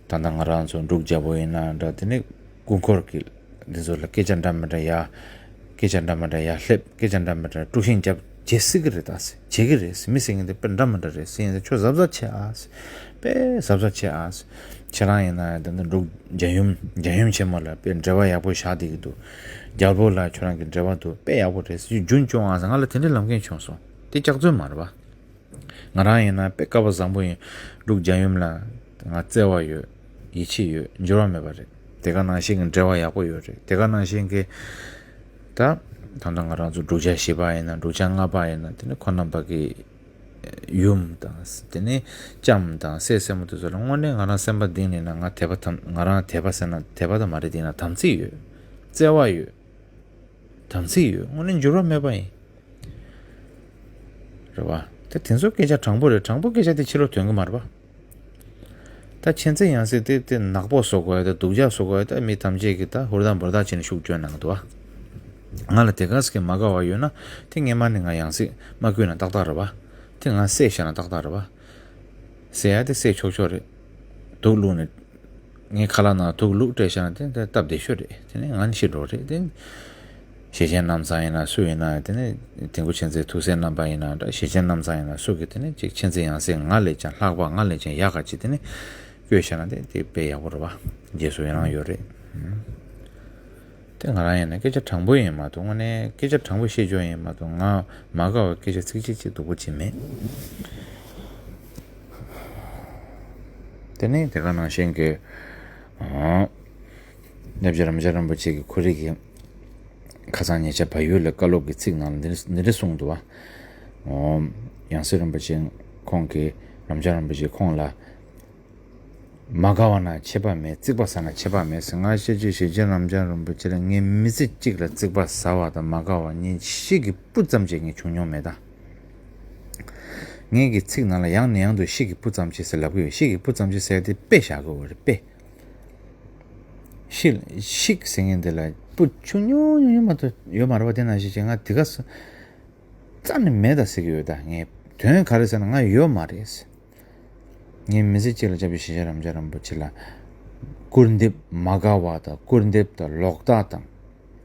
ད་ལྟ་ང་རང་ཚོ་འབྲུག་རྒྱལ་པོ་ཡིན་ན་འདྲ། དེ་ནས་སྐུ་འཁོར་གྱི་འདི་ཚོ་ལ་སྐད་ཆ་འདྲ་མི་འདྲ་ཡ། སྐད་ཆ་འདྲ་མི་འདྲ་ཡ་སླེབས། སྐད་ཆ་འདྲ་མི་འདྲ་དཀྲུག་ཤིང་རྒྱབ་བྱེད་སྲིད་ཀྱི་རེད། ད་ཟེར་བྱེད་ཀྱི་རེད་ཟེར། མི་ཟེར་མཁན་དེ་དཔེ་འདྲ་མི་འདྲ་རེད་ཟེར། ཡིན་ཙང་ཁྱོད་གཟབ་གཟབ་བྱེད་ཨ་ཟེར། དཔེ་གཟབ་གཟབ་བྱེད་ཨ་ཟེར། ཁྱེད་རང་ཡིན་ན་ད་ལྟ་འབྲུག་རྒྱལ་ཡུམ་རྒྱལ་ཡུམ་ཆེན་མོ་ལ་དཔེ་འབྲེལ་བ་ཡག་པོ་བཞག་བསྡད་ཀྱི་འདུག་རྒྱལ་པོ་ལ་ཁྱོད་རང་གི་འབྲེལ་བ་འདུག་དཔེ་ཡག་པོ་རེད་ཟེར། རྒྱུན་སྐྱོང་ཨ་ཟེར། ང་ལ་དེ་འདྲའི་ལབ་མཁན་བྱུང་སོང་། དེ་སྐྱག་རྫུན་མ་རེད་པ། ང་རང་ཡིན་ན་དཔེ་སྐལ་བ་བཟང་པོ་ཡིན། འབྲུག་རྒྱལ་ཡུམ་ལ་ང་བརྩེ་བ་ཡོད། ཡིད་ཆེས་ཡོད། འགྱུར་བ་མེད་པ་རེད། དེ་ག་ནང་བཞིན་གྱི་འབྲེལ་བ་ཡག་པོ་ཡོད་རེད། དེ་ག་ནང་བཞིན་གྱི་ད་ད་ལྟ་ང་རང་ཚོ་འབྲུག་ཆ་བཞི་པ་ཡིན་ན་འབྲུག་ཆ་ལྔ་པ་ཡིན་ན་དེ་ནི་ཁོང་རྣམ་པ་གི་ཡུམ་དང་དེ་ནི་ལྕམ་དང་སྲས་སྲས་མོ་དེ་ཚོ་ལ་དངོས་གནས་ང་རང་སེམས་པ་གཏིང་ནས་ན་ང་དད་པ་དམ། ང་རང་དད་པ་ཟེར་ན་དད་པ་དང་མ་རེད། དེ་ན་དམ་ཚིག་ཡོད། བརྩེ་བ་ཡོད། དམ་ཚིག་ཡོད། དངོས་གནས་འགྱུར་བ་མེད་པ་ཡིན། རེད་བ། ད་དེ་ཚོ་སྐད་ཆ་དྲང་པོ་རེད། དྲང་པོ་སྐད་ཆ་དེ་ཕྱི་ལོགས་ཐོན་གི་མ་རེད་བ། ད་མཁྱེན་བརྩེ་ཡང་སྲིད་དེ་དེ་ནག་པོ་བཟོ་དགོས་ཡ་ད་སྡུག་ཅག་བཟོ་དགོས་ཡ་ད་མི་ཐམས་ཅད་ཀྱིས་ད་ཧུར་ཐག་འབུར་ཐག་བྱས་ནས་ཤུགས་བསྐྱོན་གནང་འདུག་བ། ང་ལ་དེ་ག་ཟེ་གི་མ་དགའ་བ་ཡོད་ན་དེ་སྔས་མ་ནས་ང་ཡང་སྲིད་མ་བསྐུལ་ན་ཏག་ཏག་རེད་བ། དེ་ང་བསད་བཞག་ན་ཏག་ཏག་རེད་བ། བསད་ཡ་དེ་བསད་ཆོག་ཆོག་རེད། དུག་བླུགས་ནས། ངའི་ཁ་ལག་ནང་དུག་བླུགས་སྤྲད་བཞག་ན་དེ་དེ་སྟབས་བདེ་ཤོས་རེད། དེ་ནས་ང་ནི་ཤི་འགྲོ་རེད། དེ་ ཞེ་ཆེན་རྣམ་ཚང་ཡིན་ན་སུ་ཡིན་ན་དེ་ནི་དིལ་མགོ་མཁྱེན་བརྩེའི་ཐུགས་སྲས་རྣམ་པ་ཡིན་ན་འདྲ། ཞེ་ཆེན་རྣམ་ཚང་ཡིན་ན་སུ་གིས་དེ་ནི་ཅིག་མཁྱེན་བརྩེ་ཡང་སྲིད་ང་ལས་ཀྱང་ལྷག་པ་ང་ལས་ཀྱང་ཡག་ག་ཅིག་དེ་ནི་བཀོད་བཞག་ན་དེ་དེ་དཔེ་ཡག་པོ་རེད་པ། རྗེས་སུ་ཡི་རང་ཡོད་རེད། དེ་ང་རང་ཡིན་ན་སྐད་ཆ་དྲང་པོ་ཡིན་མ་གཏོགས་དངོས་གནས་སྐད་ཆ་དྲང་པོ་བཤད་རྒྱུ་ཡིན་མ་གཏོགས་ང་མ་དགའ་བ་སྐད་ཆ་ཚིག་གཅིག་གཅིག་སྡུག་པོ་ཅིག་མེད། དེ་ནི་དེ་ག་ནང་བཞིན་གྱི་ཨ་སློབ་དཔོན་རབ་འབྱམས་རིན་པོ་ཆེ་གི་ཁོ་རའི་གི་ཁ་སང་ཉེ་ཆར་བལ་ཡུལ་ལ་བཀའ་སློབ་ཀྱི་ཚིག་ནང་ལ་འདི་འདི་འདྲ་གསུངས་འདུག་བ། ཨོ། ཡང་སྲིད་རིན་པོ་ཆེ་ཁོང་གིས་རབ་འབྱམས་རིན་པོ་ཆེ་ཁོང་ལ། མ་དགའ་བ་ན་ཆད་པ་མེད། རྩིག་པ་ཟ་ན་ཆད་པ་མེད་ཟེར། ང་ཤེས་ཀྱི་ཞེ་ཆེན་རབ་འབྱམས་རིན་པོ་ཆེ་ལ་ངས་མི་ཚེ་གཅིག་ལ་རྩིག་པ་ཟ་བ་དང་མ་དགའ་བ་ངས་ཤིག་གི་སྤུ་ཙམ་ཅིག་ངས་བྱུང་མྱོང་མེད་ད། ངས་ཀྱི་ཚིག་ནང་ལ་ཡང་ནས་ཡང་དུ་ཤིག་གི་སྤུ་ཙམ་ཅིག་ཟེར་ལབ་གི་ཡོད། ཤིག་གི་སྤུ་ཙམ་ཅིག་ཟེར་དེ་དཔེ་བཞག་གི་ཡོད་རེད་དཔེ། ཤིག་ཤིག་ཟེར་མཁན་དེ་ལ་སྤུ་ཆུང་ཉུང་ཉུང་ཉུང་མ་གཏོགས་ཡོད་མ་རེད་པ། དེ་ནང་བཞིན་བྱས་ང་དེ་ག་སུ་རྩ་ནས་མེད་ད་ཟེར་གྱི་ཡོད་ད། ངས་དོན་ག་རེ་ཟེར་ན་ང་ཡོད་མ་རེད། ངས་མི་ཚེ་གཅིག་ལ་སྐྱབས་རྗེ་ཞེ་ཆེན་རབ་འབྱམས་རིན་པོ་ཆེ་ལ་སྐུར་འདེབས་མ་དགའ་བ་དང་སྐུར་འདེབས་དང་ལོག་ལྟ་དང་།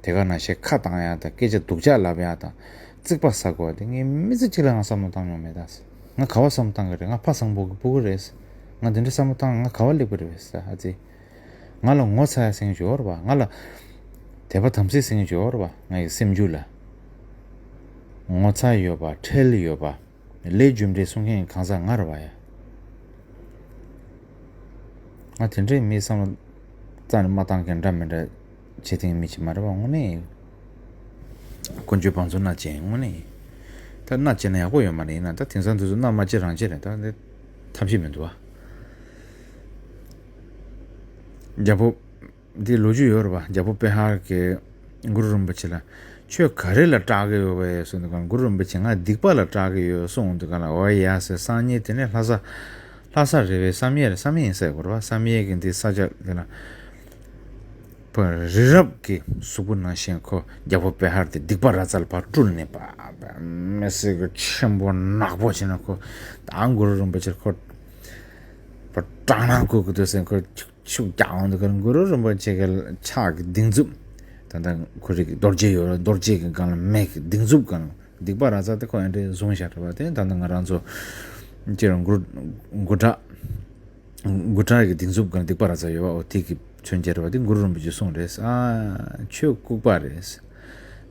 དེ་ག་ནང་བཞིན་ཁ་བཏང་ཡག་དང་སྐད་ཆ་སྡུག་ཅག་ལབ་ཡག་དང་རྩིག་པ་ཟ་དགོས་པ་དེ་ངས་མི་ཚེ་གཅིག་ལ་ང་བསམ་བློ་བཏང་མྱོང་མེད་ད། ང་ག་བ་བསམ་བློ་བཏང་གི་རེད། ང་ཕ་བཟང་པོ་གི་སྤུ་གུ་རེད། ང་འདི་འདྲ་བསམ་བློ་བཏང་ང་ག་བ་སླེབས་གི་རེད་ཟེར། ཨ་ཙི། ང་ལ་ངོ་ཚ་ཡག་ཟེར་མཁན་ཅིག་ཡོད་རེད་པ། ང་ལ་དད་པ་དམ་ཚིག་ཟེར་མཁན་ཅིག་ཡོད་རེད་པ། ང་ཡི་སེམས་རྒྱུད་ལ་ངོ་ཚ་ཡོད་པ། ཁྲེལ་ཡོད་པ། ལས་རྒྱུ་འབྲས་སྲུང་མཁན་གང་ཟག་ང་རེད་པ་ཡ། ང་དེ་འདྲའི་མི་བསམ་བློ་རྩ་ནས་མ་བཏང་མཁན་འདྲ་མི་འདྲ་བྱེད་ཐེངས་མི་ཅིག་མ་རེད་པ། དངོས་གནས་ཀུན་སྤྱོད་བང་མཛོད་ནང་བྱས་དངོས་གནས་ད་མནའ་བྱས་ན་ཡག་པོ་ཡོད་མ་རེད། ཡིན་ན་ད་དེང་སང་དུས་ཚོད་མནའ་མ་བྱེད་རང་བྱེད་རེད། ད་འདི་ཐབས་ཤེས་མི་འདུག་བ། རྒྱལ་པོ། འདི་ལོ་རྒྱུས་ཡོད་རེད་པ། རྒྱལ་པོ་པེ་ཧར་གྱིས་གུ་རུ་རིན་པོ་ཆེ་ལ་ཁྱོད་ག་རེ་ལ་སྐྲག་གི་ཡོད་པས་གསུངས་དུས་གང་གུ་རུ་རིན་པོ་ཆེ་ང་སྡིག་པ་ལ་སྐྲག་གི་ཡོད་གསུངས་དུས་གང་ལ་འོ་ཡ་ཟེར། སང་ཉིན་དེ་ནས་ལྷ་ས་ལྷ་ས་རེད་པས། བསམ་ཡས་རེད། བསམ་ཡས་ཡིན་ས་ཡོད་རེད་པ། བསམ་ཡས་ཀྱི་འདི་ས་ཆ་དེ་ལ་བ་རི་རབ་ཀྱི་གཟུགས་པོ་ནང་བཞིན་ཁོ་རྒྱལ་པོ་པེ་ཧར་དེ་སྡིག་པ་ར་ཙ་ལ་ཕར་སྤྲུལ་ནས་པ་མི་སྲིད་གི་ཆེན་པོ་ནག་པོ་བྱས་ན་ཁོ་ད་གུ་རུ་རིན་པོ་ཆེ་ཁོ་པ་སྐྲག་སྣང་ཁུག་གི་འདུག་ཟེར། ཁོ་ཤུགས་རྒྱག་འོང་དུས་གུ་རུ་རིན་པོ་ཆེ་གི་ཕྱག་གི་སྡིགས་མཛུབ། ད་ལྟ་ཁོ་རིག་རྡོ་རྗེ་ཡོད་རེད། རྡོ་རྗེ་གི་སྒང་ལ་མེ་གི་སྡིགས་མཛུབ་སྒང་ལ་སྡིག་པ་ར་ཙ་དེ་ཁོ་ཨེ་འདྲས་བཟུང་བཞག་རེད་པ། དེ་ད་ལྟ་ང་རང་ཚོ་སྤྱིར་མགོ་མགོ་སྐྲ་མགོ་སྐྲ་གི་སྡིགས་མཛུབ་སྒང་ལ་སྡིག་པ་ར་ཙ་ཡོད་པ། འོ་དེ་གི་མཚོན་བྱེད་རེད་པ། དེ་གུ་རུ་རིན་པོ་ཆེ་གསུངས་རེད། ཨ་ཁྱོད་ལྐུགས་པ་རེད།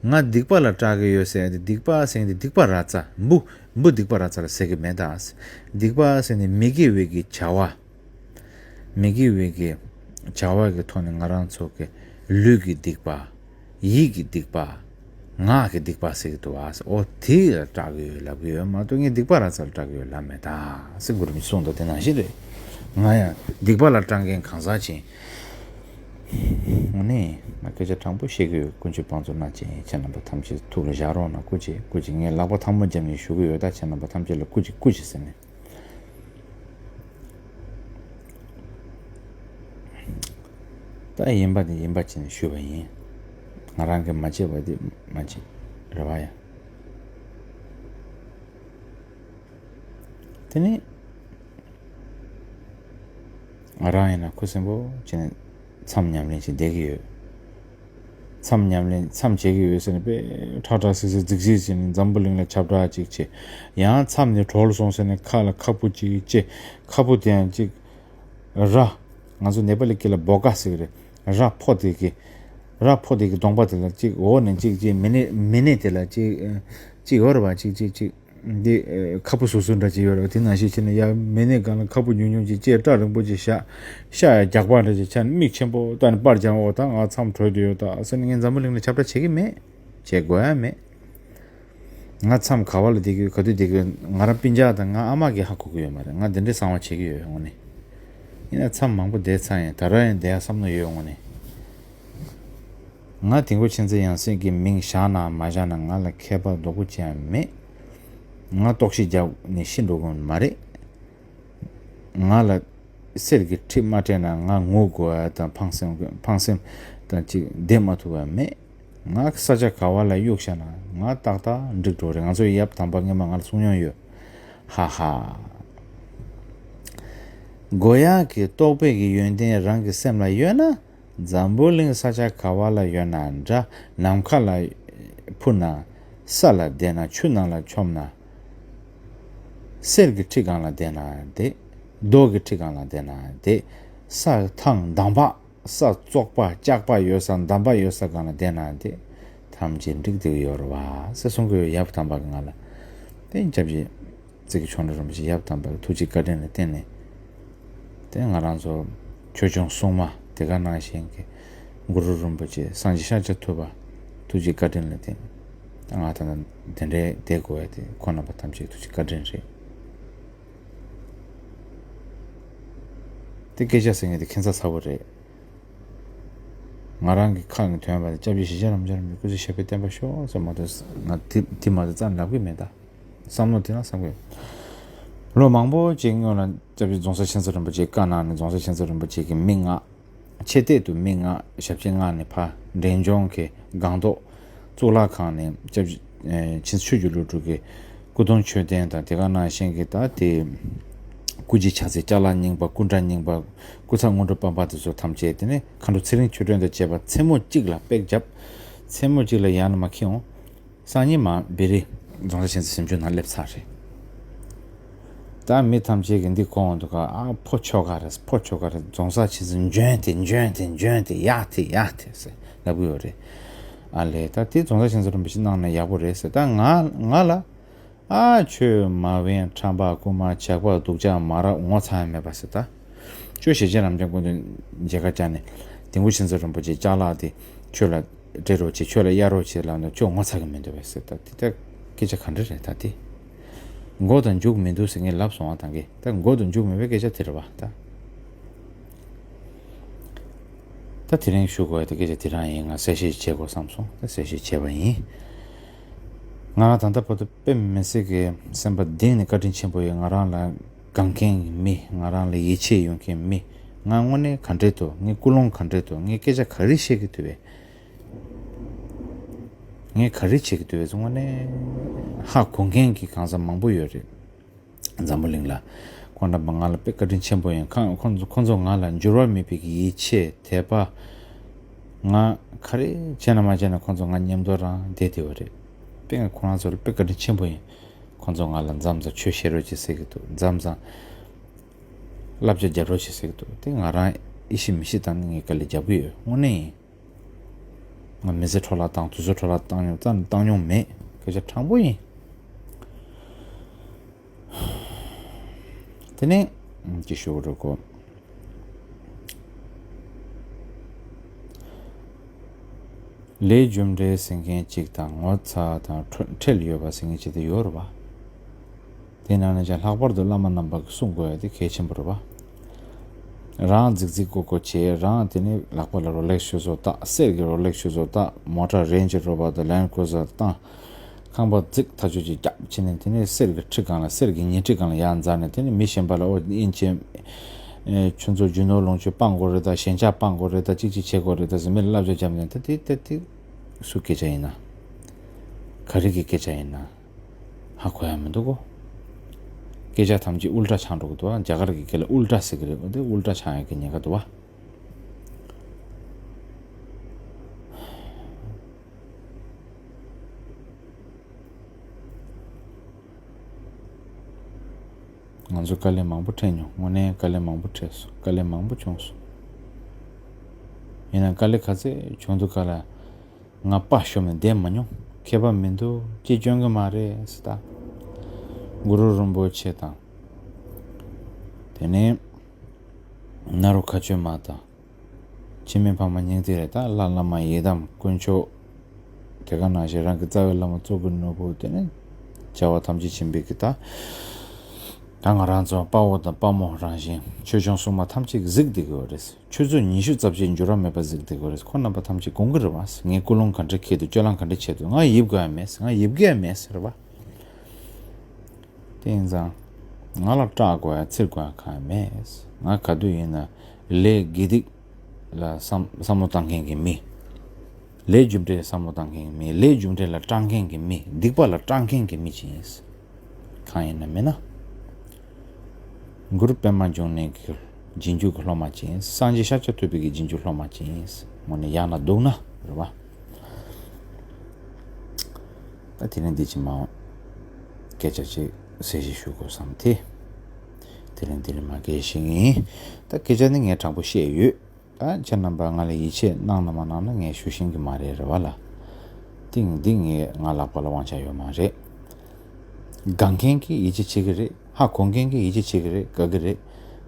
ང་སྡིག་པ་ལ་སྐྲག་གི་ཡོད་ཟེར་ཡ་དེ་སྡིག་པ་ཟེར་མཁན་དེ་སྡིག་པ་ར་ཙ་འབུ་འབུ་སྡིག་པ་ར་ཙ་ལ་ཟེར་གི་མེད་ད། སྡིག་པ་ཟེར་ནི་མི་དགེ་བའི་གི་བྱ་བ། མི་དགེ་བའི་གི་བྱ་བ་གི་ཐོག་ནས་ང་རང་ཚོ་གི་ལུས་ཀྱི་སྡིག་པ། ཡིད་ཀྱི་སྡིག་པ། ངག་གི་སྡིག་པ་ཟེར་གི་འདུག་བ། འོ་དེ་ལ་སྐྲག་གི་ཡོད་ལབ་གི་ཡོད་མ་གཏོགས་ངས་སྡིག་པ་ར་ཙ་ལ་སྐྲག་གི་ཡོད་ལབ་མེད་ད་ཟེར། གུ་རུ་མི་གསུངས་འདུག་དེ་ནང་བཞིན་རེད། ང་ཡང་སྡིག་པ་ལ་སྐྲག་མཁན་གང་ཟག་ཅིག་ཡིན། དངོས་གནས་ང་སྐད་ཆ་དྲང་པོ་བཤད་གི་ཡོད། ཀུན་སྤྱོད་བང་མཛོད་ནང་བྱས་ཁྱེད་རྣམ་པ་ཐམས་ཅད་ཐུགས་ལ་བཞག་རོགས་གནང་། སྐུ་མཁྱེན། སྐུ་མཁྱེན། ངས་ལག་པ་ཐལ་མོ་སྦྱར་ནས་ཞུ་གི་ཡོད་ད། ཁྱེད་རྣམ་པ་ཐམས་ཅད་ལ་སྐུ་མཁྱེན་སྐུ་མཁྱེན་ཟེར་ནས། ད་ཡིན་པ་དེ་ཡིན་པ་བྱས་ནས་ཞུས་པ་ཡིན། ང་རང་གིས་མ་བྱས་པ་དེ་མ་བྱས་རེད་པ་ཡ། དེ་ནས་ང་རང་ཡིན་ན་ཁུ་སིམ་པོ་བྱས་ནས་མཚམས་ཉམས་ལེན་བྱས་བསྡད་ཀྱི་ཡོད། མཚམས་ཉམས་ལེན་མཚམས་བྱེད་ཀྱི་ཡོད་ཟེར་ནས་དཔེ་ཁྲག་ཁྲག་སིག་སིག་རྫིག་རྫིག་བྱས་ནས་འཛམ་བུ་གླིང་ལ་ཁྱབ་བསྒྲགས་ཅིག་བྱས། ཡང་མཚམས་ནས་གྲོལ་སོང་ཟེར་ནས་ཁ་ལ་ཁ་སྤུ་ཅིག་བཅད། ཁ་སྤུ་དེ་ཡང་ཅིག་ར། ང་ཚོ་ནེ་པ་ལི་སྐད་ལ་བོ་ཀ་ཟེར་གི་རེད། ར་ཕོ་དེ་གི་ར་ཕོ་དེ་གི་གདོང་པ་དེ་ལ་ཅིག་འོག་ནས་ཅིག་ཅིག་མི་ནེ་མི་ནེ་དེ་ལ་ཅིག་ཅིག་ཡོད་རེད་པ། ཅིག་ཅིག་ཅིག་འདི་ཨེ་ཁ་སྤུ་སོ་སོ་འདྲ་ཅིག་ཡོད་རེད། དེ་ནང་བཞིན་བྱས་ནས་ཡ་མི་ནེ་སྒང་ལ་ཁ་སྤུ་ཉུང་ཉུང་ཅིག་བཅད། སྐྲ་རིང་པོ་ཅིག་བཞག་ཤ་ཡ་རྒྱགས་པ་འདྲ་ཅིག་ཆགས་ནས་མིག་ཆེན་པོ་བལྟས་ནས་པར་རྒྱག་འོ་ད་ང་མཚམས་གྲོལ་དུ་ཡོད་ད་ཟེར་ནས་ངས་འཛམ་བུ་གླིང་ལ་ཁྱབ་བསྒྲགས་བྱེད་ཀྱི་མེད། བྱེད་དགོས་ཡ་མེད། ང་མཚམས་ག་བ་ལ་བསྡད་ཀྱི་ཡོད། ག་དུས་བསྡད་ཀྱི་ཡོད། ང་རང་སྤུན་ཀྱག་དང་ང་ཨ་མ་གིས་ཧ་གོ་གི་ཡོད་མ་རེད། ང་འདི་འདྲའི་གསང་བ་བྱེད་ཀྱི་ཡོད་དངོས་གནས། ཡིན་ན་མཚམས་མང་པོ་བསྡད་ཚར་ཡིན། ད་རུང་ཡང་བསྡད་ཡ་བསམ་བློ་ཡོད་དངོས་གནས། ང་དིལ་མགོ་མཁྱེན་བརྩེ་ཡང་སྲིད་ཀྱི་མིང་བཞག་ན་མ་བཞག་ན་ང་ལ་ཁྱད་པར་རྡོག་པོ་ཅི་ཡང་མེད། ང་ལྟོགས་ཤི་རྒྱག་ནས་ཤི་འགྲོ་གི་མ་རེད། ང་ལ་གསེར་གྱི་ཁྲི་མ་སྤྲད་ན་ང་ངུ་དགོས་པ་དང་ཕངས་སེམས་ཕངས་སེམས་དང་ཅིག་བསྡད་མ་ཐུབ་པ་མེད། ང་ས་ཆ་ག་བ་ལ་གཡུགས་བཞག་ན་ང་ཏག་ཏག་འགྲིག་འགྲོ་རེད། ང་ཚོའི་ཡབ་དམ་པ་སྔོན་མ་ང་ལ་གསུང་མྱོང་ཡོད། ཧ་ཧ། དགོས་ཡག་གི་རྟོགས་པའི་གི་ཡོན་ཏན་རང་གི་སེམས་ལ་ཡོད་ན། འཛམ་བུ་གླིང་ས་ཆ་ག་བ་ལ་ཡོད་ན་འདྲ། ནམ་མཁའ་ལ་ འཕུར་ན། ས་ལ་བསྡད་ན། ཆུ་ནང་ལ་མཆོངས་ན། གསེར་གྱི་ཁྲི་སྒང་ལ་བསྡད་ན་བསྡད། རྡོ་གི་ཁྲི་སྒང་ལ་བསྡད་ན་བསྡད། ས་ཐང་འདམ་བག་ས་བཙོག་པ་སྐྱག་པ་ཡོད་ས། འདམ་བག་ཡོད་ས་སྒང་ལ་བསྡད་ན་བསྡད། ཐམས་ཅད་འགྲིག་བསྡད་ཀྱི་ཡོད་རེད་བ་ཟེར་གསུང་གི་ཡོད། ཡབ་དམ་པ་གི་ང་ལ། དེ་སྐྱབས་རྗེ་ཙི་གི་ཆོ་འཕྲུལ་རིན་པོ་ཆེ་ཡབ་དམ་པ་གི་ཐུགས་རྗེ་བཀའ་དྲིན་ལ་བརྟེན་ནས། དེ་ང་རང་ཚོ་ཆོས་སྐྱོང་སྲུང་མ་དེ་ག་ནང་བཞིན་གྱི་གུ་རུ་རིན་པོ་ཆེ་སངས་རྒྱས་ཤཱཀྱ་ཐུབ་པ་ཐུགས་རྗེ་བཀའ་དྲིན་ལ་བརྟེན་ནས། ང་ད་ལྟ་དེ་འདྲའི་བསྡད་དགོས་ཡ་དེ་ཁོང་རྣམ་པ་ཐམས་ཅད་ཐུགས་རྗེ་བཀའ་དྲིན་རེད། དེ་སྐད་ཆ་ཟེར་མཁན་དེ་ཁྱད་མཚར་ཚ་བོ་རེད། ང་རང་གི་ཁ་ནས་ཐོན་པ་དེ་སྐྱབས་རྗེ་ཞེ་བྱ་རབ་འབྱམས་རིན་པོ་ཆེ་སྐུ་ཚེ་ཞབས་པད་བརྟན་པར་ཤོག་ཟེར་མ་གཏོགས་ང་དེ་དེ་མ་གཏོགས་རྩ་ནས་ལབ་ཀྱི་མེད་ད། བསམ་བློ་དེ་ན་བསམ་གི་ཡོད། ལོ་མང་པོ་ཅིག་སྔོན་ལ་སྐྱབས་རྗེ་རྫོང་གསར་མཁྱེན་བརྩེ་རིན་པོ་ཆེའི་བཀའ་གནང་ནས་རྫོང་གསར་མཁྱེན་བརྩེ་རིན་པོ་ཆེ་གི་མི་མངགས། ཆེ་གཏད་དུ་མི་མངགས། ཞབས་ཕྱི་མངགས་ནས་ཕར་འབྲས་ལྗོངས་ཀྱི་སྒང་ཏོག་གཙུག་ལག་ཁང་ནས་སྐྱབས་རྗེ་ཨེ་ཆེན་ཆོས་ཀྱི་ཀླུ་སྒྲུབ་ཀྱི་སྐུ་གདུང་མཆོད་རྟེན་དང་དེ་ག་ནང་བཞིན་གྱི་ད་དེ་སྐུ་རྗེས་ཕྱག་འཚལ་ཅ་ལག་རྙིང་པ། སྐུ་འདྲ་རྙིང་པ། སྐུ་ཚ་སྔོན་འགྲོ་པ་པ་དེ་ཚོ་ཐམས་ཅད་དེ་ནས་མཁའ་འགྲོ་ཚེ་རིང་ཆོས་སྒྲོན་དང་བཅས་པ་མཚན་མོ་གཅིག་ལ་པེག་བརྒྱབ། མཚན་མོ་གཅིག་ལ་ཡར་ནས་མར་འཁྱེར་འོང་། སང་ཉིན་མར་བེ་རི་རྫོང་སར་ཆེན་ཚེ་ཞིབ་འཇུག་ནང་སླེབས་ཚར་རེད། ད་མི་ཐམས་ཅད་ཀྱིས་འདི་གོ་འོང་འདུག་ག་ཨ་ཕོ་ཁྱོ་ག་རེད། ཕོ་ཁྱོ་ག་རེད། རྫོང་སར་ཆེན་ཚེ་འཇོན་ཏེ་འཇོན་ཏེ་འཇོན་ཏེ་ཡག་ཏེ་ཡག་ཏེ་ཟེར་ལབ་གི་ཡོད་རེད། ཨ་ལས་ད་དེ་རྫོང་སར་ཆེན་ཚེ་རིན་པོ་ཆེ་གནང་ན་ཡག་པོ་རེད་ཟེར། ད་ང་ང་ལ་ཨ་ཆོས་མ་བན་ཁྲམ་པ་རྐུན་མ་ཇག་པ་སྡུག་ཅག་མ་རབས་ངོ་ཚ་ཡ་མེད་པ་ཟེར། ད་ཁྱོད་ཞེ་ཆེན་རབ་འབྱམས་སྐུ་མདུན་མཇལ་ཁ་བཅར་ནས་དིལ་མགོ་ཆེན་ཚེ་རིན་པོ་ཆེ་ཅ་ལག་དེ་ཁྱོད་ལ་སྤྲད་རོགས་བྱེད། ཁྱོད་ལ་གཡར་རོགས་བྱེད་ལབ་ན་ཁྱོད་ངོ་ཚ་གི་མི་འདུག་པས་ཟེར། ད་དེ་ལྟར་སྐད་ཆ་ག་འདྲ་རེད། ད་དེ་མགོ་དང་མཇུག་མི་འདུག་ཟེར་ངས་ལབ་སོང་བ། ད་གིན་ད་མགོ་དང་མཇུག་མེད་པའི་སྐད་ཆ་དེ་རེད་བ། ད་ད་དེ་རིང་ཞུ་དགོས་ཡ་དེ་སྐད་ཆ་དེ་རང་ཡིན། ང་གསལ་བཤད་བྱེད་དགོས་བསམ་སོང་། ད་གསལ་བཤད་བྱས་པ་ཡིན། ང་རང་ད་ལྟ་བར་དུ་དཔེ་མི་སྲིད་ཀྱི་སེམས་པ་གཏིང་ནས་བཀའ་དྲིན་ཆེན་པོ་ཡོད། ང་རང་ལ་དགའ་མཁན་གྱི་མི། ང་རང་ལ་ཡིད་ཆེས་ཡོད་མཁན་མི། ང་དངོས་གནས་ག་འདྲས་འདུག་ངའི་ཀུན་སློང་ག་འདྲས་འདུག་ངས་སྐད་ཆ་ག་རེ་བཤད་ཀྱི་འདུག་པས། ངས་ག་རེ་བྱེད་ཀྱི་འདུག་པས་དངོས་གནས་ཧ་གོ་མཁན་གྱི་གང་ཟག་མང་པོ་ཡོད་རེད། འཛམ་བུ་གླིང་ལ། ཁོང་རྣམ་པ་ང་ལ་དཔེ་བཀའ་དྲིན་ཆེན་པོ་ཡིན། ཁོང་ཁོང་ཚོ་ཁོང་ཚོ་ང་ལ་འགྱུར་བ་མེད་པའི་ཡིད་ཆེས་དད་པ། ང་ག་རེ་བྱས་ན་མ་བྱས་ན་ཁོང་ཚོ་ང་མཉམ་དུ་རང་བསྡད་བསྡད་པ་རེད། དཔེ་ང་ཁོང་རང་ཚོ་ལ་དཔེ་བཀའ་དྲིན་ཆེན་པོ་ཡིན། ཁོང་ཚོ་ང་ལ་མཚམས་མཚམས་ཆོས་བཤད་རོགས་བྱེད་ཟེར་གྱི་འདུག་མཚམས་མཚམས་བསླབ་བྱ་རྒྱབ་རོགས་བྱེད་ཟེར་གྱི་འདུག་དེ་ང་རང་ཨེ་ཤེས་མི་ཤེས་དང་ངས་དཀའ་ལས་རྒྱག་གི་ཡོད། དངོས་གནས་ཡིན། ང་མི་ཚེ་འཕྲོ་བརླག་བཏང་། དུས་ཚོད་འཕྲོ་བརླག་བཏང་མྱོང་། རྩ་ནས་བཏང་མྱོང་མེད། སྐད་ཆ་དྲང་པོ་ཡིན། དེ་ནས་ཅི་ཞུ་དགོས་རེད་གོ། ལས་རྒྱུ་འབྲས་ཟེར་མཁན་གཅིག་དང་ངོ་ཚ་དང་ཁྲོ་ཁྲེལ་ཡོད་པ་ཟེར་མཁན་གཅིག་དེ་ཡོད་རེད་པ། དེ་ནང་ནས་ཀྱང་ལྷག་པར་དུ་བླ་མ་རྣམ་པ་གིས་གསུང་དགོས་ཡ་དེ་གལ་ཆེན་པོ་རེད་པ། རང་རྫིག་རྫིག་གོ་གོ་བྱས། རང་དེ་ནས་ལག་པ་ལ་རོ་ལེགས་ཆུ་ཚོད་བཏགས། གསེར་གྱི་རོ་ལེགས་ཆུ་ཚོད་བཏགས། མོ་ཊ་རེན་ཇི་རོ་བར་དང་ལེན་ཀུ་ཟར་བཏང་། ཁང་པ་རྫིག་ཐག་ཆོད་ཅིག་བརྒྱབ་བྱས་ནས་དེ་ནས་གསེར་གྱི་ཁྲི་སྒང་ལ། གསེར་གྱི་ཉལ་ཁྲི་སྒང་ལ་ཡར་འཛེགས་ནས་དེ་ནས་མི་གཞན་པ་ལ་ཨོ་དབྱིན་ཇི་ཨེ་ཁྱོད་ཚོ་རྒྱུ་ནོར་ལོངས་སྤྱོད་སྤང་དགོས་རེད་ད། ཞེན་ཆགས་སྤང་དགོས་རེད་ད། ཅིག་ཅིག་བྱེད་དགོས་རེད་ད་ཟེར་མི་ལ་བསླབ་བྱ་བརྒྱབ་ནས། ད་དེ་ད་དེ་སུ་སྐད་ཆ་ཡིན་ན། ག་རེ་གི་སྐད་ཆ་ཡིན་ན། ཧ་གོ་ཡ་མི་འདུག་གོ། སྐད་ཆ་ཐམས་ཅད་ཨུལ་ཊ་ཆགས་འགྲོ་གི་འདུག་བ། རྒྱ་གར་གྱི་སྐད་ལ་ཨུལ་ཊ་ཟེར་གི་རེད། འོ་དེ་ཨུལ་ཊ་ཆགས་ཡ་གི་ཉེན་ཁ་འདུག་བ། ང་ཚོ་དཀའ་ལས་མང་པོ་འཕྲད་མྱོང་། དངོས་གནས་དཀའ་ལས་མང་པོ་འཕྲད་སོང་། དཀའ་ལས་མང་པོ་བྱུང་སོང་། ཡིན་ན་དཀའ་ལས་ག་ཚད་བྱུང་འདུག་ག་ལ། ང་དཔའ་ཤོར་ནས་བསྡད་མ་མྱོང་། ཁྱད་པར་མི་འདུག་ཅི་སྐྱོན་གི་མ་རེད་ཟེར། ད་གུ་རུ་རིན་པོ་ཆེ་དང་། དེ་ནས་ནཱ་རོ་མཁའ་སྤྱོད་མ་དང་། འཆི་མེད་འཕགས་མ་སྙིང་ཐིག་རེད། ད་ལྷ་བླ་མ་ཡི་དམ་དཀོན་མཆོག་དེ་ག་ནང་བཞིན་རང་གི་རྩ་བའི་བླ་མ་གཙུག་གི་ནོར་བུ། དེ་ནས་བྱ་བ་ཐམས་ཅད་མཁྱེན་པའི་གི་ད། ད་ང་རང་ཚོ་དཔའ་བོ་དང་དཔའ་མོ་རང་བཞིན་ཆོས་སྐྱོང་སྲུང་མ་ཐམས་ཅད་གཟིགས་བསྡད་ཀྱི་ཡོད་རེད། ཆུ་ཚོད་ཉི་ཤུ་རྩ་བཞི་འགྱུར་བ་མེད་པ་གཟིགས་བསྡད་ཀྱི་ཡོད་རེད། ཁོང་རྣམ་པ་ཐམས་ཅད་དགོངས་ཀྱི་རེད་བ། ངས་ཀུན་སློང་ག་འདྲ་འཁྱེར་འདུག་སྤྱོད་ལམ་ག་འདྲ་འཁྱེར་འདུག་ང་ཡིབ་དགོས་ཡ་མེད། ང་ཡིབ་ཀྱི་ཡ་མེད་རེད་བ། དེ་ཡིན་ཙང་། ང་ལ་སྐྲག་དགོས་ཡ་འཚེར་དགོས་ཡ་གང་ཡང་མེད། ང་ག་དུས་ཡིན་ན་ལས་དགེ་སྡིག་ལ་བསམ་བསམ་བློ་བཏང་མཁན་གྱི་མི། ལས་རྒྱུ་འབྲས་བསམ་བློ་བཏང་མཁན་གྱི་མི། ལས་རྒྱུ་འབྲས་ལ་སྐྲག་མཁན་གྱི་མི། སྡིག་པ་ལ་སྐྲག་མཁན་གྱི་མི་ཅིག་ཡིན། གང་ཡིན་ན་མིན་ན། གུ་རུ་པདྨ་འབྱུང་གནས་ཀྱི་རྗེས་འཇུག་གི་སློབ་མ་ཅིག་ཡིན། སངས་རྒྱས་ཤཱཀྱ་ཐུབ་པའི་གི་རྗེས་འཇུག་སློབ་མ་ཅིག་ཡིན། དངོས་གནས་ཡག་ན་སྡུག་ན་རེད་བ། ད་དེ་རིང་འདི་ཅི་མ་སྐད་ཆ་ཅིག་གསལ་བཤད་ཞུ་དགོས་བསམ་སྟེ། དེ་རིང་འདི་ལས་མ་སྐད་ཤེས་ཡིན། ད་སྐད་ཆ་ནི་ངས་དྲང་པོ་བཤད་ཡོད། ད་ཁྱེད་རྣམ་པ་ང་ལ་ཡིད་ཆེས་གནང་ན་མ་གནང་ན་ངས་ཞུ་ཤེས་ཀྱི་མ་རེད། རེད་བ་ལ། ཏིང་འདི་ངས་ང་ལག་པ་ལ་དབང་ཆ་ཡོད་མ་རེད། དགའ་མཁན་གྱིས་ཡིད་ཆེས་བྱེད་ཀྱི་རེད། ཧ་གོ་མཁན་གྱིས་ཡིད་ཆེས་བྱེད་ཀྱི་རེད། དགའ་གི་རེད།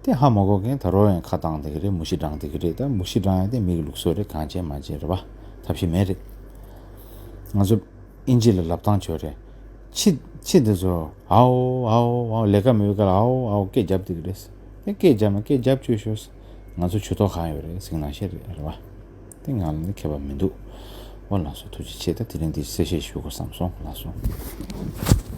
དེ་ཧ་མ་གོ་མཁན་ད་རོགས་ཡང་ཁ་བཏང་བསྡད་ཀྱི་རེད། མུ་བཞི་བགྲངས་བསྡད་ཀྱི་རེད། ད་མུ་བཞི་བགྲངས་ཡང་དེ་མི་གི་ལུགས་སྲོལ་རེད། གང་བྱེད་མ་བྱེད་རེད་བ། ཐབས་ཤེས་མེད་རེད། ང་ཚོ་ཨིན་ཇི་ལ་ལབ་སྟངས་བྱོས་རེད། ཕྱི་ཕྱི་འདི་ཚོ་ཨའོ་ཨའོ་ཨའོ་ལས་ཀ་མེད་པའི་སྐབས་ལ་ཨའོ་ཨའོ་སྐད་རྒྱབ་བསྡད་ཀྱི་རེད། དེ་སྐད་རྒྱབ་ན་སྐད་རྒྱབ་བཅུག་ཤོག་ང་ཚོ་ཇུས་གཏོགས་གང་ཡོད་རེད་ཟེར་ནང་བཤད་རེད། རེད་བ། དེ་ང་ལ་ནི་ཁྱད་པར་མི་འདུག་འོ་ལགས་སོ། ཐུགས་རྗེ་ཆེ། ད་དེ་རིང་འདི་གསལ་བཤད་ཞུ་དགོས་བསམ་སོང་། ལགས་སོ།